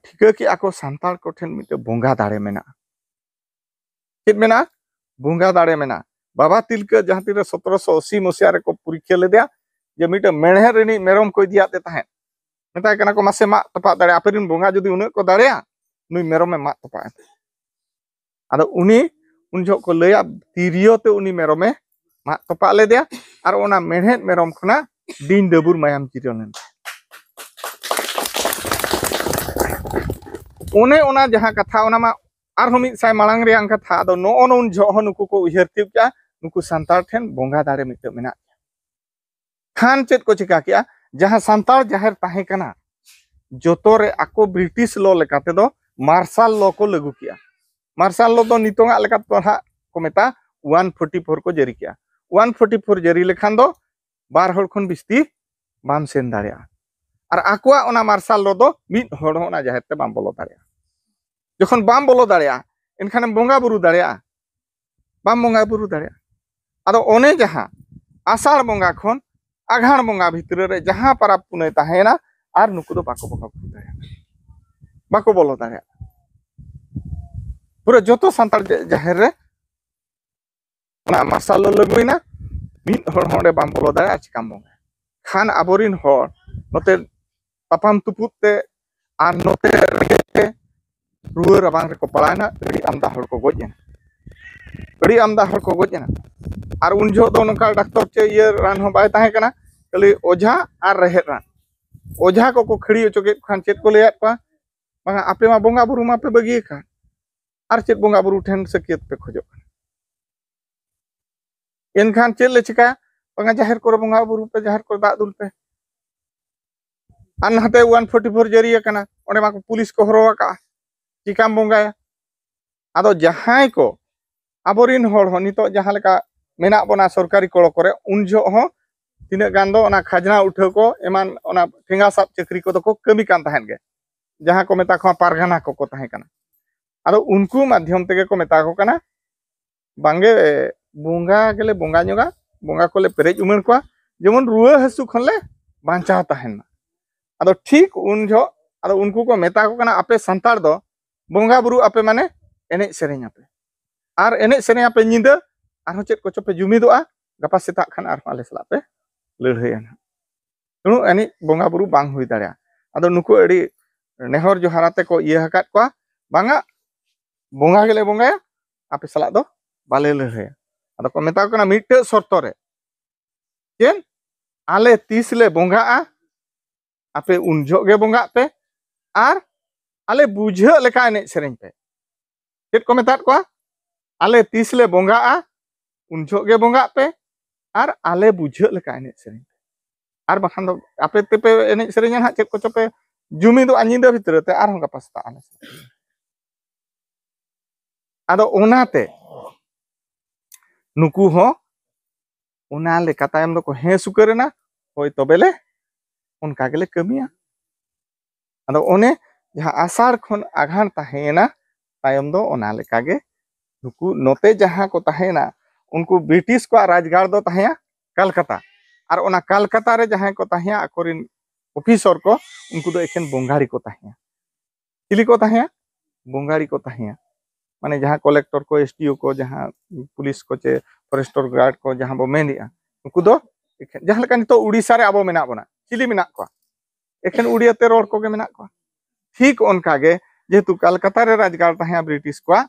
ᱴᱷᱤᱠᱟᱹ ᱠᱮᱜᱼᱟ ᱠᱚ ᱥᱟᱱᱛᱟᱲ ᱠᱚ ᱴᱷᱮᱱ ᱢᱤᱫᱴᱮᱱ ᱵᱚᱸᱜᱟ ᱫᱟᱲᱮ ᱢᱮᱱᱟᱜᱼᱟ᱾ ᱪᱮᱫ ᱢᱮᱱᱟᱜᱼᱟ? ᱵᱚᱸᱜᱟ ᱫᱟᱲᱮ ᱢᱮᱱᱟᱜᱼᱟ᱾ ᱵᱟᱵᱟ ᱛᱤᱞᱠᱟᱹ ᱡᱟᱦᱟᱸ ᱛᱤᱱᱨᱮ ᱥᱚᱛᱨᱚᱥᱚ ᱟᱥᱤ ᱢᱚᱥᱤᱭᱟ ᱨᱮᱠᱚ ᱯᱚᱨᱤᱠᱠᱷᱟ ᱞᱮᱫᱮᱭᱟ, ᱡᱮ ᱢᱤᱫᱴᱮᱱ ᱢᱮᱬᱦᱮᱫ ᱨᱤᱱᱤᱡ ᱢᱮᱨᱚᱢ ᱠᱚ ᱤᱫᱤᱭᱟᱫ ᱛᱮ ᱛᱟᱦᱮᱸᱫ, ᱢᱮᱛᱟᱭ ᱠᱟᱱᱟ ᱠᱚ, "ᱢᱟᱥᱮ ᱢᱟᱜ ᱛᱚᱯᱟᱜ ᱫᱟᱲᱮᱭᱟᱜᱼᱟ, ᱟᱯᱮ ᱨᱤᱱ ᱵᱚᱸᱜᱟ ᱡᱩᱫᱤ ᱩᱱᱟᱹᱜ ᱠᱚ ᱫᱟᱲᱮᱭᱟ, ᱱᱩᱭ ᱢᱮᱨᱚᱢᱮ ᱢᱟᱜ ᱛᱚᱯᱟᱜ ᱮ ᱛᱟᱦᱮᱸᱫ᱾" ᱟᱫᱚ ᱩᱱᱤ ᱩᱱ ᱡᱚᱦᱚᱜ ᱠᱚ ᱞᱟᱹᱭᱟ, ᱛᱤᱨᱭᱳ ᱛᱮ ᱩᱱᱤ ᱢᱮᱨᱚᱢᱮ ᱢᱟᱜ ᱛᱚᱯᱟᱜ ᱞᱮᱫᱮᱭᱟ, ᱟᱨ ᱚᱱᱟ ᱢᱮᱬᱦᱮᱫ ᱢᱮᱨᱚᱢ ᱠᱷᱚᱱᱟᱜ ᱰᱤᱧ ᱰᱟᱹᱵᱩᱨ ᱢᱟᱭᱟᱢ ᱡᱤᱨᱟᱹ ᱞᱮᱱ ᱛᱟᱭᱟ᱾ ᱚᱱᱮ ᱚᱱᱟ ᱡᱟᱦᱟᱸ ᱠᱟᱛᱷᱟ, ᱚᱱᱟ ᱢᱟ ᱟᱨᱦᱚᱸ ᱢᱤᱫ ᱥᱟᱭ ᱢᱟᱲᱟᱝ ᱨᱮᱭᱟᱜ ᱠᱟᱛᱷᱟ᱾ ᱟᱫᱚ ᱱᱚᱜᱼᱚ ᱱᱩᱱ ᱡᱚᱦᱚᱜ ᱦᱚᱸ ᱱᱩᱠᱩ ᱠᱚ ᱩᱭᱦᱟᱹᱨ ᱛᱤᱭᱳᱜ ᱠᱮᱜᱼᱟ, ᱱᱩᱠᱩ ᱥᱟᱱᱛᱟᱲ ᱴᱷᱮᱱ ᱵᱚᱸᱜᱟ ᱫᱟᱲᱮ ᱢᱤᱫᱴᱟᱝ ᱢᱮᱱᱟᱜ ᱜᱮᱭᱟ᱾ ᱠᱷᱟᱱ ᱪᱮᱫ ᱠᱚ ᱪᱤᱠᱟ ᱠᱮᱜᱼᱟ? ᱡᱟᱦᱟᱸ ᱥᱟᱱᱛᱟᱲ ᱡᱟᱦᱮᱨ ᱛᱟᱦᱮᱸ ᱠᱟᱱᱟ, ᱡᱚᱛᱚ ᱨᱮ ᱟᱠᱚ ᱵᱨᱤᱴᱤᱥ ᱞᱚ ᱞᱮᱠᱟ ᱛᱮᱫᱚ ᱢᱟᱨᱥᱟᱞ ᱞᱚ ᱠᱚ ᱞᱟᱹᱜᱩ ᱠᱮᱜᱼᱟ᱾ ᱢᱟᱨᱥᱟᱞ ᱞᱚ ᱫᱚ ᱱᱤᱛᱚᱝᱟᱜ ᱞᱮᱠᱟ ᱛᱮᱫᱚ ᱱᱟᱦᱟᱜ ᱠᱚ ᱢᱮᱛᱟᱜᱼᱟ ᱳᱣᱟᱱ ᱯᱷᱳᱨᱴᱤ ᱯᱷᱳᱨ ᱠᱚ ᱡᱟᱹᱨᱤ ᱠᱮᱜᱼᱟ᱾ ᱳᱣᱟᱱ ᱯᱷᱳᱨᱴᱤ ᱯᱷᱳᱨ ᱡᱟᱹᱨᱤ ᱞᱮᱠᱷᱟᱱ ᱫᱚ ᱵᱟᱨ ᱦᱚᱲ ᱠᱷᱚᱱ ᱵᱤᱥᱛᱤ ᱵᱟᱢ ᱥᱮᱱ ᱫᱟᱲᱮᱭᱟᱜᱼᱟ᱾ ᱟᱨ ᱟᱠᱚᱣᱟᱜ ᱚᱱᱟ ᱢᱟᱨᱥᱟᱞ ᱞᱚ ᱫᱚ ᱢᱤᱫ ᱦᱚᱲ ᱦᱚᱸ ᱚᱱᱟ ᱡᱟᱦᱮᱨ ᱛᱮ ᱵᱟᱢ ᱵᱚᱞᱚ ᱫᱟᱲᱮᱭᱟᱜᱼᱟ᱾ ᱡᱚᱠᱷᱚᱱ ᱵᱟᱢ ᱵᱚᱞᱚ ᱫᱟᱲᱮᱭᱟᱜᱼᱟ, ᱮᱱᱠᱷᱟᱱᱮᱢ ᱵᱚᱸᱜᱟ ᱵᱩᱨᱩ ᱫᱟᱲᱮᱭᱟᱜᱼᱟ? ᱵᱟᱢ ᱵᱚᱸᱜᱟ ᱵᱩᱨᱩ ᱫᱟᱲᱮᱭᱟᱜᱼᱟ᱾ ᱟᱫᱚ ᱚᱱᱮ ᱡᱟᱦᱟᱸ ᱟᱥᱟᱲ ᱵᱚᱸᱜᱟ ᱠᱷᱚᱱ ᱟᱜᱷᱟᱬ ᱵᱚᱸᱜᱟ ᱵᱷᱤᱛᱨᱤ ᱨᱮ ᱡᱟᱦᱟᱸ ᱯᱟᱨᱟᱵᱽ ᱯᱩᱱᱟᱹᱭ ᱛᱟᱦᱮᱸᱭᱮᱱᱟ, ᱟᱨ ᱱᱩᱠᱩ ᱫᱚ ᱵᱟᱠᱚ ᱵᱚᱸᱜᱟ ᱵᱩᱨᱩ ᱫᱟᱲᱮᱭᱟᱜᱼᱟ, ᱵᱟᱠᱚ ᱵᱚᱞᱚ ᱫᱟᱲᱮᱭᱟᱜᱼᱟ᱾ ᱯᱩᱨᱟᱹ ᱡᱚᱛᱚ ᱥᱟᱱᱛᱟᱲ ᱡᱟ-, ᱡᱟᱦᱮᱨ ᱨᱮ ᱚᱱᱟ ᱢᱟᱨᱥᱟᱞ ᱞᱚ ᱞᱟᱹᱜᱩᱭᱮᱱᱟ, ᱢᱤᱫ ᱦᱚᱲ ᱦᱚᱸ ᱚᱸᱰᱮ ᱵᱟᱢ ᱵᱚᱞᱚ ᱫᱟᱲᱮᱭᱟᱜᱼᱟ, ᱪᱤᱠᱟᱢ ᱵᱚᱸᱜᱟᱭᱟ? ᱠᱷᱟᱱ ᱟᱵᱚᱨᱤᱱ ᱦᱚᱲ ᱱᱚᱛᱮ ᱛᱟᱯᱟᱢ ᱛᱩᱯᱩᱫ ᱛᱮ ᱟᱨ ᱱᱚᱛᱮ ᱨᱮᱸᱜᱮᱡ ᱛᱮ ᱨᱩᱣᱟᱹ ᱨᱟᱵᱟᱝ ᱨᱮᱠᱚ ᱯᱟᱲᱟᱣᱮᱱᱟ, ᱟᱹᱰᱤ ᱟᱢᱫᱟ ᱦᱚᱲ ᱠᱚ ᱜᱚᱡ ᱮᱱᱟ, ᱟᱹᱰᱤ ᱟᱢᱫᱟ ᱦᱚᱲ ᱠᱚ ᱜᱚᱡ ᱮᱱᱟ᱾ ᱟᱨ ᱩᱱ ᱡᱚᱦᱚᱜ ᱫᱚ ᱱᱚᱝᱠᱟ ᱰᱟᱠᱛᱚᱨ ᱪᱮ ᱤᱭᱟᱹ ᱨᱟᱱ ᱦᱚᱸ ᱵᱟᱭ ᱛᱟᱦᱮᱸ ᱠᱟᱱᱟ, ᱠᱷᱟᱹᱞᱤ ᱚᱡᱷᱟ ᱟᱨ ᱨᱮᱦᱮᱫ ᱨᱟᱱ᱾ ᱚᱡᱷᱟ ᱠᱚᱠᱚ ᱠᱷᱟᱹᱲᱤ ᱦᱚᱪᱚ ᱠᱮᱫ ᱠᱷᱟᱱ ᱪᱮᱫ ᱠᱚ ᱞᱟᱹᱭᱟᱫ ᱠᱚᱣᱟ? ᱵᱟᱝᱟ, ᱟᱯᱮ ᱢᱟ ᱵᱚᱸᱜᱟ ᱵᱩᱨᱩ ᱢᱟᱯᱮ ᱵᱟᱹᱜᱤ ᱟᱠᱟᱫ, ᱟᱨ ᱪᱮᱫ ᱵᱚᱸᱜᱟ ᱵᱩᱨᱩ ᱴᱷᱮᱱ ᱥᱟᱹᱠᱭᱟᱹᱛ ᱯᱮ ᱠᱷᱚᱡᱚᱜ ᱠᱟᱱᱟ? ᱮᱱᱠᱷᱟᱱ ᱪᱮᱫ ᱞᱮ ᱪᱤᱠᱟᱹᱭᱟ? ᱵᱟᱝᱟ, ᱡᱟᱦᱮᱨ ᱠᱚᱨᱮ ᱵᱚᱸᱜᱟ ᱵᱩᱨᱩ ᱯᱮ, ᱡᱟᱦᱮᱨ ᱠᱚᱨᱮ ᱫᱟᱜ ᱫᱩᱞ ᱯᱮ᱾ ᱟᱨ ᱱᱟᱛᱮ ᱳᱣᱟᱱ ᱯᱷᱳᱨᱴᱤ ᱯᱷᱳᱨ ᱡᱟᱹᱨᱤ ᱟᱠᱟᱱᱟ, ᱚᱸᱰᱮ ᱢᱟ ᱯᱩᱞᱤᱥ ᱠᱚ ᱦᱚᱨᱚ ᱟᱠᱟᱜᱼᱟ, ᱪᱤᱠᱟᱢ ᱵᱚᱸᱜᱟᱭᱟ? ᱟᱫᱚ ᱡᱟᱦᱟᱸᱭ ᱠᱚ ᱟᱵᱚᱨᱤᱱ ᱦᱚᱲ ᱦᱚᱸ ᱱᱤᱛᱚᱜ ᱡᱟᱦᱟᱸ ᱞᱮᱠᱟ ᱢᱮᱱᱟᱜ ᱵᱚᱱᱟ ᱥᱚᱨᱠᱟᱨᱤ ᱠᱚᱲᱚ ᱠᱚᱨᱮ, ᱩᱱ ᱡᱚᱦᱚᱜ ᱦᱚᱸ ᱛᱤᱱᱟᱹᱜ ᱜᱟᱱ ᱫᱚ ᱚᱱᱟ ᱠᱷᱟᱡᱽᱱᱟ ᱩᱴᱷᱟᱹᱣ ᱠᱚ ᱮᱢᱟᱱ ᱚᱱᱟ ᱴᱷᱮᱸᱜᱟ ᱥᱟᱵ ᱪᱟᱹᱠᱨᱤ ᱠᱚᱫᱚ ᱠᱚ ᱠᱟᱹᱢᱤ ᱠᱟᱱ ᱛᱟᱦᱮᱸᱫ ᱜᱮ, ᱡᱟᱦᱟᱸ ᱠᱚ ᱢᱮᱛᱟ ᱠᱚᱣᱟ ᱯᱟᱨᱜᱟᱱᱟ ᱠᱚᱠᱚ ᱛᱟᱦᱮᱸ ᱠᱟᱱᱟ᱾ ᱟᱫᱚ ᱩᱱᱠᱩ ᱢᱟᱫᱽᱫᱷᱚᱢ ᱛᱮᱜᱮ ᱠᱚ ᱢᱮᱛᱟ ᱠᱚ ᱠᱟᱱᱟ, ᱵᱟᱝᱜᱮ, ᱵᱚᱸᱜᱟ ᱜᱮᱞᱮ ᱵᱚᱸᱜᱟ ᱧᱚᱜᱟ, ᱵᱚᱸᱜᱟ ᱠᱚᱞᱮ ᱯᱮᱨᱮᱡ ᱩᱢᱟᱹᱲ ᱠᱚᱣᱟ, ᱡᱮᱢᱚᱱ ᱨᱩᱣᱟᱹ ᱦᱟᱹᱥᱩ ᱠᱷᱚᱱᱞᱮ ᱵᱟᱧᱪᱟᱣ ᱛᱟᱦᱮᱱ ᱢᱟ᱾ ᱟᱫᱚ ᱴᱷᱤᱠ ᱩᱱ ᱡᱚᱦᱚᱜ ᱟᱫᱚ ᱩᱱᱠᱩ ᱠᱚ ᱢᱮᱛᱟ ᱠᱚ ᱠᱟᱱᱟ, ᱟᱯᱮ ᱥᱟᱱᱛᱟᱲ ᱫᱚ ᱵᱚᱸᱜᱟ ᱵᱩᱨᱩ ᱟᱯᱮ ᱢᱟᱱᱮ ᱮᱱᱮᱡ ᱥᱮᱨᱮᱧ ᱟᱯᱮ, ᱟᱨ ᱮᱱᱮᱡ ᱥᱮᱨᱮᱧ ᱟᱯᱮ ᱧᱤᱫᱟᱹ, ᱟᱨᱦᱚᱸ ᱪᱮᱫ ᱠᱚᱪᱚ ᱯᱮ ᱡᱩᱢᱤᱫᱚᱜᱼᱟ, ᱜᱟᱯᱟ ᱥᱮᱛᱟᱜ ᱠᱷᱟᱱ ᱟᱨᱦᱚᱸ ᱟᱞᱮ ᱥᱟᱞᱟᱜ ᱯᱮ ᱞᱟᱹᱲᱦᱟᱹᱭᱟ ᱱᱟᱦᱟᱜ᱾ ᱩᱱᱟᱹᱜ ᱮᱱᱮᱡ ᱵᱚᱸᱜᱟ ᱵᱩᱨᱩ ᱵᱟᱝ ᱦᱩᱭ ᱫᱟᱲᱮᱭᱟᱜᱼᱟ᱾ ᱟᱫᱚ ᱱᱩᱠᱩ ᱟᱹᱰᱤ ᱱᱮᱦᱚᱨ ᱡᱚᱦᱟᱨ ᱟᱛᱮ ᱠᱚ ᱤᱭᱟᱹ ᱟᱠᱟᱫ ᱠᱚᱣᱟ, ᱵᱟᱝᱟ, ᱵᱚᱸᱜᱟ ᱜᱮᱞᱮ ᱵᱚᱸᱜᱟᱭᱟ, ᱟᱯᱮ ᱥᱟᱞᱟᱜ ᱫᱚ ᱵᱟᱞᱮ ᱞᱟᱹᱲᱦᱟᱹᱭᱟ᱾ ᱟᱫᱚ ᱠᱚ ᱢᱮᱛᱟ ᱠᱚ ᱠᱟᱱᱟ ᱢᱤᱫᱴᱟᱹᱝ ᱥᱚᱨᱛᱚ ᱨᱮ, ᱪᱮᱫ? ᱟᱞᱮ ᱛᱤᱥ ᱞᱮ ᱵᱚᱸᱜᱟᱜᱼᱟ, ᱟᱯᱮ ᱩᱱ ᱡᱚᱦᱚᱜ ᱜᱮ ᱵᱚᱸᱜᱟᱜ ᱯᱮ, ᱟᱨ ᱟᱞᱮ ᱵᱩᱡᱷᱟᱹᱜ ᱞᱮᱠᱟ ᱮᱱᱮᱡ ᱥᱮᱨᱮᱧ ᱯᱮ᱾ ᱪᱮᱫ ᱠᱚ ᱢᱮᱛᱟᱫ ᱠᱚᱣᱟ? ᱟᱞᱮ ᱛᱤᱥ ᱞᱮ ᱵᱚᱸᱜᱟᱜᱼᱟ, ᱩᱱ ᱡᱚᱦᱚᱜ ᱜᱮ ᱵᱚᱸᱜᱟᱜ ᱯᱮ, ᱟᱨ ᱟᱞᱮ ᱵᱩᱡᱷᱟᱹᱜ ᱞᱮᱠᱟ ᱮᱱᱮᱡ ᱥᱮᱨᱮᱧ ᱯᱮ᱾ ᱟᱨ ᱵᱟᱠᱷᱟᱱ ᱫᱚ ᱟᱯᱮ ᱛᱮᱯᱮ ᱮᱱᱮᱡ ᱥᱮᱨᱮᱧᱟ ᱱᱟᱦᱟᱜ, ᱪᱮᱫ ᱠᱚᱪᱚ ᱯᱮ ᱡᱩᱢᱤᱫᱚᱜᱼᱟ ᱧᱤᱫᱟᱹ ᱵᱷᱤᱛᱨᱤ ᱛᱮ, ᱟᱨᱦᱚᱸ ᱜᱟᱯᱟ ᱥᱮᱛᱟᱜ ᱟᱞᱮ ᱥᱮᱫ᱾ ᱟᱫᱚ ᱚᱱᱟᱛᱮ ᱱᱩᱠᱩ ᱦᱚᱸ ᱚᱱᱟ ᱞᱮᱠᱟ ᱛᱟᱭᱚᱢ ᱫᱚᱠᱚ ᱦᱮᱸ ᱥᱩᱠᱟᱹᱨ ᱮᱱᱟ, ᱦᱳᱭ ᱛᱚᱵᱮ ᱞᱮ ᱚᱱᱠᱟ ᱜᱮᱞᱮ ᱠᱟᱹᱢᱤᱭᱟ᱾ ᱟᱫᱚ ᱚᱱᱮ ᱡᱟᱦᱟᱸ ᱟᱥᱟᱲ ᱠᱷᱚᱱ ᱟᱜᱷᱟᱬ ᱛᱟᱦᱮᱸᱭᱮᱱᱟ, ᱛᱟᱭᱚᱢ ᱫᱚ ᱚᱱᱟ ᱞᱮᱠᱟ ᱜᱮ ᱱᱩᱠᱩ ᱱᱚᱛᱮ ᱡᱟᱦᱟᱸ ᱠᱚ ᱛᱟᱦᱮᱸᱭᱮᱱᱟ, ᱩᱱᱠᱩ ᱵᱨᱤᱴᱤᱥ ᱠᱚᱣᱟᱜ ᱨᱟᱡᱽᱜᱟᱲ ᱫᱚ ᱛᱟᱦᱮᱸᱭᱟ ᱠᱟᱞᱠᱟᱛᱟ, ᱟᱨ ᱚᱱᱟ ᱠᱟᱞᱠᱟᱛᱟ ᱨᱮ ᱡᱟᱦᱟᱸᱭ ᱠᱚ ᱛᱟᱦᱮᱸᱭᱟ ᱟᱠᱚᱨᱮᱱ ᱚᱯᱷᱤᱥᱚᱨ ᱠᱚ, ᱩᱱᱠᱩ ᱫᱚ ᱮᱠᱷᱮᱱ ᱵᱚᱝᱜᱟᱲᱤ ᱠᱚ ᱛᱟᱦᱮᱸᱭᱟ᱾ ᱪᱤᱞᱤ ᱠᱚ ᱛᱟᱦᱮᱸᱭᱟ? ᱵᱚᱝᱜᱟᱲᱤ ᱠᱚ ᱛᱟᱦᱮᱸᱭᱟ᱾ ᱢᱟᱱᱮ ᱡᱟᱦᱟᱸ ᱠᱚᱞᱮᱠᱴᱚᱨ ᱠᱚ, ᱮᱥ ᱰᱤ ᱳ ᱠᱚ, ᱡᱟᱦᱟᱸ ᱯᱩᱞᱤᱥ ᱠᱚ ᱪᱮ ᱯᱷᱚᱨᱮᱥᱴᱚᱨ ᱜᱟᱨᱰ ᱠᱚ ᱡᱟᱦᱟᱸ ᱵᱚ ᱢᱮᱱᱮᱜᱼᱟ, ᱩᱱᱠᱩ ᱫᱚ ᱮᱠᱷᱮᱱ, ᱡᱟᱦᱟᱸ ᱞᱮᱠᱟ ᱱᱤᱛᱚᱜ ᱩᱲᱤᱥᱥᱟ ᱨᱮ ᱟᱵᱚ ᱢᱮᱱᱟᱜ ᱵᱚᱱᱟ, ᱪᱤᱞᱤ ᱢᱮᱱᱟᱜ ᱠᱚᱣᱟ? ᱮᱠᱷᱮᱱ ᱩᱲᱤᱭᱟᱹ ᱛᱮ ᱨᱚᱲ ᱠᱚᱜᱮ ᱢᱮᱱᱟᱜ ᱠᱚᱣᱟ᱾ ᱴᱷᱤᱠ ᱚᱱᱠᱟ ᱜᱮ, ᱡᱮᱦᱮᱛᱩ ᱠᱟᱞᱠᱟᱛᱟ ᱨᱮ ᱨᱟᱡᱽᱜᱟᱲ ᱛᱟᱦᱮᱸᱭᱟ ᱵᱨᱤᱴᱤᱥ ᱠᱚᱣᱟᱜ,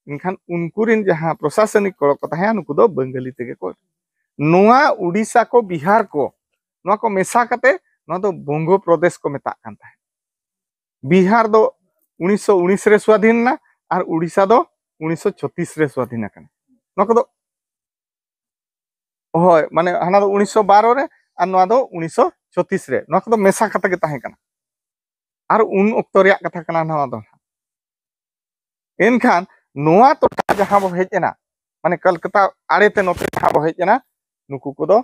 ᱮᱱᱠᱷᱟᱱ ᱩᱱᱠᱩ ᱨᱮᱱ ᱡᱟᱦᱟᱸ ᱯᱨᱚᱥᱟᱥᱚᱱᱤᱠ ᱠᱚᱲᱚ ᱠᱚ ᱛᱟᱦᱮᱸᱭᱟ, ᱱᱩᱠᱩ ᱫᱚ ᱵᱟᱝᱜᱟᱞᱤ ᱛᱮᱜᱮ ᱠᱚ, ᱱᱚᱣᱟ ᱩᱲᱤᱥᱥᱟ ᱠᱚ, ᱵᱤᱦᱟᱨ ᱠᱚ, ᱱᱚᱣᱟ ᱠᱚ ᱢᱮᱥᱟ ᱠᱟᱛᱮ ᱱᱚᱣᱟ ᱫᱚ ᱵᱚᱝᱜᱚ ᱯᱨᱚᱫᱮᱥ ᱠᱚ ᱢᱮᱛᱟᱜ ᱠᱟᱱ ᱛᱟᱦᱮᱸᱫ᱾ ᱵᱤᱦᱟᱨ ᱫᱚ ᱩᱱᱤᱥᱥᱚ ᱩᱱᱤᱥ ᱨᱮ ᱥᱣᱟᱫᱷᱤᱱ ᱮᱱᱟ, ᱟᱨ ᱩᱲᱤᱥᱥᱟ ᱫᱚ ᱩᱱᱤᱥᱥᱚ ᱪᱷᱚᱛᱤᱥ ᱨᱮ ᱥᱣᱟᱫᱷᱤᱱ ᱟᱠᱟᱱᱟ᱾ ᱱᱚᱣᱟ ᱠᱚᱫᱚ ᱦᱳᱭ, ᱢᱟᱱᱮ ᱦᱟᱱᱟ ᱫᱚ ᱩᱱᱤᱥᱥᱚ ᱵᱟᱨᱚ ᱨᱮ ᱟᱨ ᱱᱚᱣᱟ ᱫᱚ ᱩᱱᱤᱥᱥᱚ ᱪᱷᱚᱛᱤᱥ ᱨᱮ, ᱱᱚᱣᱟ ᱠᱚᱫᱚ ᱢᱮᱥᱟ ᱠᱟᱛᱮ ᱜᱮ ᱛᱟᱦᱮᱸ ᱠᱟᱱᱟ᱾ ᱟᱨ ᱩᱱ ᱚᱠᱛᱚ ᱨᱮᱭᱟᱜ ᱠᱟᱛᱷᱟ ᱠᱟᱱᱟ ᱱᱚᱣᱟ ᱫᱚ᱾ ᱮᱱᱠᱷᱟᱱ ᱱᱚᱣᱟ ᱴᱚᱴᱷᱟ ᱡᱟᱦᱟᱸ ᱵᱚ ᱦᱮᱡ ᱮᱱᱟ, ᱢᱟᱱᱮ ᱠᱚᱞᱠᱟᱛᱟ ᱟᱲᱮᱛᱮ ᱱᱚᱛᱮ ᱡᱟᱦᱟᱸ ᱵᱚ ᱦᱮᱡ ᱮᱱᱟ, ᱱᱩᱠᱩ ᱠᱚᱫᱚ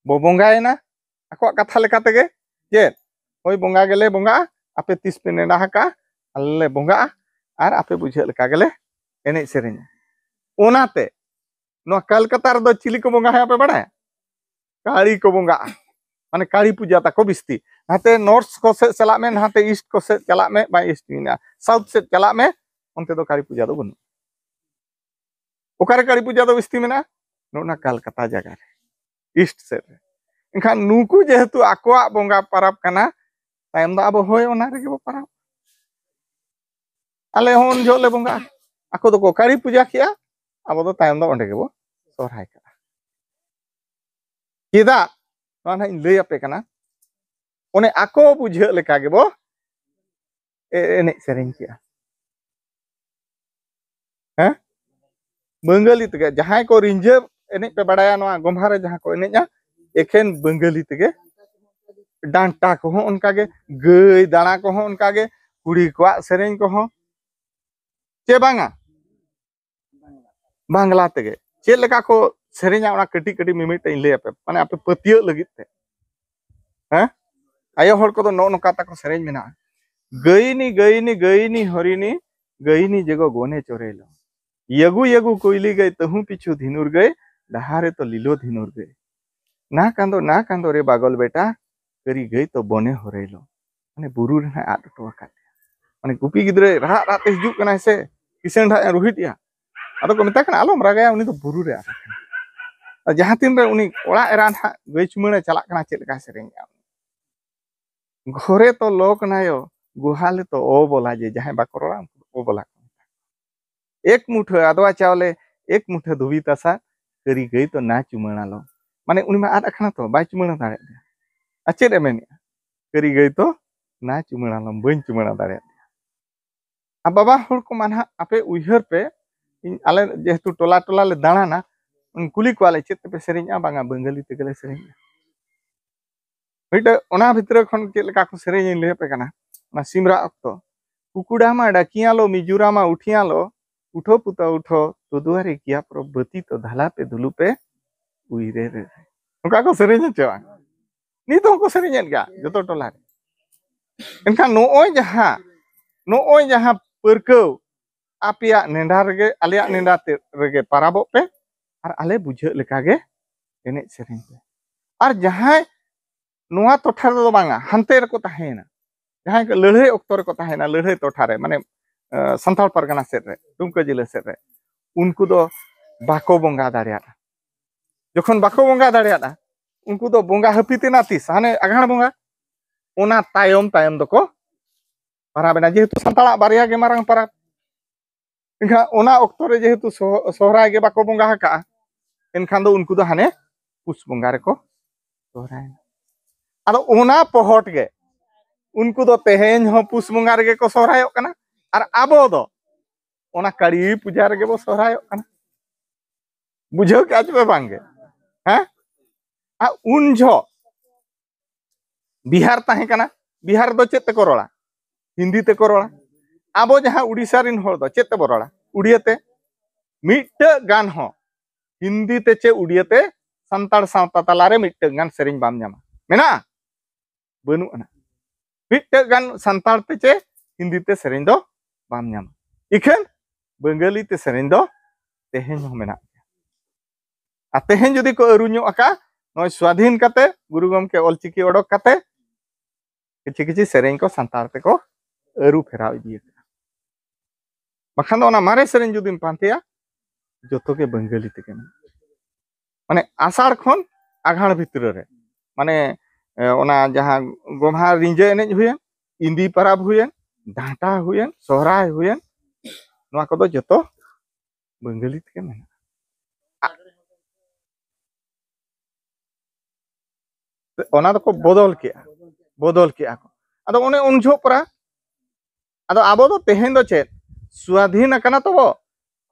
ᱵᱚ ᱵᱚᱸᱜᱟᱭᱮᱱᱟ ᱟᱠᱚᱣᱟᱜ ᱠᱟᱛᱷᱟ ᱞᱮᱠᱟ ᱛᱮᱜᱮ᱾ ᱪᱮᱫ? ᱦᱳᱭ, ᱵᱚᱸᱜᱟ ᱜᱮᱞᱮ ᱵᱚᱸᱜᱟᱜᱼᱟ, ᱟᱯᱮ ᱛᱤᱥ ᱯᱮ ᱱᱮᱰᱟ ᱟᱠᱟᱜᱼᱟ, ᱟᱞᱮ ᱞᱮ ᱵᱚᱸᱜᱟᱜᱼᱟ ᱟᱨ ᱟᱯᱮ ᱵᱩᱡᱷᱟᱹᱜ ᱞᱮᱠᱟ ᱜᱮᱞᱮ ᱮᱱᱮᱡ ᱥᱮᱨᱮᱧᱟ᱾ ᱚᱱᱟᱛᱮ ᱱᱚᱣᱟ ᱠᱟᱞᱠᱟᱛᱟ ᱨᱮᱫᱚ ᱪᱤᱞᱤ ᱠᱚ ᱵᱚᱸᱜᱟᱭᱟ ᱯᱮ ᱵᱟᱲᱟᱭᱟ? ᱠᱟᱹᱲᱤ ᱠᱚ ᱵᱚᱸᱜᱟᱜᱼᱟ᱾ ᱢᱟᱱᱮ ᱠᱟᱹᱲᱤ ᱯᱩᱡᱟ ᱛᱟᱠᱚ ᱵᱤᱥᱛᱤ᱾ ᱱᱟᱛᱮ ᱱᱚᱨᱛᱷ ᱠᱚ ᱥᱮᱫ ᱪᱟᱞᱟᱜ ᱢᱮ, ᱱᱟᱛᱮ ᱤᱥᱴ ᱠᱚ ᱥᱮᱫ ᱪᱟᱞᱟᱜ ᱢᱮ, ᱵᱟᱝ ᱤᱥᱴ ᱢᱮᱱᱟᱜᱼᱟ, ᱥᱟᱣᱩᱛᱷ ᱥᱮᱫ ᱪᱟᱞᱟᱜ ᱢᱮ, ᱚᱱᱛᱮ ᱫᱚ ᱠᱟᱹᱲᱤ ᱯᱩᱡᱟ ᱫᱚ ᱵᱟᱹᱱᱩᱜᱼᱟ᱾ ᱚᱠᱟᱨᱮ ᱠᱟᱹᱲᱤ ᱯᱩᱡᱟ ᱫᱚ ᱵᱤᱥᱛᱤ ᱢᱮᱱᱟᱜᱼᱟ? ᱱᱚᱜᱼᱚ ᱱᱟ ᱠᱟᱞᱠᱟᱛᱟ ᱡᱟᱭᱜᱟ ᱨᱮ, ᱤᱥᱴ ᱥᱮᱫ ᱨᱮ᱾ ᱮᱱᱠᱷᱟᱱ ᱱᱩᱠᱩ ᱡᱮᱦᱮᱛᱩ ᱟᱠᱚᱣᱟᱜ ᱵᱚᱸᱜᱟ ᱯᱚᱨᱚᱵᱽ ᱠᱟᱱᱟ, ᱛᱟᱭᱚᱢ ᱫᱚ ᱟᱵᱚ ᱦᱳᱭ ᱚᱱᱟ ᱨᱮᱜᱮ ᱵᱚ ᱯᱚᱨᱚᱵᱽ᱾ ᱟᱞᱮ ᱦᱚᱸ ᱩᱱ ᱡᱚᱦᱚᱜ ᱞᱮ ᱵᱚᱸᱜᱟᱜᱼᱟ, ᱟᱠᱚ ᱫᱚᱠᱚ ᱠᱟᱹᱲᱤ ᱯᱩᱡᱟ ᱠᱮᱜᱼᱟ, ᱟᱵᱚ ᱫᱚ ᱛᱟᱭᱚᱢ ᱫᱚ ᱚᱸᱰᱮ ᱜᱮᱵᱚ ᱥᱚᱦᱨᱟᱭ ᱠᱟᱜᱼᱟ᱾ ᱪᱮᱫᱟᱜ? ᱱᱚᱣᱟ ᱱᱟᱦᱟᱜ ᱤᱧ ᱞᱟᱹᱭ ᱟᱯᱮ ᱠᱟᱱᱟ᱾ ᱚᱱᱮ ᱟᱠᱚ ᱵᱩᱡᱷᱟᱹᱜ ᱞᱮᱠᱟ ᱜᱮᱵᱚ ᱮ-, ᱮᱱᱮᱡ ᱥᱮᱨᱮᱧ ᱠᱮᱜᱼᱟ᱾ ᱦᱮᱸ? ᱵᱟᱝᱜᱟᱞᱤ ᱛᱮᱜᱮ᱾ ᱡᱟᱦᱟᱸᱭ ᱠᱚ ᱨᱤᱸᱡᱷᱟᱹ ᱮᱱᱮᱡ ᱯᱮ ᱵᱟᱲᱟᱭᱟ, ᱱᱚᱣᱟ ᱜᱚᱢᱦᱟ ᱨᱮ ᱡᱟᱦᱟᱸ ᱠᱚ ᱮᱱᱮᱡᱼᱟ, ᱮᱠᱷᱮᱱ ᱵᱟᱝᱜᱟᱞᱤ ᱛᱮᱜᱮ᱾ ᱰᱟᱱᱴᱟ ᱠᱚᱦᱚᱸ ᱚᱱᱠᱟᱜᱮ, ᱜᱟᱹᱭ ᱫᱟᱬᱟ ᱠᱚᱦᱚᱸ ᱚᱱᱠᱟᱜᱮ, ᱠᱩᱲᱤ ᱠᱚᱣᱟᱜ ᱥᱮᱨᱮᱧ ᱠᱚᱦᱚᱸ᱾ ᱪᱮ ᱵᱟᱝᱟ? ᱵᱟᱝᱞᱟ ᱛᱮᱜᱮ᱾ ᱪᱮᱫ ᱞᱮᱠᱟ ᱠᱚ ᱥᱮᱨᱮᱧᱟ, ᱚᱱᱟ ᱠᱟᱹᱴᱤᱡ ᱠᱟᱹᱴᱤᱡ ᱢᱤᱢᱤᱫᱴᱟᱝ ᱤᱧ ᱞᱟᱹᱭ ᱟᱯᱮ, ᱢᱟᱱᱮ ᱟᱯᱮ ᱯᱟᱹᱛᱭᱟᱹᱜ ᱞᱟᱹᱜᱤᱫ ᱛᱮ᱾ ᱦᱮᱸ? ᱟᱭᱳ ᱦᱚᱲ ᱠᱚᱫᱚ ᱱᱚᱜᱼᱚ ᱱᱚᱝᱠᱟ ᱛᱟᱠᱚ ᱥᱮᱨᱮᱧ ᱢᱮᱱᱟᱜᱼᱟ: ᱜᱟᱹᱭᱱᱤ, ᱜᱟᱹᱭᱱᱤ, ᱜᱟᱹᱭᱱᱤ ᱦᱚᱨᱤᱱᱤ, ᱜᱟᱹᱭᱱᱤ ᱡᱮᱜᱚ ᱜᱚᱱᱮ ᱪᱚᱨᱮᱞᱚ᱾ ᱭᱟᱹᱜᱩ ᱭᱟᱹᱜᱩ ᱠᱩᱭᱞᱤ ᱜᱟᱹᱭ, ᱛᱟᱹᱦᱩ ᱯᱤᱪᱷᱩ ᱫᱷᱤᱱᱩᱨ ᱜᱟᱹᱭ, ᱰᱟᱦᱟᱨ ᱨᱮ ᱛᱚ ᱞᱤᱞᱚ ᱫᱷᱤᱱᱩᱨ ᱜᱟᱹᱭ᱾ ᱱᱟ ᱠᱟᱸᱫᱚ, ᱱᱟ ᱠᱟᱸᱫᱚ ᱨᱮ ᱵᱟᱜᱚᱞ ᱵᱮᱴᱟ, ᱠᱟᱹᱨᱤ ᱜᱟᱹᱭ ᱛᱚ ᱵᱚᱱᱮ ᱦᱚᱨᱮᱞᱚ᱾ ᱢᱟᱱᱮ ᱵᱩᱨᱩ ᱨᱮ ᱱᱟᱦᱟᱜ ᱟᱫ ᱦᱚᱴᱚ ᱟᱠᱟᱫ ᱞᱮᱭᱟ᱾ ᱢᱟᱱᱮ ᱜᱩᱯᱤ ᱜᱤᱫᱽᱨᱟᱹ ᱨᱟᱜ ᱨᱟᱜ ᱛᱮ ᱦᱤᱡᱩᱜ ᱠᱟᱱᱟᱭ ᱥᱮ, ᱠᱤᱥᱟᱹᱬ ᱦᱟᱜ ᱮ ᱨᱩᱦᱤᱫ ᱮᱭᱟ᱾ ᱟᱫᱚ ᱠᱚ ᱢᱮᱛᱟᱭ ᱠᱟᱱᱟ, "ᱟᱞᱚᱢ ᱨᱟᱜᱟᱭᱟ, ᱩᱱᱤ ᱫᱚ ᱵᱩᱨᱩ ᱨᱮ ᱟᱫ ᱟᱠᱟᱱᱟ᱾" ᱟᱨ ᱡᱟᱦᱟᱸ ᱛᱤᱱ ᱨᱮ ᱩᱱᱤ ᱚᱲᱟᱜ ᱮᱨᱟ ᱱᱟᱦᱟᱜ ᱜᱟᱹᱭ ᱪᱩᱢᱟᱹᱲᱟ ᱪᱟᱞᱟᱜ ᱠᱟᱱᱟ, ᱪᱮᱫ ᱞᱮᱠᱟᱭ ᱥᱮᱨᱮᱧᱮᱜᱼᱟ? ᱜᱷᱚᱨᱮ ᱛᱚ ᱞᱚᱠ ᱱᱟᱭᱚ, ᱜᱩᱦᱟᱞᱮ ᱛᱚ ᱚᱵᱚᱞᱟ, ᱡᱮ ᱡᱟᱦᱟᱸᱭ ᱵᱟᱠᱚ ᱨᱚᱲᱟ, ᱩᱱᱠᱩ ᱫᱚ ᱚᱵᱚᱞᱟ ᱠᱚ ᱢᱮᱛᱟ ᱠᱚᱣᱟ᱾ ᱮᱠ ᱢᱩᱴᱷᱟᱹ ᱟᱫᱣᱟ ᱪᱟᱣᱞᱮ, ᱮᱠ ᱢᱩᱴᱷᱟᱹ ᱫᱷᱩᱵᱤ ᱛᱟᱥᱟ, ᱠᱟᱹᱨᱤ ᱜᱟᱹᱭ ᱛᱚ ᱱᱟ ᱪᱩᱢᱟᱹᱲᱟ ᱞᱚ᱾ ᱢᱟᱱᱮ ᱩᱱᱤ ᱢᱟ ᱟᱫ ᱟᱠᱟᱱᱟ ᱛᱚ, ᱵᱟᱭ ᱪᱩᱢᱟᱹᱲᱟ ᱫᱟᱲᱮᱭᱟᱜ ᱠᱟᱱᱟ᱾ ᱟᱨ ᱪᱮᱫ ᱮ ᱢᱮᱱᱮᱜᱼᱟ? ᱠᱟᱹᱨᱤ ᱜᱟᱹᱭ ᱛᱚ ᱱᱟ ᱪᱩᱢᱟᱹᱲᱟ ᱞᱚᱢ, ᱵᱟᱹᱧ ᱪᱩᱢᱟᱹᱲᱟ ᱫᱟᱲᱮᱭᱟᱜ ᱠᱟᱱᱟ᱾ ᱟᱨ ᱵᱟᱵᱟ ᱦᱚᱲ ᱠᱚᱢᱟ ᱱᱟᱦᱟᱜ, ᱟᱯᱮ ᱩᱭᱦᱟᱹᱨ ᱯᱮ, ᱤᱧ, ᱟᱞᱮ ᱡᱮᱦᱮᱛᱩ ᱴᱚᱞᱟ ᱴᱚᱞᱟ ᱞᱮ ᱫᱟᱬᱟᱱᱟ, ᱠᱩᱞᱤ ᱠᱚᱣᱟᱞᱮ, "ᱪᱮᱫ ᱛᱮᱯᱮ ᱥᱮᱨᱮᱧᱟ?" "ᱵᱟᱝᱟ, ᱵᱟᱝᱜᱟᱞᱤ ᱛᱮᱜᱮᱞᱮ ᱥᱮᱨᱮᱧᱟ᱾" ᱢᱤᱫᱴᱮᱡ ᱚᱱᱟ ᱵᱷᱤᱛᱨᱤ ᱠᱷᱚᱱ ᱪᱮᱫ ᱞᱮᱠᱟ ᱠᱚ ᱥᱮᱨᱮᱧ, ᱤᱧ ᱞᱟᱹᱭ ᱟᱯᱮ ᱠᱟᱱᱟ᱾ ᱚᱱᱟ ᱥᱤᱢᱨᱟᱜ ᱚᱠᱛᱚ, "ᱠᱩᱠᱩᱰᱟᱢᱟ ᱰᱟᱠᱤᱭᱟᱞᱚ, ᱢᱤᱡᱩᱨᱟᱢᱟ ᱩᱴᱷᱤᱭᱟᱞᱚ, ᱩᱴᱷᱚ ᱯᱩᱛᱟ ᱩᱴᱷᱚ, ᱛᱚᱫᱩᱣᱟᱨᱤ ᱠᱤᱭᱟ ᱯᱨᱚᱵᱷᱩᱛᱤ ᱛᱚ ᱫᱷᱟᱞᱟ ᱯᱮ ᱫᱩᱞᱩ ᱯᱮ ᱩᱭᱨᱮ ᱨᱮ ᱨᱮ᱾" ᱚᱱᱠᱟ ᱠᱚ ᱥᱮᱨᱮᱧ ᱦᱚᱪᱚᱣᱟ᱾ ᱱᱤᱛ ᱦᱚᱸᱠᱚ ᱥᱮᱨᱮᱧᱮᱫ ᱜᱮᱭᱟ ᱡᱚᱛᱚ ᱴᱚᱞᱟ ᱨᱮ᱾ ᱮᱱᱠᱷᱟᱱ ᱱᱚᱜᱼᱚᱭ ᱡᱟᱦᱟᱸ, ᱱᱚᱜᱼᱚᱭ ᱡᱟᱦᱟᱸ ᱯᱟᱹᱨᱠᱟᱹᱣ, ᱟᱯᱮᱭᱟᱜ ᱱᱮᱰᱟ ᱨᱮᱜᱮ, ᱟᱞᱮᱭᱟᱜ ᱱᱮᱰᱟ ᱛᱮ ᱨᱮᱜᱮ ᱯᱟᱨᱟᱵᱚᱜ ᱯᱮ, ᱟᱨ ᱟᱞᱮ ᱵᱩᱡᱷᱟᱹᱜ ᱞᱮᱠᱟᱜᱮ ᱮᱱᱮᱡ ᱥᱮᱨᱮᱧ ᱯᱮ᱾ ᱟᱨ ᱡᱟᱦᱟᱸᱭ ᱱᱚᱣᱟ ᱴᱚᱴᱷᱟ ᱨᱮᱫᱚ ᱵᱟᱝᱟ, ᱦᱟᱱᱛᱮ ᱨᱮᱠᱚ ᱛᱟᱦᱮᱸᱭᱮᱱᱟ, ᱡᱟᱦᱟᱸᱭ ᱠᱚ ᱞᱟᱹᱲᱦᱟᱹᱭ ᱚᱠᱛᱚ ᱨᱮᱠᱚ ᱛᱟᱦᱮᱸᱭᱮᱱᱟ, ᱞᱟᱹᱲᱦᱟᱹᱭ ᱴᱚᱴᱷᱟ ᱨᱮ, ᱢᱟᱱᱮ, ᱟᱸ, ᱥᱟᱱᱛᱟᱲ ᱯᱟᱨᱜᱟᱱᱟ ᱥᱮᱫ ᱨᱮ, ᱰᱩᱢᱠᱟᱹ ᱡᱮᱞᱟᱹ ᱥᱮᱫ ᱨᱮ, ᱩᱱᱠᱩ ᱫᱚ ᱵᱟᱠᱚ ᱵᱚᱸᱜᱟ ᱫᱟᱲᱮᱭᱟᱜᱼᱟ᱾ ᱡᱚᱠᱷᱚᱱ ᱵᱟᱠᱚ ᱵᱚᱸᱜᱟ ᱫᱟᱲᱮᱭᱟᱜᱼᱟ, ᱩᱱᱠᱩ ᱫᱚ ᱵᱚᱸᱜᱟ ᱦᱟᱹᱯᱤᱫ ᱮᱱᱟ ᱛᱤᱥ? ᱦᱟᱱᱮ ᱟᱜᱷᱟᱬ ᱵᱚᱸᱜᱟ, ᱚᱱᱟ ᱛᱟᱭᱚᱢ ᱛᱟᱭᱚᱢ ᱫᱚᱠᱚ ᱯᱟᱨᱟᱵᱽ ᱮᱱᱟ᱾ ᱡᱮᱦᱮᱛᱩ ᱥᱟᱱᱛᱟᱲᱟᱜ ᱵᱟᱨᱭᱟ ᱜᱮ ᱢᱟᱨᱟᱝ ᱯᱟᱨᱟᱵᱽ, ᱮᱱᱠᱷᱟᱱ ᱚᱱᱟ ᱚᱠᱛᱚ ᱨᱮ ᱡᱮᱦᱮᱛᱩ ᱥᱚᱦ-, ᱥᱚᱦᱨᱟᱭ ᱜᱮ ᱵᱟᱠᱚ ᱵᱚᱸᱜᱟ ᱟᱠᱟᱜᱼᱟ, ᱮᱱᱠᱷᱟᱱ ᱫᱚ ᱩᱱᱠᱩ ᱫᱚ ᱦᱟᱱᱮ ᱯᱩᱥ ᱵᱚᱸᱜᱟ ᱨᱮᱠᱚ ᱥᱚᱦᱨᱟᱭᱮᱱᱟ᱾ ᱟᱫᱚ ᱚᱱᱟ ᱯᱚᱦᱚᱴ ᱜᱮ ᱩᱱᱠᱩ ᱫᱚ ᱛᱮᱦᱮᱧ ᱦᱚᱸ ᱯᱩᱥ ᱵᱚᱸᱜᱟ ᱨᱮᱜᱮ ᱠᱚ ᱥᱚᱦᱨᱟᱭᱚᱜ ᱠᱟᱱᱟ, ᱟᱨ ᱟᱵᱚ ᱫᱚ ᱚᱱᱟ ᱠᱟᱹᱲᱤ ᱯᱩᱡᱟ ᱨᱮᱜᱮ ᱵᱚ ᱥᱚᱦᱨᱟᱭᱚᱜ ᱠᱟᱱᱟ᱾ ᱵᱩᱡᱷᱟᱹᱣ ᱠᱮᱜᱼᱟ ᱪᱮ ᱯᱮ ᱵᱟᱝ ᱜᱮ? ᱦᱮᱸ? ᱟᱨ ᱩᱱ ᱡᱚᱦᱚᱜ ᱵᱤᱦᱟᱨ ᱛᱟᱦᱮᱸ ᱠᱟᱱᱟ᱾ ᱵᱤᱦᱟᱨ ᱨᱮᱫᱚ ᱪᱮᱫ ᱛᱮᱠᱚ ᱨᱚᱲᱟ? ᱦᱤᱱᱫᱤ ᱛᱮᱠᱚ ᱨᱚᱲᱟ᱾ ᱟᱵᱚ ᱡᱟᱦᱟᱸ ᱩᱰᱤᱥᱟ ᱨᱮᱱ ᱦᱚᱲ ᱫᱚ ᱪᱮᱫ ᱛᱮᱵᱚ ᱨᱚᱲᱟ? ᱩᱲᱤᱭᱟᱹ ᱛᱮ᱾ ᱢᱤᱫᱴᱟᱹᱜ ᱜᱟᱱ ᱦᱚᱸ ᱦᱤᱱᱫᱤ ᱛᱮ ᱪᱮ ᱩᱲᱤᱭᱟᱹ ᱛᱮ ᱥᱟᱱᱛᱟᱲ ᱥᱟᱶᱛᱟ ᱛᱟᱞᱟᱨᱮ ᱢᱤᱫᱴᱟᱹᱜ ᱜᱟᱱ ᱥᱮᱨᱮᱧ ᱵᱟᱢ ᱧᱟᱢᱟ᱾ ᱢᱮᱱᱟᱜᱼᱟ? ᱵᱟᱹᱱᱩᱜ ᱟᱱᱟ᱾ ᱢᱤᱫᱴᱟᱹᱜ ᱜᱟᱱ ᱥᱟᱱᱛᱟᱲ ᱛᱮ ᱪᱮ ᱦᱤᱱᱫᱤ ᱛᱮ ᱥᱮᱨᱮᱧ ᱫᱚ ᱵᱟᱢ ᱧᱟᱢᱟ᱾ ᱤᱠᱷᱟᱹᱱ ᱵᱟᱝᱜᱟᱞᱤ ᱛᱮ ᱥᱮᱨᱮᱧ ᱫᱚ ᱛᱮᱦᱮᱧ ᱦᱚᱸ ᱢᱮᱱᱟᱜ ᱜᱮᱭᱟ᱾ ᱟᱨ ᱛᱮᱦᱮᱧ ᱡᱩᱫᱤ ᱠᱚ ᱟᱹᱨᱩ ᱧᱚᱜ ᱟᱠᱟᱫ, ᱱᱚᱜᱼᱚᱭ ᱥᱣᱟᱫᱷᱤᱱ ᱠᱟᱛᱮ, ᱜᱩᱨᱩ ᱜᱚᱢᱠᱮ ᱚᱞᱪᱤᱠᱤ ᱚᱰᱚᱠ ᱠᱟᱛᱮ, ᱠᱤᱪᱷᱤ ᱠᱤᱪᱷᱤ ᱥᱮᱨᱮᱧ ᱠᱚ ᱥᱟᱱᱛᱟᱲ ᱛᱮᱠᱚ ᱟᱹᱨᱩ ᱯᱷᱮᱨᱟᱣ ᱤᱫᱤ ᱟᱠᱟᱫᱟ᱾ ᱵᱟᱠᱷᱟᱱ ᱫᱚ ᱚᱱᱟ ᱢᱟᱨᱮ ᱥᱮᱨᱮᱧ ᱡᱩᱫᱤᱢ ᱯᱟᱱᱛᱮᱭᱟ, ᱡᱚᱛᱚ ᱜᱮ ᱵᱟᱝᱜᱟᱞᱤ ᱛᱮᱜᱮ ᱢᱮᱱᱟᱜᱼᱟ᱾ ᱢᱟᱱᱮ ᱟᱥᱟᱲ ᱠᱷᱚᱱ ᱟᱜᱷᱟᱬ ᱵᱷᱤᱛᱨᱤ ᱨᱮ, ᱢᱟᱱᱮ, ᱮ, ᱚᱱᱟ ᱡᱟᱦᱟᱸ ᱜᱚᱢᱦᱟ ᱨᱤᱸᱡᱟᱹ ᱮᱱᱮᱡ ᱦᱩᱭᱮᱱ, ᱤᱸᱫᱤ ᱯᱟᱨᱟᱵᱽ ᱦᱩᱭᱮᱱ, ᱰᱟᱱᱴᱟ ᱦᱩᱭᱮᱱ, ᱥᱚᱦᱨᱟᱭ ᱦᱩᱭᱮᱱ, ᱱᱚᱣᱟ ᱠᱚᱫᱚ ᱡᱚᱛᱚ ᱵᱟᱝᱜᱟᱞᱤ ᱛᱮᱜᱮ ᱢᱮᱱᱟᱜᱼᱟ᱾ ᱚᱱᱟ ᱫᱚᱠᱚ ᱵᱚᱫᱚᱞ ᱠᱮᱜᱼᱟ, ᱵᱚᱫᱚᱞ ᱠᱮᱜᱼᱟ ᱠᱚ᱾ ᱟᱫᱚ ᱚᱱᱮ ᱩᱱ ᱡᱚᱦᱚᱜ ᱯᱟᱨᱟ, ᱟᱫᱚ ᱟᱵᱚ ᱫᱚ ᱛᱮᱦᱮᱧ ᱫᱚ ᱪᱮᱫ? ᱥᱣᱟᱫᱷᱤᱱ ᱟᱠᱟᱱᱟ ᱛᱚᱵᱚ,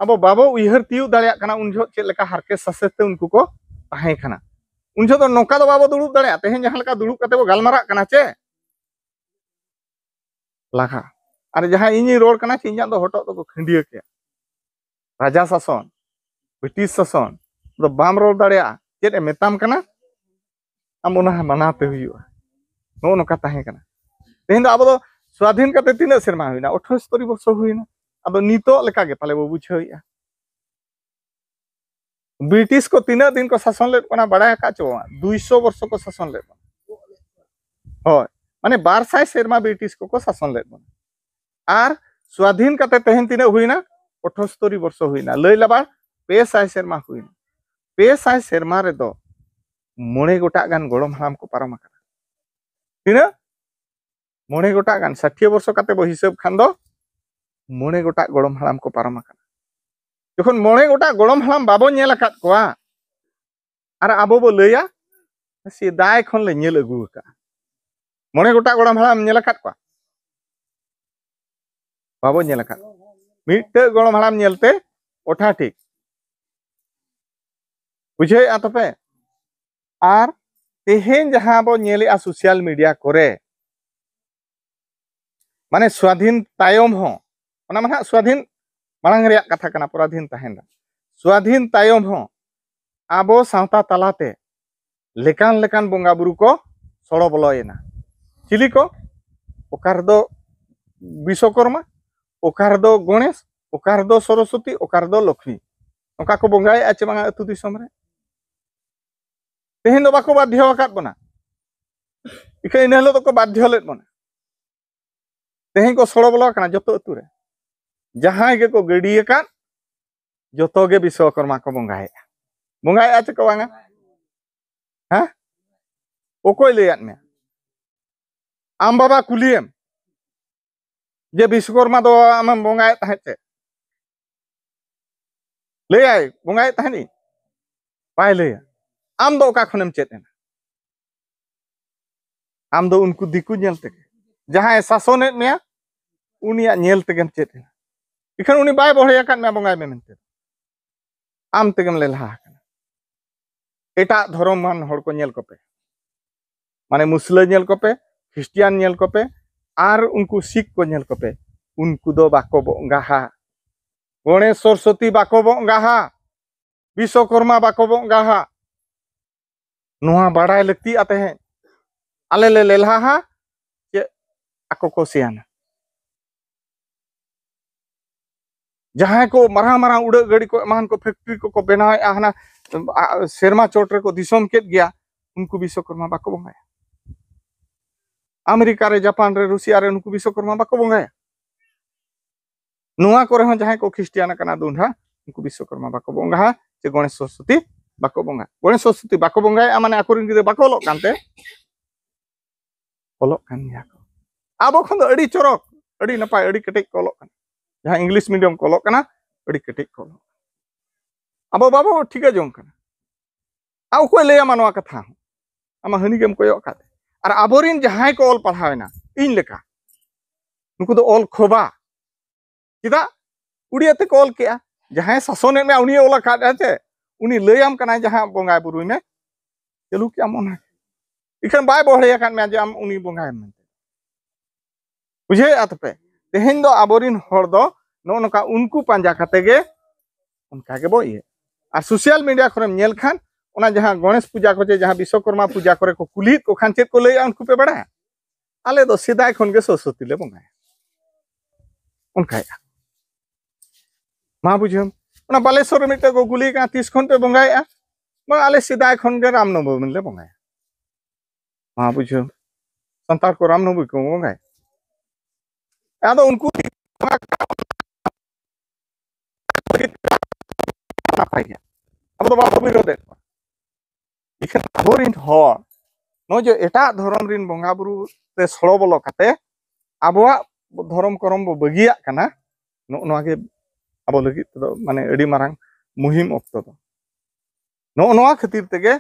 ᱟᱵᱚ ᱵᱟᱵᱚ ᱩᱭᱦᱟᱹᱨ ᱛᱤᱭᱳᱜ ᱫᱟᱲᱮᱭᱟᱜ ᱠᱟᱱᱟ ᱩᱱ ᱡᱚᱦᱚᱜ ᱪᱮᱫ ᱞᱮᱠᱟ ᱦᱟᱨᱠᱮᱛ ᱥᱟᱥᱮᱛ ᱛᱮ ᱩᱱᱠᱩ ᱠᱚ ᱛᱟᱦᱮᱸ ᱠᱟᱱᱟ᱾ ᱩᱱ ᱡᱚᱦᱚᱜ ᱫᱚ ᱱᱚᱝᱠᱟ ᱫᱚ ᱵᱟᱵᱚ ᱫᱩᱲᱩᱵ ᱫᱟᱲᱮᱭᱟᱜᱼᱟ᱾ ᱛᱮᱦᱮᱧ ᱡᱟᱦᱟᱸ ᱞᱮᱠᱟ ᱫᱩᱲᱩᱵ ᱠᱟᱛᱮ ᱵᱚ ᱜᱟᱞᱢᱟᱨᱟᱜ ᱠᱟᱱᱟ ᱪᱮ, ᱞᱟᱦᱟ᱾ ᱟᱨ ᱡᱟᱦᱟᱸ ᱤᱧᱤᱧ ᱨᱚᱲ ᱠᱟᱱᱟ ᱪᱮ, ᱤᱧᱟᱹᱜ ᱫᱚ ᱦᱚᱴᱚᱜ ᱫᱚᱠᱚ ᱠᱷᱟᱹᱱᱰᱤᱭᱟᱹ ᱠᱮᱭᱟ᱾ ᱨᱟᱡᱟ ᱥᱟᱥᱚᱱ, ᱵᱨᱤᱴᱤᱥ ᱥᱟᱥᱚᱱ ᱫᱚ ᱵᱟᱢ ᱨᱚᱲ ᱫᱟᱲᱮᱭᱟᱜᱼᱟ᱾ ᱪᱮᱫ ᱮ ᱢᱮᱛᱟᱢ ᱠᱟᱱᱟ, ᱟᱢ ᱚᱱᱟ ᱢᱟᱱᱟᱣ ᱛᱮ ᱦᱩᱭᱩᱜᱼᱟ᱾ ᱱᱚᱜᱼᱚ ᱱᱚᱝᱠᱟ ᱛᱟᱦᱮᱸ ᱠᱟᱱᱟ᱾ ᱛᱮᱦᱮᱧ ᱫᱚ ᱟᱵᱚ ᱫᱚ ᱥᱣᱟᱫᱷᱤᱱ ᱠᱟᱛᱮ ᱛᱤᱱᱟᱹᱜ ᱥᱮᱨᱢᱟ ᱦᱩᱭᱱᱟ? ᱟᱴᱷᱟᱥᱛᱚᱨᱤ ᱵᱚᱨᱥᱚ ᱦᱩᱭᱱᱟ᱾ ᱟᱫᱚ ᱱᱤᱛᱚᱜ ᱞᱮᱠᱟ ᱜᱮ ᱯᱟᱞᱮ ᱵᱚ ᱵᱩᱡᱷᱟᱹᱣᱮᱫᱼᱟ᱾ ᱵᱨᱤᱴᱤᱥ ᱠᱚ ᱛᱤᱱᱟᱹᱜ ᱫᱤᱱ ᱠᱚ ᱥᱟᱥᱚᱱ ᱞᱮᱫ ᱵᱚᱱᱟ ᱵᱟᱲᱟᱭ ᱟᱠᱟᱫ ᱪᱚ ᱵᱟᱝ? ᱫᱩᱭᱥᱚ ᱵᱚᱨᱥᱚ ᱠᱚ ᱥᱟᱥᱚᱱ ᱞᱮᱫ ᱵᱚᱱᱟ᱾ ᱦᱳᱭ, ᱢᱟᱱᱮ ᱵᱟᱨ ᱥᱟᱭ ᱥᱮᱨᱢᱟ ᱵᱨᱤᱴᱤᱥ ᱠᱚᱠᱚ ᱥᱟᱥᱚᱱ ᱞᱮᱫ ᱵᱚᱱᱟ᱾ ᱟᱨ ᱥᱣᱟᱫᱷᱤᱱ ᱠᱟᱛᱮ ᱛᱮᱦᱮᱧ ᱛᱤᱱᱟᱹᱜ ᱦᱩᱭᱱᱟ? ᱟᱴᱷᱟᱥᱛᱚᱨᱤ ᱵᱚᱨᱥᱚ ᱦᱩᱭᱱᱟ᱾ ᱞᱟᱹᱭ ᱞᱟᱵᱟᱲ ᱯᱮ ᱥᱟᱭ ᱥᱮᱨᱢᱟ ᱦᱩᱭᱱᱟ᱾ ᱯᱮ ᱥᱟᱭ ᱥᱮᱨᱢᱟ ᱨᱮᱫᱚ ᱢᱚᱬᱮ ᱜᱚᱴᱟᱜ ᱜᱟᱱ ᱜᱚᱲᱚᱢ ᱦᱟᱲᱟᱢ ᱠᱚ ᱯᱟᱨᱚᱢ ᱟᱠᱟᱱᱟ᱾ ᱛᱤᱱᱟᱹᱜ? ᱢᱚᱬᱮ ᱜᱚᱴᱟᱜ ᱜᱟᱱ᱾ ᱥᱟᱴᱷᱤᱭᱟᱹ ᱵᱚᱨᱥᱚ ᱠᱟᱛᱮ ᱵᱚ ᱦᱤᱥᱟᱹᱵ ᱠᱷᱟᱱ ᱫᱚ ᱢᱚᱬᱮ ᱜᱚᱴᱟᱜ ᱜᱚᱲᱚᱢ ᱦᱟᱲᱟᱢ ᱠᱚ ᱯᱟᱨᱚᱢ ᱟᱠᱟᱱᱟ᱾ ᱡᱚᱠᱷᱚᱱ ᱢᱚᱬᱮ ᱜᱚᱴᱟᱜ ᱜᱚᱲᱚᱢ ᱦᱟᱲᱟᱢ ᱵᱟᱵᱚ ᱧᱮᱞ ᱟᱠᱟᱫ ᱠᱚᱣᱟ ᱟᱨ ᱟᱵᱚ ᱵᱚ ᱞᱟᱹᱭᱟ ᱥᱮᱫᱟᱭ ᱠᱷᱚᱱ ᱞᱮ ᱧᱮᱞ ᱟᱹᱜᱩ ᱟᱠᱟᱫᱼᱟ᱾ ᱢᱚᱬᱮ ᱜᱚᱴᱟᱜ ᱜᱚᱲᱚᱢ ᱦᱟᱲᱟᱢ ᱧᱮᱞ ᱟᱠᱟᱫ ᱠᱚᱣᱟ? ᱵᱟᱵᱚ ᱧᱮᱞ ᱟᱠᱟᱫ ᱠᱚᱣᱟ᱾ ᱢᱤᱫᱴᱟᱹᱜ ᱜᱚᱲᱚᱢ ᱦᱟᱲᱟᱢ ᱧᱮᱞᱛᱮ ᱚᱴᱷᱟ ᱴᱷᱤᱠ᱾ ᱵᱩᱡᱷᱟᱹᱣᱮᱫᱼᱟ ᱛᱚᱯᱮ? ᱟᱨ ᱛᱮᱦᱮᱧ ᱡᱟᱦᱟᱸ ᱵᱚ ᱧᱮᱞᱮᱜᱼᱟ ᱥᱳᱥᱟᱞ ᱢᱤᱰᱤᱭᱟ ᱠᱚᱨᱮ, ᱢᱟᱱᱮ ᱥᱣᱟᱫᱷᱤᱱ ᱛᱟᱭᱚᱢ ᱦᱚᱸ, ᱚᱱᱟ ᱢᱟ ᱱᱟᱦᱟᱜ ᱥᱣᱟᱫᱷᱤᱱ ᱢᱟᱲᱟᱝ ᱨᱮᱭᱟᱜ ᱠᱟᱛᱷᱟ ᱠᱟᱱᱟ, ᱯᱚᱨᱟᱫᱷᱤᱱ ᱛᱟᱦᱮᱱᱟ᱾ ᱥᱣᱟᱫᱷᱤᱱ ᱛᱟᱭᱚᱢ ᱦᱚᱸ ᱟᱵᱚ ᱥᱟᱶᱛᱟ ᱛᱟᱞᱟᱛᱮ ᱞᱮᱠᱟᱱ ᱞᱮᱠᱟᱱ ᱵᱚᱸᱜᱟ ᱵᱩᱨᱩ ᱠᱚ ᱥᱚᱲᱚ ᱵᱚᱞᱚᱭᱮᱱᱟ᱾ ᱪᱤᱞᱤ ᱠᱚ? ᱚᱠᱟ ᱨᱮᱫᱚ ᱵᱤᱥᱣᱚᱠᱚᱨᱢᱟ, ᱚᱠᱟ ᱨᱮᱫᱚ ᱜᱚᱬᱮᱥ, ᱚᱠᱟ ᱨᱮᱫᱚ ᱥᱚᱨᱚᱥᱚᱛᱤ, ᱚᱠᱟ ᱨᱮᱫᱚ ᱞᱚᱠᱷᱢᱤ᱾ ᱚᱱᱠᱟ ᱠᱚ ᱵᱚᱸᱜᱟᱭᱮᱫᱼᱟ ᱪᱮ ᱵᱟᱝᱟ ᱟᱹᱛᱩ ᱫᱤᱥᱚᱢ ᱨᱮ? ᱛᱮᱦᱮᱧ ᱫᱚ ᱵᱟᱠᱚ ᱵᱟᱫᱽᱫᱷᱚ ᱟᱠᱟᱫ ᱵᱚᱱᱟ, ᱤᱠᱷᱟᱹᱱ ᱤᱱᱟᱹ ᱦᱤᱞᱳᱜ ᱫᱚᱠᱚ ᱵᱟᱫᱽᱫᱷᱚ ᱞᱮᱫ ᱵᱚᱱᱟ᱾ ᱛᱮᱦᱮᱧ ᱠᱚ ᱥᱚᱲᱚ ᱵᱚᱞᱚ ᱟᱠᱟᱱᱟ ᱡᱚᱛᱚ ᱟᱹᱛᱩ ᱨᱮ᱾ ᱡᱟᱦᱟᱸᱭ ᱜᱮᱠᱚ ᱜᱟᱹᱰᱤ ᱟᱠᱟᱫ, ᱡᱚᱛᱚ ᱜᱮ ᱵᱤᱥᱣᱚᱠᱚᱨᱢᱟ ᱠᱚ ᱵᱚᱸᱜᱟᱭᱮᱫᱼᱟ᱾ ᱵᱚᱸᱜᱟᱭᱮᱫᱼᱟ ᱪᱮ ᱠᱚ ᱵᱟᱝᱟ? ᱦᱮᱸ? ᱚᱠᱚᱭ ᱞᱟᱹᱭᱟᱫ ᱢᱮᱭᱟ? ᱟᱢ ᱵᱟᱵᱟ ᱠᱩᱞᱤᱭᱮᱢ ᱡᱮ ᱵᱤᱥᱣᱚᱠᱚᱨᱢᱟ ᱫᱚ ᱟᱢᱮᱢ ᱵᱚᱸᱜᱟᱭᱮᱫ ᱛᱟᱦᱮᱸᱫ ᱪᱮ? ᱞᱟᱹᱭᱟᱭ, ᱵᱚᱸᱜᱟᱭᱮᱫ ᱛᱟᱦᱮᱸᱫ ᱤᱧ? ᱵᱟᱭ ᱞᱟᱹᱭᱟ᱾ ᱟᱢ ᱫᱚ ᱚᱠᱟ ᱠᱷᱚᱱᱮᱢ ᱪᱮᱫ ᱮᱱᱟ? ᱟᱢ ᱫᱚ ᱩᱱᱠᱩ ᱫᱤᱠᱩ ᱧᱮᱞ ᱛᱮᱜᱮ, ᱡᱟᱦᱟᱸᱭ ᱥᱟᱥᱚᱱᱮᱫ ᱢᱮᱭᱟ ᱩᱱᱤᱭᱟᱜ ᱧᱮᱞ ᱛᱮᱜᱮᱢ ᱪᱮᱫ ᱮᱱᱟ᱾ ᱤᱠᱷᱟᱹᱱ ᱩᱱᱤ ᱵᱟᱭ ᱵᱚᱲᱦᱮ ᱟᱠᱟᱫ ᱢᱮᱭᱟ ᱵᱚᱸᱜᱟᱭ ᱢᱮ ᱢᱮᱱᱛᱮ᱾ ᱟᱢ ᱛᱮᱜᱮᱢ ᱞᱮᱞᱦᱟ ᱟᱠᱟᱱᱟ᱾ ᱮᱴᱟᱜ ᱫᱷᱚᱨᱚᱢᱟᱱ ᱦᱚᱲ ᱠᱚ ᱧᱮᱞ ᱠᱚᱯᱮ, ᱢᱟᱱᱮ ᱢᱩᱥᱞᱟᱹ ᱧᱮᱞ ᱠᱚᱯᱮ, ᱠᱷᱨᱤᱥᱴᱤᱭᱟᱱ ᱧᱮᱞ ᱠᱚᱯᱮ, ᱟᱨ ᱩᱱᱠᱩ ᱥᱤᱠᱷ ᱠᱚ ᱧᱮᱞ ᱠᱚᱯᱮ, ᱩᱱᱠᱩ ᱫᱚ ᱵᱟᱠᱚ ᱵᱚᱸᱜᱟᱦᱟ᱾ ᱜᱚᱬᱮᱥ ᱥᱚᱨᱚᱥᱚᱛᱤ ᱵᱟᱠᱚ ᱵᱚᱸᱜᱟᱦᱟ, ᱵᱤᱥᱥᱚᱠᱚᱨᱢᱟ ᱵᱟᱠᱚ ᱵᱚᱸᱜᱟᱦᱟ᱾ ᱱᱚᱣᱟ ᱵᱟᱲᱟᱭ ᱞᱟᱹᱠᱛᱤᱜᱼᱟ ᱛᱟᱦᱮᱸᱫ᱾ ᱟᱞᱮ ᱞᱮ ᱞᱮᱞᱦᱟᱦᱟ ᱪᱮᱫ ᱟᱠᱚ ᱠᱚ ᱥᱮᱭᱟᱱᱟ᱾ ᱡᱟᱦᱟᱸᱭ ᱠᱚ ᱢᱟᱨᱟᱝ ᱢᱟᱨᱟᱝ ᱩᱰᱟᱹᱜ ᱜᱟᱹᱰᱤ ᱠᱚ ᱮᱢᱟᱱ ᱠᱚ ᱯᱷᱮᱠᱴᱨᱤ ᱠᱚᱠᱚ ᱵᱮᱱᱟᱣᱮᱫᱼᱟ, ᱦᱟᱱᱟ ᱟ, ᱥᱮᱨᱢᱟ ᱪᱚᱴ ᱨᱮᱠᱚ ᱫᱤᱥᱚᱢ ᱠᱮᱫ ᱜᱮᱭᱟ, ᱩᱱᱠᱩ ᱵᱤᱥᱥᱚᱠᱚᱨᱢᱟ ᱵᱟᱠᱚ ᱵᱚᱸᱜᱟᱭᱟ᱾ ᱟᱢᱮᱨᱤᱠᱟ ᱨᱮ, ᱡᱟᱯᱟᱱ ᱨᱮ, ᱨᱩᱥᱤᱭᱟ ᱨᱮ ᱱᱩᱠᱩ ᱵᱤᱥᱥᱚᱠᱚᱨᱢᱟ ᱵᱟᱠᱚ ᱵᱚᱸᱜᱟᱭᱟ᱾ ᱱᱚᱣᱟ ᱠᱚᱨᱮ ᱦᱚᱸ ᱡᱟᱦᱟᱸᱭ ᱠᱚ ᱠᱷᱨᱤᱥᱴᱤᱭᱟᱱ ᱟᱠᱟᱱᱟ ᱫᱩᱱᱰᱷᱟ, ᱩᱱᱠᱩ ᱵᱤᱥᱥᱚᱠᱚᱨᱢᱟ ᱵᱟᱠᱚ ᱵᱚᱸᱜᱟᱦᱟ, ᱥᱮ ᱜᱚᱬᱮᱥ ᱥᱚᱨᱚᱥᱚᱛᱤ ᱵᱟᱠᱚ ᱵᱚᱸᱜᱟ᱾ ᱜᱚᱬᱮᱥ ᱥᱚᱨᱚᱥᱚᱛᱤ ᱵᱟᱠᱚ ᱵᱚᱸᱜᱟᱭᱮᱫᱼᱟ, ᱢᱟᱱᱮ ᱟᱠᱚᱨᱮᱱ ᱜᱤᱫᱽᱨᱟᱹ ᱵᱟᱠᱚ ᱚᱞᱚᱜ ᱠᱟᱱᱛᱮ, ᱚᱞᱚᱜ ᱠᱟᱱ ᱜᱮᱭᱟ ᱠᱚ᱾ ᱟᱵᱚ ᱠᱷᱚᱱ ᱫᱚ ᱟᱹᱰᱤ ᱪᱚᱨᱚᱠ, ᱟᱹᱰᱤ ᱱᱟᱯᱟᱭ, ᱟᱹᱰᱤ ᱠᱮᱴᱮᱡ ᱠᱚ ᱚᱞᱚᱜ ᱠᱟᱱᱟ᱾ ᱡᱟᱦᱟᱸ ᱤᱝᱞᱤᱥ ᱢᱤᱰᱤᱭᱟᱢ ᱠᱚ ᱚᱞᱚᱜ ᱠᱟᱱᱟ, ᱟᱹᱰᱤ ᱠᱮᱴᱮᱡ ᱠᱚ ᱚᱞᱚᱜ ᱠᱟᱱᱟ᱾ ᱟᱵᱚ ᱵᱟᱵᱚ ᱴᱷᱤᱠᱟᱹ ᱡᱚᱝ ᱠᱟᱱᱟ᱾ ᱟᱨ ᱚᱠᱚᱭ ᱞᱟᱹᱭ ᱟᱢᱟ ᱱᱚᱣᱟ ᱠᱟᱛᱷᱟ ᱦᱚᱸ? ᱟᱢᱟᱜ ᱦᱟᱹᱱᱤ ᱜᱮᱢ ᱠᱚᱭᱚᱜ ᱠᱟᱫ᱾ ᱟᱨ ᱟᱵᱚᱨᱮᱱ ᱡᱟᱦᱟᱸᱭ ᱠᱚ ᱚᱞ ᱯᱟᱲᱦᱟᱣ ᱮᱱᱟ, ᱤᱧ ᱞᱮᱠᱟ, ᱱᱩᱠᱩ ᱫᱚ ᱚᱞ ᱠᱷᱚᱵᱟ᱾ ᱪᱮᱫᱟᱜ? ᱩᱲᱤᱭᱟ ᱛᱮᱠᱚ ᱚᱞ ᱠᱮᱜᱼᱟ᱾ ᱡᱟᱦᱟᱸᱭ ᱥᱟᱥᱚᱱᱮᱫ ᱢᱮᱭᱟ, ᱩᱱᱤᱭ ᱚᱞ ᱟᱠᱟᱫᱼᱟ ᱪᱮ? ᱩᱱᱤ ᱞᱟᱹᱭᱟᱢ ᱠᱟᱱᱟᱭ, ᱡᱟᱦᱟᱸ ᱵᱚᱸᱜᱟ ᱵᱩᱨᱩᱭ ᱢᱮ, ᱪᱟᱹᱞᱩ ᱠᱮᱜᱼᱟᱢ ᱚᱱᱟ᱾ ᱤᱠᱷᱟᱹᱱ ᱵᱟᱭ ᱵᱚᱦᱲᱮ ᱟᱠᱟᱫ ᱢᱮᱭᱟ ᱡᱮ ᱟᱢ ᱩᱱᱤ ᱵᱚᱸᱜᱟᱭᱮᱢ ᱢᱮᱱᱛᱮ᱾ ᱵᱩᱡᱷᱟᱹᱣᱮᱫᱼᱟ ᱛᱚᱯᱮ? ᱛᱮᱦᱮᱧ ᱫᱚ ᱟᱵᱚᱨᱮᱱ ᱦᱚᱲ ᱫᱚ ᱱᱚᱜᱼᱚ ᱱᱚᱝᱠᱟ ᱩᱱᱠᱩ ᱯᱟᱸᱡᱟ ᱠᱟᱛᱮ ᱜᱮ ᱚᱱᱠᱟ ᱜᱮᱵᱚ ᱤᱭᱟᱹ᱾ ᱟᱨ ᱥᱳᱥᱟᱞ ᱢᱤᱰᱤᱭᱟ ᱠᱚᱨᱮᱢ ᱧᱮᱞ ᱠᱷᱟᱱ, ᱚᱱᱟ ᱡᱟᱦᱟᱸ ᱜᱚᱬᱮᱥ ᱯᱩᱡᱟ ᱠᱚ ᱪᱮ ᱡᱟᱦᱟᱸ ᱵᱤᱥᱥᱚᱠᱚᱨᱢᱟ ᱯᱩᱡᱟ ᱠᱚᱨᱮ ᱠᱚ ᱠᱩᱞᱤᱭᱮᱫ ᱠᱚ ᱠᱷᱟᱱ ᱪᱮᱫ ᱠᱚ ᱞᱟᱹᱭᱮᱫᱼᱟ, ᱩᱱᱠᱩ ᱯᱮ ᱵᱟᱲᱟᱭᱟ? "ᱟᱞᱮ ᱫᱚ ᱥᱮᱫᱟᱭ ᱠᱷᱚᱱ ᱜᱮ ᱥᱚᱨᱚᱥᱚᱛᱤ ᱞᱮ ᱵᱚᱸᱜᱟᱭᱟ", ᱚᱱᱠᱟᱭᱮᱫᱼᱟ᱾ ᱢᱟ ᱵᱩᱡᱷᱟᱹᱣ, ᱚᱱᱟ ᱵᱟᱞᱮᱥᱚᱨ ᱨᱮ ᱢᱤᱫᱴᱮᱡ ᱠᱚ ᱠᱩᱞᱤᱭᱮ ᱠᱟᱱᱟ, "ᱛᱤᱥ ᱠᱷᱚᱱ ᱯᱮ ᱵᱚᱸᱜᱟᱭᱮᱫᱼᱟ?" "ᱵᱟᱝ, ᱟᱞᱮ ᱥᱮᱫᱟᱭ ᱠᱷᱚᱱ ᱜᱮ ᱨᱟᱢᱱᱚᱵᱚᱢᱤ ᱞᱮ ᱵᱚᱸᱜᱟᱭᱟ᱾" ᱢᱟ ᱵᱩᱡᱷᱟᱹᱣ, ᱥᱟᱱᱛᱟᱲ ᱠᱚ ᱨᱟᱢᱱᱚᱵᱚᱢᱤ ᱠᱚ ᱵᱚᱸᱜᱟᱭᱟ᱾ ᱟᱫᱚ ᱩᱱᱠᱩ ᱱᱟᱯᱟᱭ ᱜᱮᱭᱟ, ᱟᱵᱚ ᱫᱚ ᱵᱟᱵᱚ ᱵᱤᱨᱳᱫᱷᱮᱫ ᱠᱚᱣᱟ᱾ ᱤᱠᱷᱟᱹᱱ ᱟᱵᱚᱨᱮᱱ ᱦᱚᱲ ᱱᱚᱜᱼᱚᱭ ᱡᱮ ᱮᱴᱟᱜ ᱫᱷᱚᱨᱚᱢ ᱨᱮᱱ ᱵᱚᱸᱜᱟ ᱵᱩᱨᱩ ᱨᱮ ᱥᱚᱲᱚ ᱵᱚᱞᱚ ᱠᱟᱛᱮ ᱟᱵᱚᱣᱟᱜ ᱫᱷᱚᱨᱚᱢ ᱠᱚᱨᱚᱢ ᱵᱚ ᱵᱟᱹᱜᱤᱭᱟᱜ ᱠᱟᱱᱟ᱾ ᱱᱚᱜᱼᱚ ᱱᱚᱣᱟ ᱜᱮ ᱟᱵᱚ ᱞᱟᱹᱜᱤᱫ ᱛᱮᱫᱚ ᱢᱟᱱᱮ ᱟᱹᱰᱤ ᱢᱟᱨᱟᱝ ᱢᱩᱦᱤᱢ ᱚᱠᱛᱚ ᱫᱚ᱾ ᱱᱚᱜᱼᱚ ᱱᱚᱣᱟ ᱠᱷᱟᱹᱛᱤᱨ ᱛᱮᱜᱮ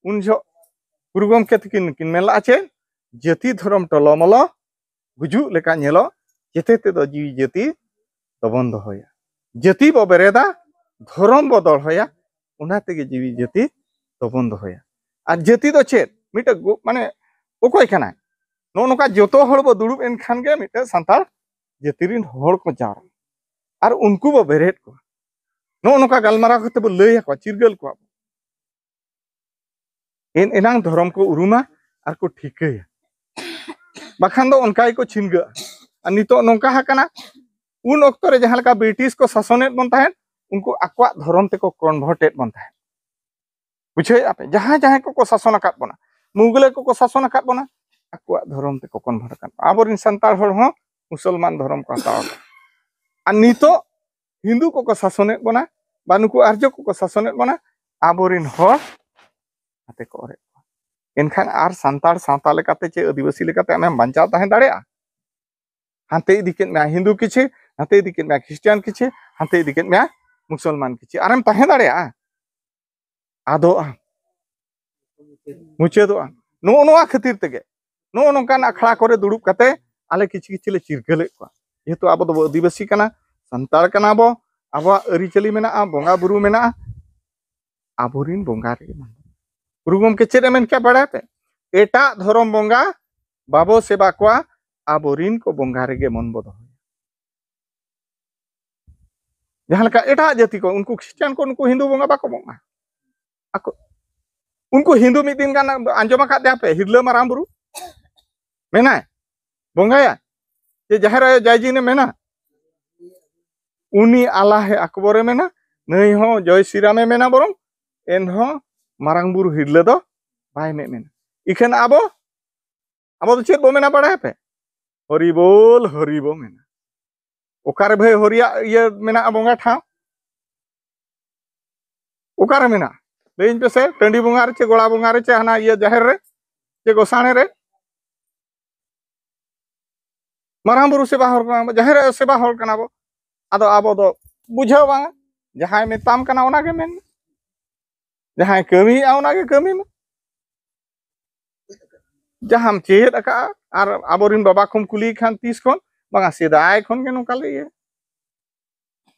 ᱩᱱ ᱡᱚᱦᱚᱜ ᱜᱩᱨᱩ ᱜᱚᱢᱠᱮ ᱛᱟᱹᱠᱤᱱ ᱠᱤᱱ ᱢᱮᱱ ᱞᱟᱜᱼᱟ ᱪᱮ, "ᱡᱟᱹᱛᱤ ᱫᱷᱚᱨᱚᱢ ᱴᱚᱞᱚᱢᱚᱞᱚ, ᱜᱩᱡᱩᱜ ᱞᱮᱠᱟ ᱧᱮᱞᱚᱜ, ᱡᱮᱛᱮ ᱛᱮᱫᱚ ᱡᱤᱣᱤ ᱡᱟᱹᱛᱤ, ᱫᱚᱵᱚᱱ ᱫᱚᱦᱚᱭᱟ᱾ ᱡᱟᱹᱛᱤ ᱵᱚ ᱵᱮᱨᱮᱫᱟ, ᱫᱷᱚᱨᱚᱢ ᱵᱚ ᱫᱚᱦᱚᱭᱟ, ᱚᱱᱟ ᱛᱮᱜᱮ ᱡᱤᱣᱤ ᱡᱟᱹᱛᱤ ᱫᱚᱵᱚᱱ ᱫᱚᱦᱚᱭᱟ᱾ ᱟᱨ ᱡᱟᱹᱛᱤ ᱫᱚ ᱪᱮᱫ? ᱢᱤᱫᱴᱮᱡ ᱜᱩ-, ᱢᱟᱱᱮ ᱚᱠᱚᱭ ᱠᱟᱱᱟᱭ? ᱱᱚᱜᱼᱚ ᱱᱚᱝᱠᱟ ᱡᱚᱛᱚ ᱦᱚᱲ ᱵᱚ ᱫᱩᱲᱩᱵ ᱮᱱ ᱠᱷᱟᱱ ᱜᱮ ᱢᱤᱫᱴᱮᱡ ᱥᱟᱱᱛᱟᱲ ᱡᱟᱹᱛᱤ ᱨᱤᱱ ᱦᱚᱲ ᱠᱚ ᱡᱟᱣᱨᱟᱜᱼᱟ᱾ ᱟᱨ ᱩᱱᱠᱩ ᱵᱚ ᱵᱮᱨᱮᱫ ᱠᱚᱣᱟ᱾ ᱱᱚᱜᱼᱚ ᱱᱚᱝᱠᱟ ᱜᱟᱞᱢᱟᱨᱟᱣ ᱠᱟᱛᱮ ᱵᱚ ᱞᱟᱹᱭ ᱟᱠᱚᱣᱟ, ᱪᱤᱨᱜᱟᱹᱞ ᱠᱚᱣᱟ ᱵᱚ᱾ ᱮᱱ ᱮᱱᱟᱝ ᱫᱷᱚᱨᱚᱢ ᱠᱚ ᱩᱨᱩᱢᱟ ᱟᱨ ᱠᱚ ᱴᱷᱤᱠᱟᱹᱭᱟ᱾ ᱵᱟᱠᱷᱟᱱ ᱫᱚ ᱚᱱᱠᱟ ᱜᱮᱠᱚ ᱪᱷᱤᱱᱜᱟᱹᱜᱼᱟ᱾ ᱟᱨ ᱱᱤᱛᱚᱜ ᱱᱚᱝᱠᱟ ᱟᱠᱟᱱᱟ, ᱩᱱ ᱚᱠᱛᱚ ᱨᱮ ᱡᱟᱦᱟᱸ ᱞᱮᱠᱟ ᱵᱨᱤᱴᱤᱥ ᱠᱚ ᱥᱟᱥᱚᱱᱮᱫ ᱵᱚᱱ ᱛᱟᱦᱮᱸᱫ, ᱩᱱᱠᱩ ᱟᱠᱚᱣᱟᱜ ᱫᱷᱚᱨᱚᱢ ᱛᱮᱠᱚ convert ᱮᱫ ᱵᱚᱱ ᱛᱟᱦᱮᱸᱫ᱾ ᱵᱩᱡᱷᱟᱹᱣᱮᱫᱼᱟ ᱯᱮ? ᱡᱟᱦᱟᱸᱭ ᱡᱟᱦᱟᱸᱭ ᱠᱚᱠᱚ ᱥᱟᱥᱚᱱ ᱟᱠᱟᱫ ᱵᱚᱱᱟ, ᱢᱩᱜᱽᱞᱟᱹ ᱠᱚᱠᱚ ᱥᱟᱥᱚᱱ ᱟᱠᱟᱫ ᱵᱚᱱᱟ, ᱟᱠᱚᱣᱟᱜ ᱫᱷᱚᱨᱚᱢ ᱛᱮᱠᱚ convert ᱟᱠᱟᱫ ᱵᱚᱱᱟ᱾ ᱟᱵᱚᱨᱮᱱ ᱥᱟᱱᱛᱟᱲ ᱦᱚᱲ ᱦᱚᱸ ᱢᱩᱥᱚᱞᱢᱟᱱ ᱫᱷᱚᱨᱚᱢ ᱠᱚ ᱦᱟᱛᱟᱣ ᱟᱠᱟᱫᱟ᱾ ᱟᱨ ᱱᱤᱛᱚᱜ ᱦᱤᱱᱫᱩ ᱠᱚᱠᱚ ᱥᱟᱥᱚᱱᱮᱫ ᱵᱚᱱᱟ, ᱵᱟ ᱱᱩᱠᱩ ᱟᱨᱡᱚ ᱠᱚᱠᱚ ᱥᱟᱥᱚᱱᱮᱫ ᱵᱚᱱᱟ, ᱟᱵᱚᱨᱮᱱ ᱦᱚᱲ ᱦᱟᱛᱮ ᱠᱚ ᱚᱨᱮᱫ ᱠᱚᱣᱟ᱾ ᱮᱱᱠᱷᱟᱱ ᱟᱨ ᱥᱟᱱᱛᱟᱲ ᱥᱟᱶᱛᱟ ᱞᱮᱠᱟᱛᱮ ᱪᱮ ᱟᱹᱫᱤᱵᱟᱹᱥᱤ ᱞᱮᱠᱟᱛᱮ ᱟᱢᱮᱢ ᱵᱟᱧᱪᱟᱣ ᱛᱟᱦᱮᱸ ᱫᱟᱲᱮᱭᱟᱜᱼᱟ? ᱦᱟᱱᱛᱮ ᱤᱫᱤ ᱠᱮᱫ ᱢᱮᱭᱟ ᱦᱤᱱᱫᱩ ᱠᱤᱪᱷᱤ, ᱦᱟᱱᱛᱮ ᱤᱫᱤ ᱠᱮᱫ ᱢᱮᱭᱟ ᱠᱷᱨᱤᱥᱴᱟᱱ ᱠᱤᱪᱷᱤ, ᱦᱟᱱᱛᱮ ᱤᱫᱤ ᱠᱮᱫ ᱢᱮᱭᱟ ᱢᱩᱥᱚᱞᱢᱟᱱ ᱠᱤᱪᱷᱤ, ᱟᱨᱮᱢ ᱛᱟᱦᱮᱸ ᱫᱟᱲᱮᱭᱟᱜᱼᱟ? ᱟᱫᱚᱜᱼᱟ, ᱢᱩᱪᱟᱹᱫᱚᱜᱼᱟ᱾ ᱱᱚᱜᱼᱚ ᱱᱚᱣᱟ ᱠᱷᱟᱹᱛᱤᱨ ᱛᱮᱜᱮ, ᱱᱚᱜᱼᱚ ᱱᱚᱝᱠᱟᱱ ᱟᱠᱷᱲᱟ ᱠᱚᱨᱮ ᱫᱩᱲᱩᱵ ᱠᱟᱛᱮ ᱟᱞᱮ ᱠᱤᱪᱷᱤ ᱠᱤᱪᱷᱤ ᱞᱮ ᱪᱤᱨᱜᱟᱹᱞᱮᱫ ᱠᱚᱣᱟ᱾ ᱡᱮᱦᱮᱛᱩ ᱟᱵᱚ ᱫᱚᱵᱚ ᱟᱹᱫᱤᱵᱟᱹᱥᱤ ᱠᱟᱱᱟ, ᱥᱟᱱᱛᱟᱲ ᱠᱟᱱᱟ ᱵᱚ, ᱟᱵᱚᱣᱟᱜ ᱟᱹᱨᱤᱪᱟᱹᱞᱤ ᱢᱮᱱᱟᱜᱼᱟ, ᱵᱚᱸᱜᱟ ᱵᱩᱨᱩ ᱢᱮᱱᱟᱜᱼᱟ, ᱟᱵᱚᱨᱤᱱ ᱵᱚᱸᱜᱟ ᱨᱮᱜᱮ ᱢᱮᱱᱟᱜᱼᱟ᱾ ᱜᱩᱨᱩ ᱜᱚᱢᱠᱮ ᱪᱮᱫ ᱮ ᱢᱮᱱ ᱠᱮᱫᱟ ᱵᱟᱲᱟᱭ ᱯᱮ? ᱮᱴᱟᱜ ᱫᱷᱚᱨᱚᱢ ᱵᱚᱸᱜᱟ ᱵᱟᱵᱚ ᱥᱮᱵᱟ ᱠᱚᱣᱟ, ᱟᱵᱚᱨᱤᱱ ᱠᱚ ᱵᱚᱸᱜᱟ ᱨᱮᱜᱮ ᱢᱚᱱ ᱵᱚ ᱫᱚᱦᱚᱭᱟ᱾ ᱡᱟᱦᱟᱸ ᱞᱮᱠᱟ ᱮᱴᱟᱜ ᱡᱟᱹᱛᱤ ᱠᱚ, ᱩᱱᱠᱩ ᱠᱷᱨᱤᱥᱴᱟᱱ ᱠᱚ, ᱱᱩᱠᱩ ᱦᱤᱱᱫᱩ ᱵᱚᱸᱜᱟ ᱵᱟᱠᱚ ᱵᱚᱸᱜᱟ ᱟᱠᱚ᱾ ᱩᱱᱠᱩ ᱦᱤᱱᱫᱩ ᱢᱤᱫ ᱫᱤᱱ ᱜᱟᱱ ᱟᱸᱡᱚᱢ ᱟᱠᱟᱫ ᱯᱮᱭᱟ ᱯᱮ, ᱦᱤᱨᱞᱟᱹ ᱢᱟᱨᱟᱝ ᱵᱩᱨᱩ ᱢᱮᱱᱟᱭ, ᱵᱚᱸᱜᱟᱭᱟ, ᱡᱮ ᱡᱟᱦᱮᱨ ᱟᱭᱳ ᱡᱟᱭ ᱡᱤᱱᱮ ᱢᱮᱱᱟ, ᱩᱱᱤ ᱟᱞᱟᱦᱮ ᱟᱠᱵᱚᱨᱮ ᱢᱮᱱᱟ, ᱱᱟᱹᱭ ᱦᱚᱸ ᱡᱚᱭ ᱥᱨᱤᱨᱟᱢᱮ ᱢᱮᱱᱟ, ᱵᱚᱨᱚᱝ ᱮᱱᱦᱚᱸ ᱢᱟᱨᱟᱝ ᱵᱩᱨᱩ ᱦᱤᱨᱞᱟᱹ ᱫᱚ ᱵᱟᱭ ᱢᱮ-, ᱢᱮᱱᱟ᱾ ᱤᱠᱷᱟᱹᱱ ᱟᱵᱚ, ᱟᱵᱚ ᱫᱚ ᱪᱮᱫ ᱵᱚ ᱢᱮᱱᱟ ᱵᱟᱲᱟᱭ ᱯᱮ? ᱦᱚᱨᱤ ᱵᱳᱞ, ᱦᱚᱨᱤ ᱵᱚ ᱢᱮᱱᱟ᱾ ᱚᱠᱟᱨᱮ ᱵᱷᱟᱹᱭ ᱦᱚᱨᱤᱭᱟᱜ ᱤᱭᱟᱹ ᱢᱮᱱᱟᱜᱼᱟ ᱵᱚᱸᱜᱟ ᱴᱷᱟᱶ? ᱚᱠᱟᱨᱮ ᱢᱮᱱᱟᱜᱼᱟ? ᱞᱟᱹᱭᱟᱹᱧ ᱯᱮᱥᱮ, ᱴᱟᱺᱰᱤ ᱵᱚᱸᱜᱟ ᱨᱮ ᱪᱮ ᱜᱚᱲᱟ ᱵᱚᱸᱜᱟ ᱨᱮ ᱪᱮ ᱦᱟᱱᱟ ᱤᱭᱟᱹ ᱡᱟᱦᱮᱨ ᱨᱮ ᱪᱮ ᱜᱚᱥᱟᱬᱮ ᱨᱮ? ᱢᱟᱨᱟᱝ ᱵᱩᱨᱩ ᱥᱮᱵᱟ ᱦᱚᱲ ᱠᱟᱱᱟ ᱵᱚ, ᱡᱟᱦᱮᱨ ᱟᱭᱳ ᱥᱮᱵᱟ ᱦᱚᱲ ᱠᱟᱱᱟ ᱵᱚ᱾ ᱟᱫᱚ ᱟᱵᱚ ᱫᱚ ᱵᱩᱡᱷᱟᱹᱣ ᱵᱟᱝᱟ, ᱡᱟᱦᱟᱸᱭ ᱢᱮᱛᱟᱢ ᱠᱟᱱᱟ ᱚᱱᱟᱜᱮ ᱢᱮᱱ ᱢᱮ, ᱡᱟᱦᱟᱸᱭ ᱠᱟᱹᱢᱤᱭᱮᱫᱼᱟ ᱚᱱᱟᱜᱮ ᱠᱟᱹᱢᱤ ᱢᱮ᱾ ᱡᱟᱦᱟᱸᱢ ᱪᱮᱫ ᱟᱠᱟᱫᱼᱟ, ᱟᱨ ᱟᱵᱚᱨᱮᱱ ᱵᱟᱵᱟ ᱠᱚᱢ ᱠᱩᱞᱤᱭᱮ ᱠᱷᱟᱱ ᱛᱤᱥ ᱠᱷᱚᱱ? ᱵᱟᱝᱟ, ᱥᱮᱫᱟᱭ ᱠᱷᱚᱱ ᱜᱮ ᱱᱚᱝᱠᱟ ᱞᱮ ᱤᱭᱟᱹ᱾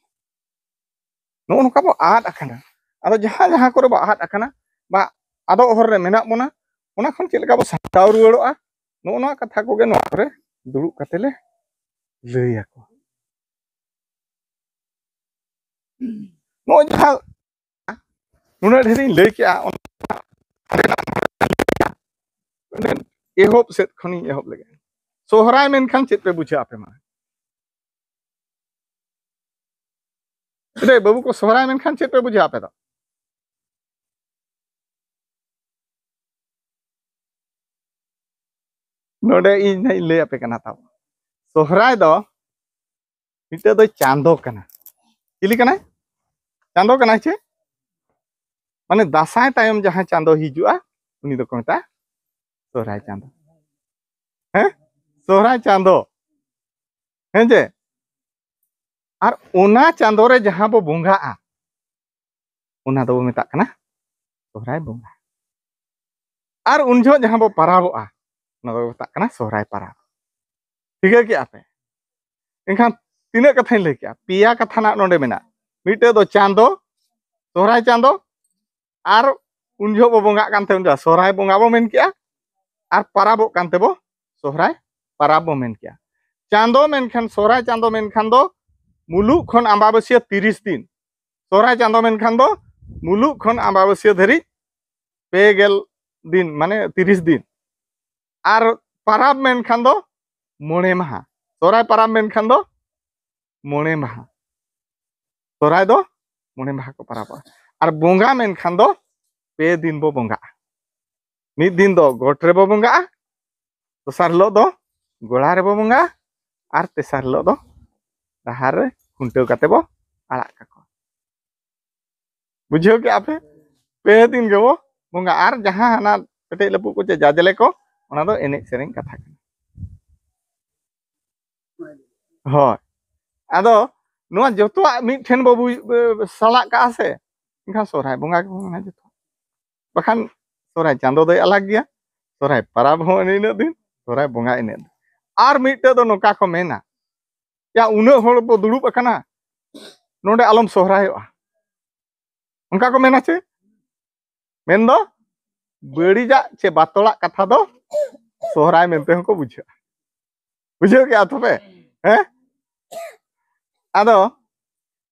ᱱᱚᱜᱼᱚ ᱱᱚᱝᱠᱟ ᱵᱚ ᱟᱫ ᱟᱠᱟᱱᱟ᱾ ᱟᱫᱚ ᱡᱟᱦᱟᱸ ᱡᱟᱦᱟᱸ ᱠᱚᱨᱮ ᱵᱚ ᱟᱫ ᱟᱠᱟᱱᱟ ᱵᱟ ᱟᱫᱚᱜ ᱦᱚᱨ ᱨᱮ ᱢᱮᱱᱟᱜ ᱵᱚᱱᱟ, ᱚᱱᱟ ᱠᱷᱚᱱ ᱪᱮᱫ ᱞᱮᱠᱟ ᱵᱚ ᱥᱟᱢᱴᱟᱣ ᱨᱩᱣᱟᱹᱲᱚᱜᱼᱟ, ᱱᱚᱜᱼᱚ ᱱᱚᱣᱟ ᱠᱟᱛᱷᱟ ᱠᱚᱜᱮ ᱱᱚᱣᱟ ᱠᱚᱨᱮ ᱫᱩᱲᱩᱵ ᱠᱟᱛᱮ ᱞᱮ ᱞᱟᱹᱭ ᱟᱠᱚᱣᱟ᱾ ᱱᱚᱜᱼᱚᱭ ᱡᱟᱦᱟᱸ ᱱᱩᱱᱟᱹᱜ ᱰᱷᱮᱨᱤᱧ ᱞᱟᱹᱭ ᱠᱮᱜᱼᱟ, ᱚᱱᱟ ᱮᱦᱚᱵ ᱥᱮᱫ ᱠᱷᱚᱱᱤᱧ ᱮᱦᱚᱵ ᱞᱮᱜᱮ᱾ ᱥᱚᱦᱨᱟᱭ ᱢᱮᱱᱠᱷᱟᱱ ᱪᱮᱫ ᱯᱮ ᱵᱩᱡᱷᱟᱹᱣᱟ ᱟᱯᱮ ᱢᱟ? ᱨᱮ ᱵᱟᱹᱵᱩ ᱠᱚ, ᱥᱚᱦᱨᱟᱭ ᱢᱮᱱᱠᱷᱟᱱ ᱪᱮᱫ ᱯᱮ ᱵᱩᱡᱷᱟᱹᱣᱟ ᱟᱯᱮ ᱫᱚ? ᱱᱚᱰᱮ ᱤᱧ ᱱᱟᱜ ᱤᱧ ᱞᱟᱹᱭ ᱟᱯᱮ ᱠᱟᱱᱟ ᱛᱟᱵᱚ᱾ ᱥᱚᱦᱨᱟᱭ ᱫᱚ ᱢᱤᱫᱴᱮᱡ ᱫᱚ ᱪᱟᱸᱫᱚ ᱠᱟᱱᱟ᱾ ᱪᱤᱞᱤ ᱠᱟᱱᱟᱭ? ᱪᱟᱸᱫᱚ ᱠᱟᱱᱟᱭ ᱪᱮ? ᱢᱟᱱᱮ ᱫᱟᱸᱥᱟᱭ ᱛᱟᱭᱚᱢ ᱡᱟᱦᱟᱸ ᱪᱟᱸᱫᱚ ᱦᱤᱡᱩᱜᱼᱟ, ᱩᱱᱤ ᱫᱚᱠᱚ ᱢᱮᱛᱟᱜᱼᱟ ᱥᱚᱦᱨᱟᱭ ᱪᱟᱸᱫᱚ᱾ ᱦᱮᱸ, ᱥᱚᱦᱨᱟᱭ ᱪᱟᱸᱫᱚ᱾ ᱦᱮᱸ ᱡᱮ? ᱟᱨ ᱚᱱᱟ ᱪᱟᱸᱫᱚ ᱨᱮ ᱡᱟᱦᱟᱸ ᱵᱚ ᱵᱚᱸᱜᱟᱜᱼᱟ, ᱚᱱᱟ ᱫᱚᱵᱚ ᱢᱮᱛᱟᱜ ᱠᱟᱱᱟ ᱥᱚᱦᱨᱟᱭ ᱵᱚᱸᱜᱟ᱾ ᱟᱨ ᱩᱱ ᱡᱚᱦᱚᱜ ᱡᱟᱦᱟᱸ ᱵᱚ ᱯᱟᱨᱟᱵᱚᱜᱼᱟ, ᱚᱱᱟ ᱫᱚᱵᱚ ᱢᱮᱛᱟᱜ ᱠᱟᱱᱟ ᱥᱚᱦᱨᱟᱭ ᱯᱟᱨᱟᱵᱽ᱾ ᱴᱷᱤᱠᱟᱹ ᱠᱮᱜᱼᱟ ᱯᱮ? ᱮᱱᱠᱷᱟᱱ ᱛᱤᱱᱟᱹᱜ ᱠᱟᱛᱷᱟᱧ ᱞᱟᱹᱭ ᱠᱮᱜᱼᱟ? ᱯᱮᱭᱟ ᱠᱟᱛᱷᱟ ᱱᱟᱜ ᱱᱚᱰᱮ ᱢᱮᱱᱟᱜᱼᱟ᱾ ᱢᱤᱫᱴᱮᱡ ᱫᱚ ᱪᱟᱸᱫᱚ, ᱥᱚᱦᱨᱟᱭ ᱪᱟᱸᱫᱚ, ᱟᱨ ᱩᱱ ᱡᱚᱦᱚᱜ ᱵᱚ ᱵᱚᱸᱜᱟᱜ ᱠᱟᱱ ᱛᱟᱦᱮᱸ, ᱩᱱ ᱡᱚᱦᱚᱜ ᱥᱚᱦᱨᱟᱭ ᱵᱚᱸᱜᱟ ᱵᱚ ᱢᱮᱱ ᱠᱮᱜᱼᱟ, ᱟᱨ ᱯᱟᱨᱟᱵᱚᱜ ᱠᱟᱱ ᱛᱮᱵᱚ ᱥᱚᱦᱨᱟᱭ ᱯᱟᱨᱟᱵᱽ ᱵᱚ ᱢᱮᱱ ᱠᱮᱜᱼᱟ᱾ ᱪᱟᱸᱫᱚ ᱢᱮᱱᱠᱷᱟᱱ, ᱥᱚᱦᱨᱟᱭ ᱪᱟᱸᱫᱚ ᱢᱮᱱᱠᱷᱟᱱ ᱫᱚ ᱢᱩᱞᱩᱜ ᱠᱷᱚᱱ ᱟᱢᱵᱟᱵᱟᱹᱥᱭᱟᱹ ᱛᱤᱨᱤᱥ ᱫᱤᱱ, ᱥᱚᱦᱨᱟᱭ ᱪᱟᱸᱫᱚ ᱢᱮᱱᱠᱷᱟᱱ ᱫᱚ ᱢᱩᱞᱩᱜ ᱠᱷᱚᱱ ᱟᱢᱵᱟᱵᱟᱹᱥᱭᱟᱹ ᱫᱷᱟᱹᱨᱤᱡ ᱯᱮ ᱜᱮᱞ ᱫᱤᱱ, ᱢᱟᱱᱮ ᱛᱤᱨᱤᱥ ᱫᱤᱱ᱾ ᱟᱨ ᱯᱟᱨᱟᱵᱽ ᱢᱮᱱᱠᱷᱟᱱ ᱫᱚ ᱢᱚᱬᱮ ᱢᱟᱦᱟ᱾ ᱥᱚᱦᱨᱟᱭ ᱯᱟᱨᱟᱵᱽ ᱢᱮᱱᱠᱷᱟᱱ ᱫᱚ ᱢᱚᱬᱮ ᱢᱟᱦᱟ᱾ ᱥᱚᱦᱨᱟᱭ ᱫᱚ ᱢᱚᱬᱮ ᱢᱟᱦᱟ ᱠᱚ ᱯᱟᱨᱟᱵᱚᱜᱼᱟ᱾ ᱟᱨ ᱵᱚᱸᱜᱟ ᱢᱮᱱᱠᱷᱟᱱ ᱫᱚ ᱯᱮ ᱫᱤᱱ ᱵᱚ ᱵᱚᱸᱜᱟᱜᱼᱟ᱾ ᱢᱤᱫ ᱫᱤᱱ ᱫᱚ ᱜᱚᱴ ᱨᱮᱵᱚ ᱵᱚᱸᱜᱟᱜᱼᱟ, ᱫᱚᱥᱟᱨ ᱦᱤᱞᱳᱜ ᱫᱚ ᱜᱚᱲᱟ ᱨᱮᱵᱚ ᱵᱚᱸᱜᱟᱜᱼᱟ, ᱟᱨ ᱛᱮᱥᱟᱨ ᱦᱤᱞᱳᱜ ᱫᱚ ᱰᱟᱦᱟᱨ ᱨᱮ ᱠᱷᱩᱱᱴᱟᱹᱣ ᱠᱟᱛᱮ ᱵᱚ ᱟᱲᱟᱜ ᱠᱟᱠᱚᱣᱟ᱾ ᱵᱩᱡᱷᱟᱹᱣ ᱠᱮᱜᱼᱟ ᱯᱮ? ᱯᱮ ᱫᱤᱱ ᱜᱮᱵᱚ ᱵᱚᱸᱜᱟ᱾ ᱟᱨ ᱡᱟᱦᱟᱸ ᱦᱟᱱᱟ ᱯᱮᱴᱮᱡ ᱞᱟᱹᱯᱩᱜ ᱠᱚ ᱪᱮ ᱡᱟᱡᱽᱞᱮ ᱠᱚ, ᱚᱱᱟ ᱫᱚ ᱮᱱᱮᱡ ᱥᱮᱨᱮᱧ ᱠᱟᱛᱷᱟ ᱠᱟᱱᱟ᱾ ᱦᱳᱭ, ᱟᱫᱚ ᱱᱚᱣᱟ ᱡᱚᱛᱚᱣᱟᱜ ᱢᱤᱫ ᱴᱷᱮᱱ ᱵᱚ ᱵᱩᱡ-, ᱥᱟᱞᱟᱜ ᱠᱟᱜᱼᱟ ᱥᱮ, ᱮᱱᱠᱷᱟᱱ ᱥᱚᱦᱨᱟᱭ ᱵᱚᱸᱜᱟ ᱜᱮᱵᱚ ᱢᱮᱱᱟ ᱡᱚᱛᱚ᱾ ᱵᱟᱠᱷᱟᱱ ᱥᱚᱦᱨᱟᱭ ᱪᱟᱸᱫᱚ ᱫᱚᱭ ᱟᱞᱟᱜᱽ ᱜᱮᱭᱟ, ᱥᱚᱦᱨᱟᱭ ᱯᱟᱨᱟᱵᱽ ᱦᱚᱸ ᱤᱱᱟᱹᱜ ᱫᱤᱱ, ᱥᱚᱦᱨᱟᱭ ᱵᱚᱸᱜᱟ ᱤᱱᱟᱹᱜ ᱫᱤᱱ᱾ ᱟᱨ ᱢᱤᱫᱴᱮᱡ ᱫᱚ ᱱᱚᱝᱠᱟ ᱠᱚ ᱢᱮᱱᱟ, ᱭᱟ, ᱩᱱᱟᱹᱜ ᱦᱚᱲ ᱵᱚ ᱫᱩᱲᱩᱵ ᱟᱠᱟᱱᱟ, ᱱᱚᱰᱮ ᱟᱞᱚᱢ ᱥᱚᱦᱨᱟᱭᱚᱜᱼᱟ᱾ ᱚᱱᱠᱟ ᱠᱚ ᱢᱮᱱᱟ ᱪᱮ? ᱢᱮᱱᱫᱚ ᱵᱟᱹᱲᱤᱡᱟᱜ ᱪᱮ ᱵᱟᱛᱚᱲᱟᱜ ᱠᱟᱛᱷᱟ ᱫᱚ ᱥᱚᱦᱨᱟᱭ ᱢᱮᱱᱛᱮ ᱦᱚᱸᱠᱚ ᱵᱩᱡᱷᱟᱹᱜᱼᱟ᱾ ᱵᱩᱡᱷᱟᱹᱣ ᱠᱮᱜᱼᱟ ᱛᱚᱵᱮ? ᱦᱮᱸ? ᱟᱫᱚ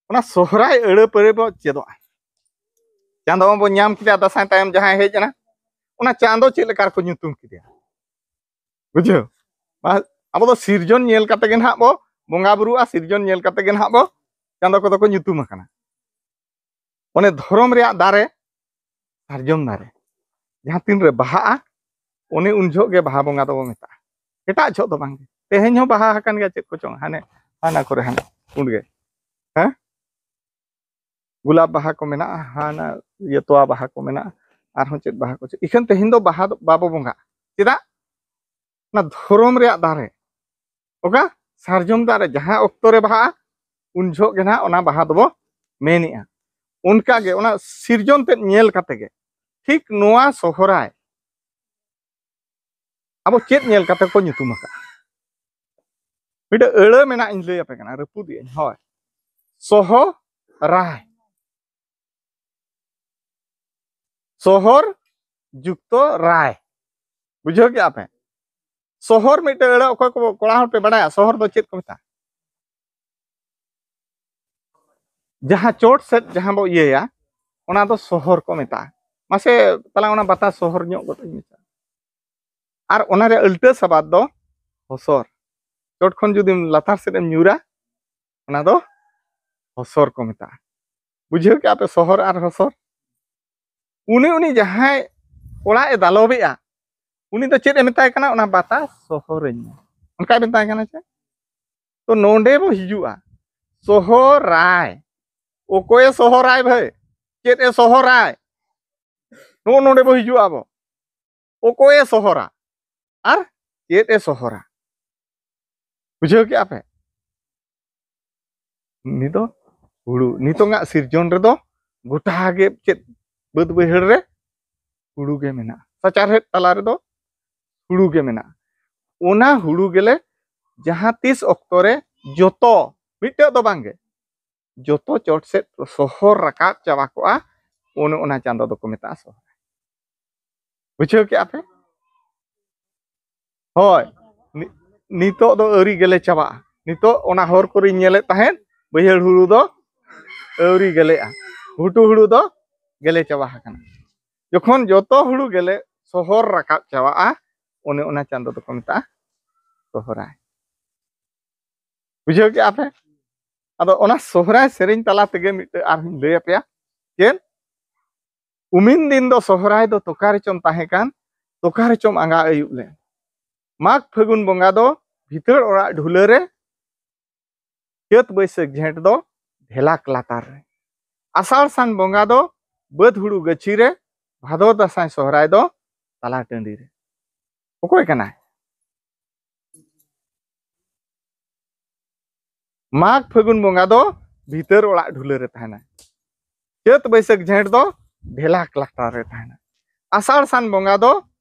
ᱚᱱᱟ ᱥᱚᱦᱨᱟᱭ ᱟᱹᱲᱟᱹ ᱯᱟᱹᱲᱟᱹ ᱵᱚ ᱪᱮᱫᱚᱜᱼᱟ᱾ ᱪᱟᱸᱫᱚ ᱢᱟᱵᱚ ᱧᱟᱢ ᱠᱮᱫᱟ, ᱫᱟᱸᱥᱟᱭ ᱛᱟᱭᱚᱢ ᱡᱟᱦᱟᱸᱭ ᱦᱮᱡ ᱮᱱᱟ, ᱚᱱᱟ ᱪᱟᱸᱫᱚ ᱪᱮᱫ ᱞᱮᱠᱟ ᱨᱮᱠᱚ ᱧᱩᱛᱩᱢ ᱠᱮᱫᱮᱭᱟ? ᱵᱩᱡᱷᱟᱹᱣ? ᱢᱟ, ᱟᱵᱚ ᱫᱚ ᱥᱤᱨᱡᱚᱱ ᱧᱮᱞ ᱠᱟᱛᱮ ᱜᱮ ᱱᱟᱦᱟᱜ ᱵᱚ ᱵᱚᱸᱜᱟ ᱵᱩᱨᱩᱜᱼᱟ, ᱥᱤᱨᱡᱚᱱ ᱧᱮᱞ ᱠᱟᱛᱮ ᱜᱮ ᱱᱟᱦᱟᱜ ᱵᱚ ᱪᱟᱸᱫᱚ ᱠᱚᱫᱚ ᱠᱚ ᱧᱩᱛᱩᱢ ᱟᱠᱟᱱᱟ᱾ ᱚᱱᱮ ᱫᱷᱚᱨᱚᱢ ᱨᱮᱭᱟᱜ ᱫᱟᱨᱮ, ᱥᱟᱨᱡᱚᱢ ᱫᱟᱨᱮ, ᱡᱟᱦᱟᱸ ᱛᱤᱱ ᱨᱮ ᱵᱟᱦᱟᱜᱼᱟ, ᱚᱱᱮ ᱩᱱ ᱡᱚᱦᱚᱜ ᱜᱮ ᱵᱟᱦᱟ ᱵᱚᱸᱜᱟ ᱫᱚᱵᱚ ᱢᱮᱛᱟᱜᱼᱟ᱾ ᱮᱴᱟᱜ ᱡᱚᱦᱚᱜ ᱫᱚ ᱵᱟᱝ ᱜᱮ᱾ ᱛᱮᱦᱮᱧ ᱦᱚᱸ ᱵᱟᱦᱟ ᱟᱠᱟᱱ ᱜᱮᱭᱟ, ᱪᱮᱫ ᱠᱚᱪᱚᱝ ᱦᱟᱱᱮ ᱦᱟᱱᱟ ᱠᱚᱨᱮ ᱦᱟᱱᱟ ᱯᱩᱸᱰ ᱜᱮ, ᱦᱮᱸ, ᱜᱳᱞᱟᱯ ᱵᱟᱦᱟ ᱠᱚ ᱢᱮᱱᱟᱜᱼᱟ, ᱦᱟᱱᱟ ᱤᱭᱟᱹ ᱛᱚᱣᱟ ᱵᱟᱦᱟ ᱠᱚ ᱢᱮᱱᱟᱜᱼᱟ, ᱟᱨᱦᱚᱸ ᱪᱮᱫ ᱵᱟᱦᱟ ᱠᱚ ᱪᱮᱫ᱾ ᱤᱠᱷᱟᱹᱱ ᱛᱮᱦᱮᱧ ᱫᱚ ᱵᱟᱦᱟ ᱫᱚ ᱵᱟᱵᱚ ᱵᱚᱸᱜᱟᱜᱼᱟ᱾ ᱪᱮᱫᱟᱜ? ᱚᱱᱟ ᱫᱷᱚᱨᱚᱢ ᱨᱮᱭᱟᱜ ᱫᱟᱨᱮ, ᱚᱠᱟ ᱥᱟᱨᱡᱚᱢ ᱫᱟᱨᱮ ᱡᱟᱦᱟᱸ ᱚᱠᱛᱚ ᱨᱮ ᱵᱟᱦᱟᱜᱼᱟ, ᱩᱱ ᱡᱚᱦᱚᱜ ᱜᱮ ᱱᱟᱦᱟᱜ ᱚᱱᱟ ᱵᱟᱦᱟ ᱫᱚᱵᱚ ᱢᱮᱱᱮᱜᱼᱟ᱾ ᱚᱱᱠᱟᱜᱮ ᱚᱱᱟ ᱥᱤᱨᱡᱚᱱ ᱛᱮᱫ ᱧᱮᱞ ᱠᱟᱛᱮ ᱜᱮ ᱴᱷᱤᱠ ᱱᱚᱣᱟ ᱥᱚᱦᱨᱟᱭ ᱟᱵᱚ ᱪᱮᱫ ᱧᱮᱞ ᱠᱟᱛᱮ ᱠᱚ ᱧᱩᱛᱩᱢ ᱟᱠᱟᱫᱼᱟ? ᱢᱤᱫᱴᱟᱹᱝ ᱟᱹᱲᱟᱹ ᱢᱮᱱᱟᱜ, ᱤᱧ ᱞᱟᱹᱭ ᱟᱯᱮ ᱠᱟᱱᱟ, ᱨᱟᱹᱯᱩᱫ ᱮᱜ ᱟᱹᱧ᱾ ᱦᱳᱭ, ᱥᱚᱦᱚᱨᱟᱭ, ᱥᱚᱦᱚᱨ ᱡᱩᱠᱛᱚ ᱨᱟᱭ᱾ ᱵᱩᱡᱷᱟᱹᱣ ᱠᱮᱜᱼᱟ ᱯᱮ? ᱥᱚᱦᱚᱨ ᱢᱤᱫᱴᱟᱹᱝ ᱟᱹᱲᱟᱹ, ᱚᱠᱚᱭ ᱠᱚ ᱠᱚᱲᱟ ᱦᱚᱲ ᱯᱮ ᱵᱟᱲᱟᱭᱟ, ᱥᱚᱦᱚᱨ ᱫᱚ ᱪᱮᱫ ᱠᱚ ᱢᱮᱛᱟᱜᱼᱟ? ᱡᱟᱦᱟᱸ ᱪᱚᱴ ᱥᱮᱫ ᱡᱟᱦᱟᱸ ᱵᱚ ᱤᱭᱟᱹᱭᱟ, ᱚᱱᱟ ᱫᱚ ᱥᱚᱦᱚᱨ ᱠᱚ ᱢᱮᱛᱟᱜᱼᱟ᱾ ᱢᱟᱥᱮ ᱛᱟᱞᱟᱝ ᱚᱱᱟ ᱵᱟᱛᱟ ᱥᱚᱦᱚᱨ ᱧᱚᱜ ᱜᱚᱫ ᱟᱹᱧ ᱢᱮᱥᱮ᱾ ᱟᱨ ᱚᱱᱟ ᱨᱮᱭᱟᱜ ᱩᱞᱴᱟᱹ ᱥᱟᱵᱟᱫ ᱫᱚ ᱦᱚᱥᱚᱨ᱾ ᱪᱚᱴ ᱠᱷᱚᱱ ᱡᱩᱫᱤᱢ ᱞᱟᱛᱟᱨ ᱥᱮᱫ ᱮᱢ ᱧᱩᱨᱟ, ᱚᱱᱟ ᱫᱚ ᱦᱚᱥᱚᱨ ᱠᱚ ᱢᱮᱛᱟᱜᱼᱟ᱾ ᱵᱩᱡᱷᱟᱹᱣ ᱠᱮᱜᱼᱟ ᱯᱮ ᱥᱚᱦᱚᱨ ᱟᱨ ᱦᱚᱥᱚᱨ? ᱩᱱᱤ, ᱩᱱᱤ ᱡᱟᱦᱟᱸᱭ ᱚᱲᱟᱜ ᱮ ᱫᱟᱞᱚᱵᱮᱜᱼᱟ, ᱩᱱᱤ ᱫᱚ ᱪᱮᱫ ᱮ ᱢᱮᱛᱟᱭ ᱠᱟᱱᱟ? ᱚᱱᱟ ᱵᱟᱛᱟ ᱥᱚᱦᱚᱨᱟᱹᱧ ᱢᱮ, ᱚᱱᱠᱟᱭ ᱢᱮᱛᱟᱭ ᱠᱟᱱᱟ ᱪᱮ? ᱛᱚ ᱱᱚᱰᱮ ᱵᱚ ᱦᱤᱡᱩᱜᱼᱟ, ᱥᱚᱦᱚᱨᱟᱭ᱾ ᱚᱠᱚᱭᱮ ᱥᱚᱦᱚᱨᱟᱭ ᱵᱷᱟᱹᱭ? ᱪᱮᱫ ᱮ ᱥᱚᱦᱚᱨᱟᱭ? ᱱᱚᱜᱼᱚ ᱱᱚᱰᱮ ᱵᱚ ᱦᱤᱡᱩᱜᱼᱟ ᱟᱵᱚ, ᱚᱠᱚᱭᱮ ᱥᱚᱦᱚᱨᱟ ᱟᱨ ᱪᱮᱫ ᱮ ᱥᱚᱦᱚᱨᱟ? ᱵᱩᱡᱷᱟᱹᱣ ᱠᱮᱜᱼᱟ ᱯᱮ? ᱩᱱᱤ ᱫᱚ ᱦᱩᱲᱩ᱾ ᱱᱤᱛᱚᱝᱟᱜ ᱥᱤᱨᱡᱚᱱ ᱨᱮᱫᱚ ᱜᱚᱴᱟ ᱜᱮ ᱪᱮᱫ ᱵᱟᱹᱫᱽ ᱵᱟᱹᱭᱦᱟᱹᱲ ᱨᱮ ᱦᱩᱲᱩ ᱜᱮ ᱢᱮᱱᱟᱜᱼᱟ᱾ ᱥᱟᱪᱟᱨᱦᱮᱫ ᱛᱟᱞᱟ ᱨᱮᱫᱚ ᱦᱩᱲᱩ ᱜᱮ ᱢᱮᱱᱟᱜᱼᱟ᱾ ᱚᱱᱟ ᱦᱩᱲᱩ ᱜᱮᱞᱮ ᱡᱟᱦᱟᱸ ᱛᱤᱥ ᱚᱠᱛᱚ ᱨᱮ ᱡᱚᱛᱚ, ᱢᱤᱫᱴᱟᱹᱝ ᱫᱚ ᱵᱟᱝ ᱜᱮ, ᱡᱚᱛᱚ ᱪᱚᱴ ᱥᱮᱫ ᱥᱚᱦᱚᱨ ᱨᱟᱠᱟᱵ ᱪᱟᱵᱟ ᱠᱚᱜᱼᱟ, ᱚᱱᱮ ᱚᱱᱟ ᱪᱟᱸᱫᱚ ᱫᱚᱠᱚ ᱢᱮᱛᱟᱜᱼᱟ ᱥᱚᱦᱨᱟᱭ᱾ ᱵᱩᱡᱷᱟᱹᱣ ᱠᱮᱜᱼᱟ ᱯᱮ? ᱦᱳᱭ, ᱱᱤ-, ᱱᱤᱛᱚᱜ ᱫᱚ ᱟᱹᱣᱨᱤ ᱜᱮᱞᱮ ᱪᱟᱵᱟᱜᱼᱟ᱾ ᱱᱤᱛᱚᱜ ᱚᱱᱟ ᱦᱚᱨ ᱠᱚᱨᱮᱧ ᱧᱮᱞᱮᱫ ᱛᱟᱦᱮᱸᱫ, ᱵᱟᱹᱭᱦᱟᱹᱲ ᱦᱩᱲᱩ ᱫᱚ ᱟᱹᱣᱨᱤ ᱜᱮᱞᱮᱜᱼᱟ, ᱜᱷᱩᱴᱩ ᱦᱩᱲᱩ ᱫᱚ ᱜᱮᱞᱮ ᱪᱟᱵᱟ ᱟᱠᱟᱱᱟ᱾ ᱡᱚᱠᱷᱚᱱ ᱡᱚᱛᱚ ᱦᱩᱲᱩ ᱜᱮᱞᱮ ᱥᱚᱦᱚᱨ ᱨᱟᱠᱟᱵ ᱪᱟᱵᱟᱜᱼᱟ, ᱚᱱᱮ ᱚᱱᱟ ᱪᱟᱸᱫᱚ ᱫᱚᱠᱚ ᱢᱮᱛᱟᱜᱼᱟ ᱥᱚᱦᱨᱟᱭ᱾ ᱵᱩᱡᱷᱟᱹᱣ ᱠᱮᱜᱼᱟ ᱯᱮ? ᱟᱫᱚ ᱚᱱᱟ ᱥᱚᱦᱨᱟᱭ ᱥᱮᱨᱮᱧ ᱛᱟᱞᱟ ᱛᱮᱜᱮ ᱢᱤᱫᱴᱟᱝ ᱟᱨᱦᱚᱸᱧ ᱞᱟᱹᱭ ᱟᱯᱮᱭᱟ᱾ ᱪᱮᱫ? ᱩᱢᱤᱱ ᱫᱤᱱ ᱫᱚ ᱥᱚᱦᱨᱟᱭ ᱫᱚ ᱛᱚᱠᱟ ᱨᱮᱪᱚᱢ ᱛᱟᱦᱮᱸ ᱠᱟᱱ, ᱛᱚᱠᱟ ᱨᱮᱪᱚᱢ ᱟᱸᱜᱟ ᱟᱹᱭᱩᱵ ᱞᱮᱱ᱾ ᱢᱟᱜᱽ ᱯᱷᱟᱹᱜᱩᱱ ᱵᱚᱸᱜᱟ ᱫᱚ ᱵᱷᱤᱛᱟᱹᱨ ᱚᱲᱟᱜ ᱰᱷᱩᱞᱟᱹ ᱨᱮ, ᱪᱟᱹᱛ ᱵᱟᱹᱭᱥᱟᱹᱠᱷ ᱡᱷᱮᱸᱴ ᱫᱚ ᱰᱷᱮᱞᱟᱠ ᱞᱟᱛᱟᱨ ᱨᱮ, ᱟᱥᱟᱲ ᱥᱟᱱ ᱵᱚᱸᱜᱟ ᱫᱚ ᱵᱟᱹᱫᱽ ᱦᱩᱲᱩ ᱜᱟᱹᱪᱷᱤ ᱨᱮ, ᱵᱷᱟᱫᱚᱨ ᱫᱟᱸᱥᱟᱭ ᱥᱚᱦᱨᱟᱭ ᱫᱚ ᱛᱟᱞᱟ ᱴᱟᱺᱰᱤ ᱨᱮ᱾ ᱚᱠᱚᱭ ᱠᱟᱱᱟᱭ? ᱢᱟᱜᱽ ᱯᱷᱟᱹᱜᱩᱱ ᱵᱚᱸᱜᱟ ᱫᱚ ᱵᱷᱤᱛᱟᱹᱨ ᱚᱲᱟᱜ ᱰᱷᱩᱞᱟᱹ ᱨᱮ ᱛᱟᱦᱮᱱᱟ᱾ ᱪᱟᱹᱛ ᱵᱟᱹᱭᱥᱟᱹᱠᱷ ᱡᱷᱮᱸᱴ ᱫᱚ ᱰᱷᱮᱞᱟᱠ ᱞᱟᱛᱟᱨ ᱨᱮ ᱛᱟᱦᱮᱱᱟ᱾ ᱟᱥᱟᱲ ᱥᱟᱱ ᱵᱚᱸᱜᱟ ᱫᱚ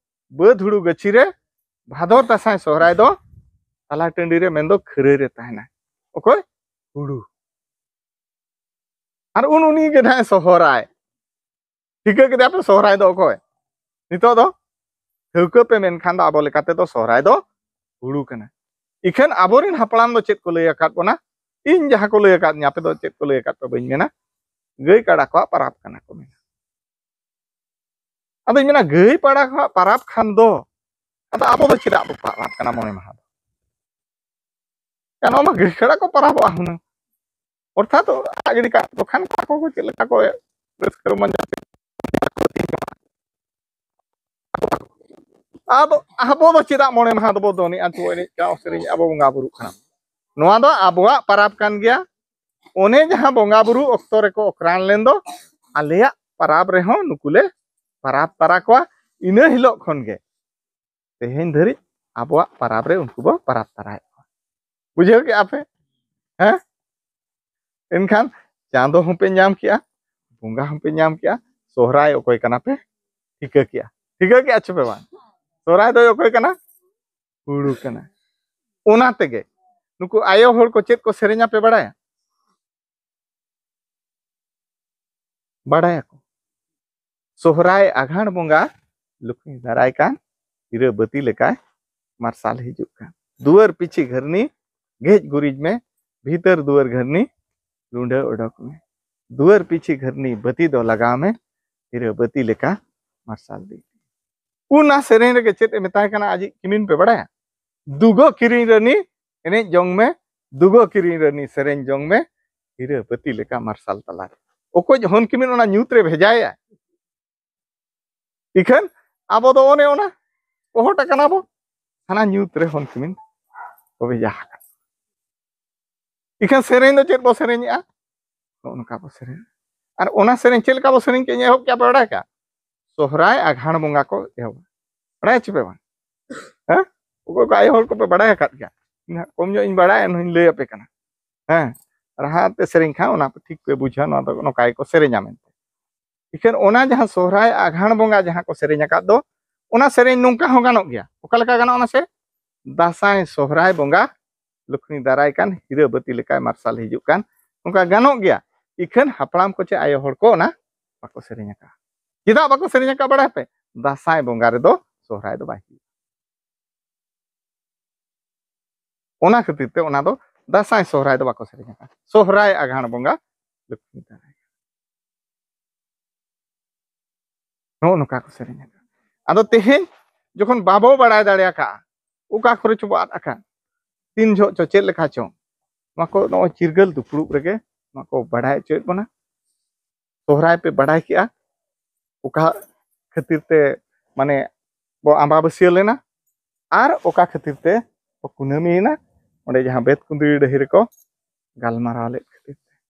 ᱵᱟᱹᱫᱽ ᱦᱩᱲᱩ ᱜᱟᱹᱪᱷᱤ ᱨᱮ, ᱵᱷᱟᱫᱚᱨ ᱫᱟᱸᱥᱟᱭ ᱥᱚᱦᱨᱟᱭ ᱫᱚ ᱛᱟᱞᱟ ᱴᱟᱺᱰᱤ ᱨᱮ, ᱢᱮᱱᱫᱚ ᱠᱷᱟᱹᱨᱟᱹᱭ ᱨᱮ ᱛᱟᱦᱮᱱᱟ᱾ ᱚᱠᱚᱭ? ᱦᱩᱲᱩ᱾ ᱟᱨ ᱩᱱ ᱩᱱᱤ ᱜᱮ ᱱᱟᱦᱟᱜ ᱥᱚᱦᱨᱟᱭ᱾ ᱴᱷᱤᱠᱟᱹ ᱠᱮᱫᱟ ᱯᱮ ᱥᱚᱦᱨᱟᱭ ᱫᱚ ᱚᱠᱚᱭ? ᱱᱤᱛᱚᱜ ᱫᱚ ᱴᱷᱟᱹᱣᱠᱟᱹ ᱯᱮ ᱢᱮᱱᱠᱷᱟᱱ ᱫᱚ ᱟᱵᱚ ᱞᱮᱠᱟᱛᱮ ᱫᱚ ᱥᱚᱦᱨᱟᱭ ᱫᱚ ᱦᱩᱲᱩ ᱠᱟᱱᱟ᱾ ᱤᱠᱷᱟᱹᱱ ᱟᱵᱚᱨᱮᱱ ᱦᱟᱯᱲᱟᱢ ᱫᱚ ᱪᱮᱫ ᱠᱚ ᱞᱟᱹᱭ ᱟᱠᱟᱫ ᱵᱚᱱᱟ? ᱤᱧ ᱡᱟᱦᱟᱸ ᱠᱚ ᱞᱟᱹᱭ ᱟᱠᱟᱫ ᱧᱟ, ᱟᱯᱮ ᱫᱚ ᱪᱮᱫ ᱠᱚ ᱞᱟᱹᱭ ᱟᱠᱟᱫ ᱯᱮ ᱵᱟᱹᱧ ᱢᱮᱱᱟ, ᱜᱟᱹᱭ ᱠᱟᱰᱟ ᱠᱚᱣᱟᱜ ᱯᱟᱨᱟᱵᱽ ᱠᱟᱱᱟ ᱠᱚ ᱢᱮᱱᱟ᱾ ᱟᱫᱚᱧ ᱢᱮᱱᱟ, ᱜᱟᱹᱭ ᱠᱟᱰᱟ ᱠᱚᱣᱟᱜ ᱯᱟᱨᱟᱵᱽ ᱠᱷᱟᱱ ᱫᱚ ᱟᱫᱚ ᱟᱵᱚ ᱫᱚ ᱪᱮᱫᱟᱜ ᱵᱚ ᱯᱟᱨᱟᱵᱽ ᱠᱟᱱᱟ ᱢᱚᱬᱮ ᱢᱟᱦᱟ ᱫᱚ? ᱠᱟᱨᱚᱱ ᱚᱱᱟ ᱜᱟᱹᱭ ᱠᱟᱰᱟ ᱠᱚ ᱯᱟᱨᱟᱵᱚᱜᱼᱟ ᱦᱩᱱᱟᱹᱝ᱾ ᱚᱨᱛᱷᱟᱛ ᱟᱲᱟᱜ ᱜᱤᱰᱤ ᱠᱟᱜ ᱠᱚ ᱠᱷᱟᱱ ᱠᱚ, ᱟᱠᱚ ᱠᱚ ᱪᱮᱫ ᱞᱮᱠᱟ ᱠᱚ ᱨᱟᱹᱥᱠᱟᱹ ᱨᱚᱢᱚᱡᱟ᱾ ᱟᱫᱚ ᱟᱵᱚ ᱫᱚ ᱪᱮᱫᱟᱜ ᱢᱚᱬᱮ ᱢᱟᱦᱟ ᱫᱚᱵᱚ ᱫᱚᱱᱮᱜᱼᱟ, ᱪᱚ ᱮᱱᱮᱡ ᱠᱟᱱᱟ, ᱥᱮᱨᱮᱧ ᱟᱵᱚ ᱵᱚᱸᱜᱟ ᱵᱩᱨᱩᱜ ᱠᱟᱱᱟ? ᱱᱚᱣᱟ ᱫᱚ ᱟᱵᱚᱣᱟᱜ ᱯᱟᱨᱟᱵᱽ ᱠᱟᱱ ᱜᱮᱭᱟ᱾ ᱚᱱᱮ ᱡᱟᱦᱟᱸ ᱵᱚᱸᱜᱟ ᱵᱩᱨᱩ ᱚᱠᱛᱚ ᱨᱮᱠᱚ ᱚᱠᱨᱟᱱ ᱞᱮᱱ ᱫᱚ, ᱟᱞᱮᱭᱟᱜ ᱯᱟᱨᱟᱵᱽ ᱨᱮᱦᱚᱸ ᱱᱩᱠᱩ ᱞᱮ ᱯᱟᱨᱟᱵᱽ ᱛᱟᱨᱟ ᱠᱚᱣᱟ᱾ ᱤᱱᱟᱹ ᱦᱤᱞᱳᱜ ᱠᱷᱚᱱ ᱜᱮ ᱛᱮᱦᱮᱧ ᱫᱷᱟᱹᱨᱤᱡ ᱟᱵᱚᱣᱟᱜ ᱯᱟᱨᱟᱵᱽ ᱨᱮ ᱩᱱᱠᱩ ᱵᱚ ᱯᱟᱨᱟᱵᱽ ᱛᱟᱨᱟᱭᱮᱫ ᱠᱚᱣᱟ᱾ ᱵᱩᱡᱷᱟᱹᱣ ᱠᱮᱜᱼᱟ ᱯᱮ? ᱦᱮᱸ? ᱮᱱᱠᱷᱟᱱ ᱪᱟᱸᱫᱚ ᱦᱚᱸᱯᱮ ᱧᱟᱢ ᱠᱮᱜᱼᱟ, ᱵᱚᱸᱜᱟ ᱦᱚᱸᱯᱮ ᱧᱟᱢ ᱠᱮᱜᱼᱟ, ᱥᱚᱦᱨᱟᱭ ᱚᱠᱚᱭ ᱠᱟᱱᱟ ᱯᱮ ᱴᱷᱤᱠᱟᱹ ᱠᱮᱜᱼᱟ᱾ ᱴᱷᱤᱠᱟᱹ ᱠᱮᱜᱼᱟ ᱪᱮ ᱯᱮ ᱵᱟᱝ? ᱥᱚᱦᱨᱟᱭ ᱫᱚ ᱚᱠᱚᱭ ᱠᱟᱱᱟ? ᱦᱩᱲᱩ ᱠᱟᱱᱟ᱾ ᱚᱱᱟ ᱛᱮᱜᱮ ᱱᱩᱠᱩ ᱟᱭᱳ ᱦᱚᱲ ᱠᱚ ᱪᱮᱫ ᱠᱚ ᱥᱮᱨᱮᱧᱟ ᱯᱮ ᱵᱟᱲᱟᱭᱟ? ᱵᱟᱲᱟᱭᱟᱠᱚ, ᱥᱚᱦᱨᱟᱭ ᱟᱜᱷᱟᱬ ᱵᱚᱸᱜᱟ ᱞᱩᱠᱷᱢᱤ ᱫᱟᱨᱟᱭ ᱠᱟᱱ ᱦᱤᱨᱟᱹ ᱵᱟᱹᱛᱤ ᱞᱮᱠᱟᱭ ᱢᱟᱨᱥᱟᱞ ᱦᱤᱡᱩᱜ ᱠᱟᱱ᱾ ᱫᱩᱣᱟᱹᱨ ᱯᱤᱪᱷᱤ ᱜᱷᱟᱹᱨᱱᱤ ᱜᱮᱡ ᱜᱩᱨᱤᱡ ᱢᱮ, ᱵᱷᱤᱛᱟᱹᱨ ᱫᱩᱣᱟᱹᱨ ᱜᱷᱟᱹᱨᱱᱤ ᱞᱩᱸᱰᱟᱹ ᱚᱰᱚᱠ ᱢᱮ, ᱫᱩᱣᱟᱹᱨ ᱯᱤᱪᱷᱤ ᱜᱷᱟᱹᱨᱱᱤ ᱵᱟᱹᱛᱤ ᱫᱚ ᱞᱟᱜᱟᱣ ᱢᱮ, ᱦᱤᱨᱟᱹ ᱵᱟᱹᱛᱤ ᱞᱮᱠᱟ ᱢᱟᱨᱥᱟᱞ ᱫᱤ᱾ ᱚᱱᱟ ᱥᱮᱨᱮᱧ ᱨᱮᱜᱮ ᱪᱮᱫ ᱮ ᱢᱮᱛᱟᱭ ᱠᱟᱱᱟ ᱟᱡᱤᱡ ᱠᱤᱢᱤᱱ ᱯᱮ ᱵᱟᱲᱟᱭᱟ? ᱫᱩᱜᱚ ᱠᱤᱨᱤᱧ ᱨᱟᱹᱱᱤ ᱮᱱᱮᱡ ᱡᱚᱝ ᱢᱮ, ᱫᱩᱜᱚ ᱠᱤᱨᱤᱧ ᱨᱟᱹᱱᱤ ᱥᱮᱨᱮᱧ ᱡᱚᱝ ᱢᱮ, ᱦᱤᱨᱟᱹ ᱵᱟᱹᱛᱤ ᱞᱮᱠᱟ ᱢᱟᱨᱥᱟᱞ ᱛᱟᱞᱟᱨᱮ᱾ ᱚᱠᱚᱭ ᱦᱚᱱ ᱠᱤᱢᱤᱱ ᱚᱱᱟ ᱧᱩᱛ ᱨᱮ ᱵᱷᱮᱡᱟᱭᱟ? ᱤᱠᱷᱟᱹᱱ ᱟᱵᱚ ᱫᱚ ᱚᱱᱮ ᱚᱱᱟ ᱯᱚᱦᱚᱴ ᱟᱠᱟᱱᱟ ᱵᱚ, ᱦᱟᱱᱟ ᱧᱩᱛ ᱨᱮ ᱦᱚᱱ ᱠᱤᱢᱤᱱ ᱠᱚ ᱵᱷᱮᱡᱟ ᱟᱠᱟᱫ᱾ ᱤᱠᱷᱟᱹᱱ ᱥᱮᱨᱮᱧ ᱫᱚ ᱪᱮᱫ ᱵᱚ ᱥᱮᱨᱮᱧᱮᱜᱼᱟ? ᱱᱚᱜᱼᱚ ᱱᱚᱝᱠᱟ ᱵᱚ ᱥᱮᱨᱮᱧ᱾ ᱟᱨ ᱚᱱᱟ ᱥᱮᱨᱮᱧ ᱪᱮᱫ ᱞᱮᱠᱟ ᱵᱚ ᱥᱮᱨᱮᱧ ᱠᱮᱫ ᱮᱦᱚᱵ ᱠᱮᱜᱼᱟ ᱯᱮ ᱵᱟᱲᱟᱭ ᱠᱟᱜᱼᱟ? ᱥᱚᱦᱨᱟᱭ ᱟᱜᱷᱟᱬ ᱵᱚᱸᱜᱟ ᱠᱚ ᱮᱦᱚᱵᱟ᱾ ᱵᱟᱲᱟᱭ ᱪᱮ ᱯᱮ ᱵᱟᱝ? ᱦᱮᱸ? ᱚᱠᱚᱭ ᱠᱚ ᱟᱭᱳ ᱦᱚᱲ ᱠᱚᱯᱮ ᱵᱟᱲᱟᱭ ᱟᱠᱟᱫ ᱜᱮᱭᱟ? ᱤᱧ ᱦᱟᱸᱜ ᱠᱚᱢ ᱧᱚᱜ ᱤᱧ ᱵᱟᱲᱟᱭᱟ, ᱮᱱᱦᱚᱧ ᱞᱟᱹᱭ ᱟᱯᱮ ᱠᱟᱱᱟ᱾ ᱦᱮᱸ, ᱨᱟᱦᱟ ᱛᱮ ᱥᱮᱨᱮᱧ ᱠᱷᱟᱱ ᱚᱱᱟ ᱯᱮ ᱴᱷᱤᱠ ᱯᱮ ᱵᱩᱡᱷᱟᱹᱣᱟ, ᱱᱚᱣᱟ ᱫᱚ ᱱᱚᱝᱠᱟ ᱜᱮᱠᱚ ᱥᱮᱨᱮᱧᱟ ᱢᱮᱱᱛᱮ᱾ ᱤᱠᱷᱟᱹᱱ ᱚᱱᱟ ᱡᱟᱦᱟᱸ ᱥᱚᱦᱨᱟᱭ ᱟᱜᱷᱟᱬ ᱵᱚᱸᱜᱟ ᱡᱟᱦᱟᱸ ᱠᱚ ᱥᱮᱨᱮᱧ ᱟᱠᱟᱫ ᱫᱚ, ᱚᱱᱟ ᱥᱮᱨᱮᱧ ᱱᱚᱝᱠᱟ ᱦᱚᱸ ᱜᱟᱱᱚᱜ ᱜᱮᱭᱟ᱾ ᱚᱠᱟ ᱞᱮᱠᱟ ᱜᱟᱱᱚᱜᱼᱟ ᱢᱟᱥᱮ? ᱫᱟᱸᱥᱟᱭ ᱥᱚᱦᱨᱟᱭ ᱵᱚᱸᱜᱟ ᱞᱚᱠᱷᱢᱤ ᱫᱟᱨᱟᱭ ᱠᱟᱱ ᱦᱤᱨᱟᱹ ᱵᱟᱹᱛᱤ ᱞᱮᱠᱟᱭ ᱢᱟᱨᱥᱟᱞ ᱦᱤᱡᱩᱜ ᱠᱟᱱ, ᱱᱚᱝᱠᱟ ᱜᱟᱱᱚᱜ ᱜᱮᱭᱟ᱾ ᱤᱠᱷᱟᱹᱱ ᱦᱟᱯᱲᱟᱢ ᱠᱚ ᱪᱮ ᱟᱭᱳ ᱦᱚᱲ ᱠᱚ ᱚᱱᱟ ᱵᱟᱠᱚ ᱥᱮᱨᱮᱧ ᱟᱠᱟᱫᱼᱟ᱾ ᱪᱮᱫᱟᱜ ᱵᱟᱠᱚ ᱥᱮᱨᱮᱧ ᱟᱠᱟᱫ ᱵᱟᱲᱟᱭ ᱯᱮ? ᱫᱟᱸᱥᱟᱭ ᱵᱚᱸᱜᱟ ᱨᱮᱫᱚ ᱥᱚᱦᱨᱟᱭ ᱫᱚ ᱵᱟᱭ ᱦᱩᱭᱩᱜᱼᱟ᱾ ᱚᱱᱟ ᱠᱷᱟᱹᱛᱤᱨ ᱛᱮ ᱚᱱᱟ ᱫᱚ ᱫᱟᱸᱥᱟᱭ ᱥᱚᱦᱨᱟᱭ ᱫᱚ ᱵᱟᱠᱚ ᱥᱮᱨᱮᱧ ᱟᱠᱟᱫᱼᱟ᱾ ᱥᱚᱦᱨᱟᱭ ᱟᱜᱷᱟᱬ ᱵᱚᱸᱜᱟ ᱞᱚᱠᱷᱢᱤ ᱫᱟᱨᱟᱭ, ᱱᱚᱜᱼᱚ ᱱᱚᱝᱠᱟ ᱠᱚ ᱥᱮᱨᱮᱧ ᱟᱠᱟᱫᱼᱟ᱾ ᱟᱫᱚ ᱛᱮᱦᱮᱧ ᱡᱚᱠᱷᱚᱱ ᱵᱟᱵᱚ ᱵᱟᱲᱟᱭ ᱫᱟᱲᱮ ᱟᱠᱟᱫᱼᱟ, ᱚᱠᱟ ᱠᱚᱨᱮ ᱪᱚᱵᱚ ᱟᱫ ᱟᱠᱟᱫ, ᱛᱤᱱ ᱡᱚᱦᱚᱜ ᱪᱚ ᱪᱮᱫ ᱞᱮᱠᱟ ᱪᱚ, ᱱᱚᱣᱟ ᱠᱚ ᱱᱚᱜᱼᱚᱭ ᱪᱤᱨᱜᱟᱹᱞ ᱫᱩᱯᱲᱩᱵ ᱨᱮᱜᱮ ᱱᱚᱣᱟ ᱠᱚ ᱵᱟᱲᱟᱭ ᱦᱚᱪᱚᱭᱮᱫ ᱵᱚᱱᱟ᱾ ᱥᱚᱦᱨᱟᱭ ᱯᱮ ᱵᱟᱲᱟᱭ ᱠᱮᱜᱼᱟ, ᱚᱠᱟ ᱠᱷᱟᱹᱛᱤᱨ ᱛᱮ ᱢᱟᱱᱮ ᱵᱚ ᱟᱢᱵᱟᱵᱟᱹᱥᱭᱟᱹ ᱞᱮᱱᱟ ᱟᱨ ᱚᱠᱟ ᱠᱷᱟᱹᱛᱤᱨ ᱛᱮ ᱵᱚ ᱠᱩᱱᱟᱹᱢᱤᱭᱮᱱᱟ, ᱚᱸᱰᱮ ᱡᱟᱦᱟᱸ ᱵᱮᱛᱠᱩᱸᱫᱽᱨᱤ ᱰᱟᱹᱦᱤ ᱨᱮᱠᱚ ᱜᱟᱞᱢᱟᱨᱟᱣ ᱞᱮᱫ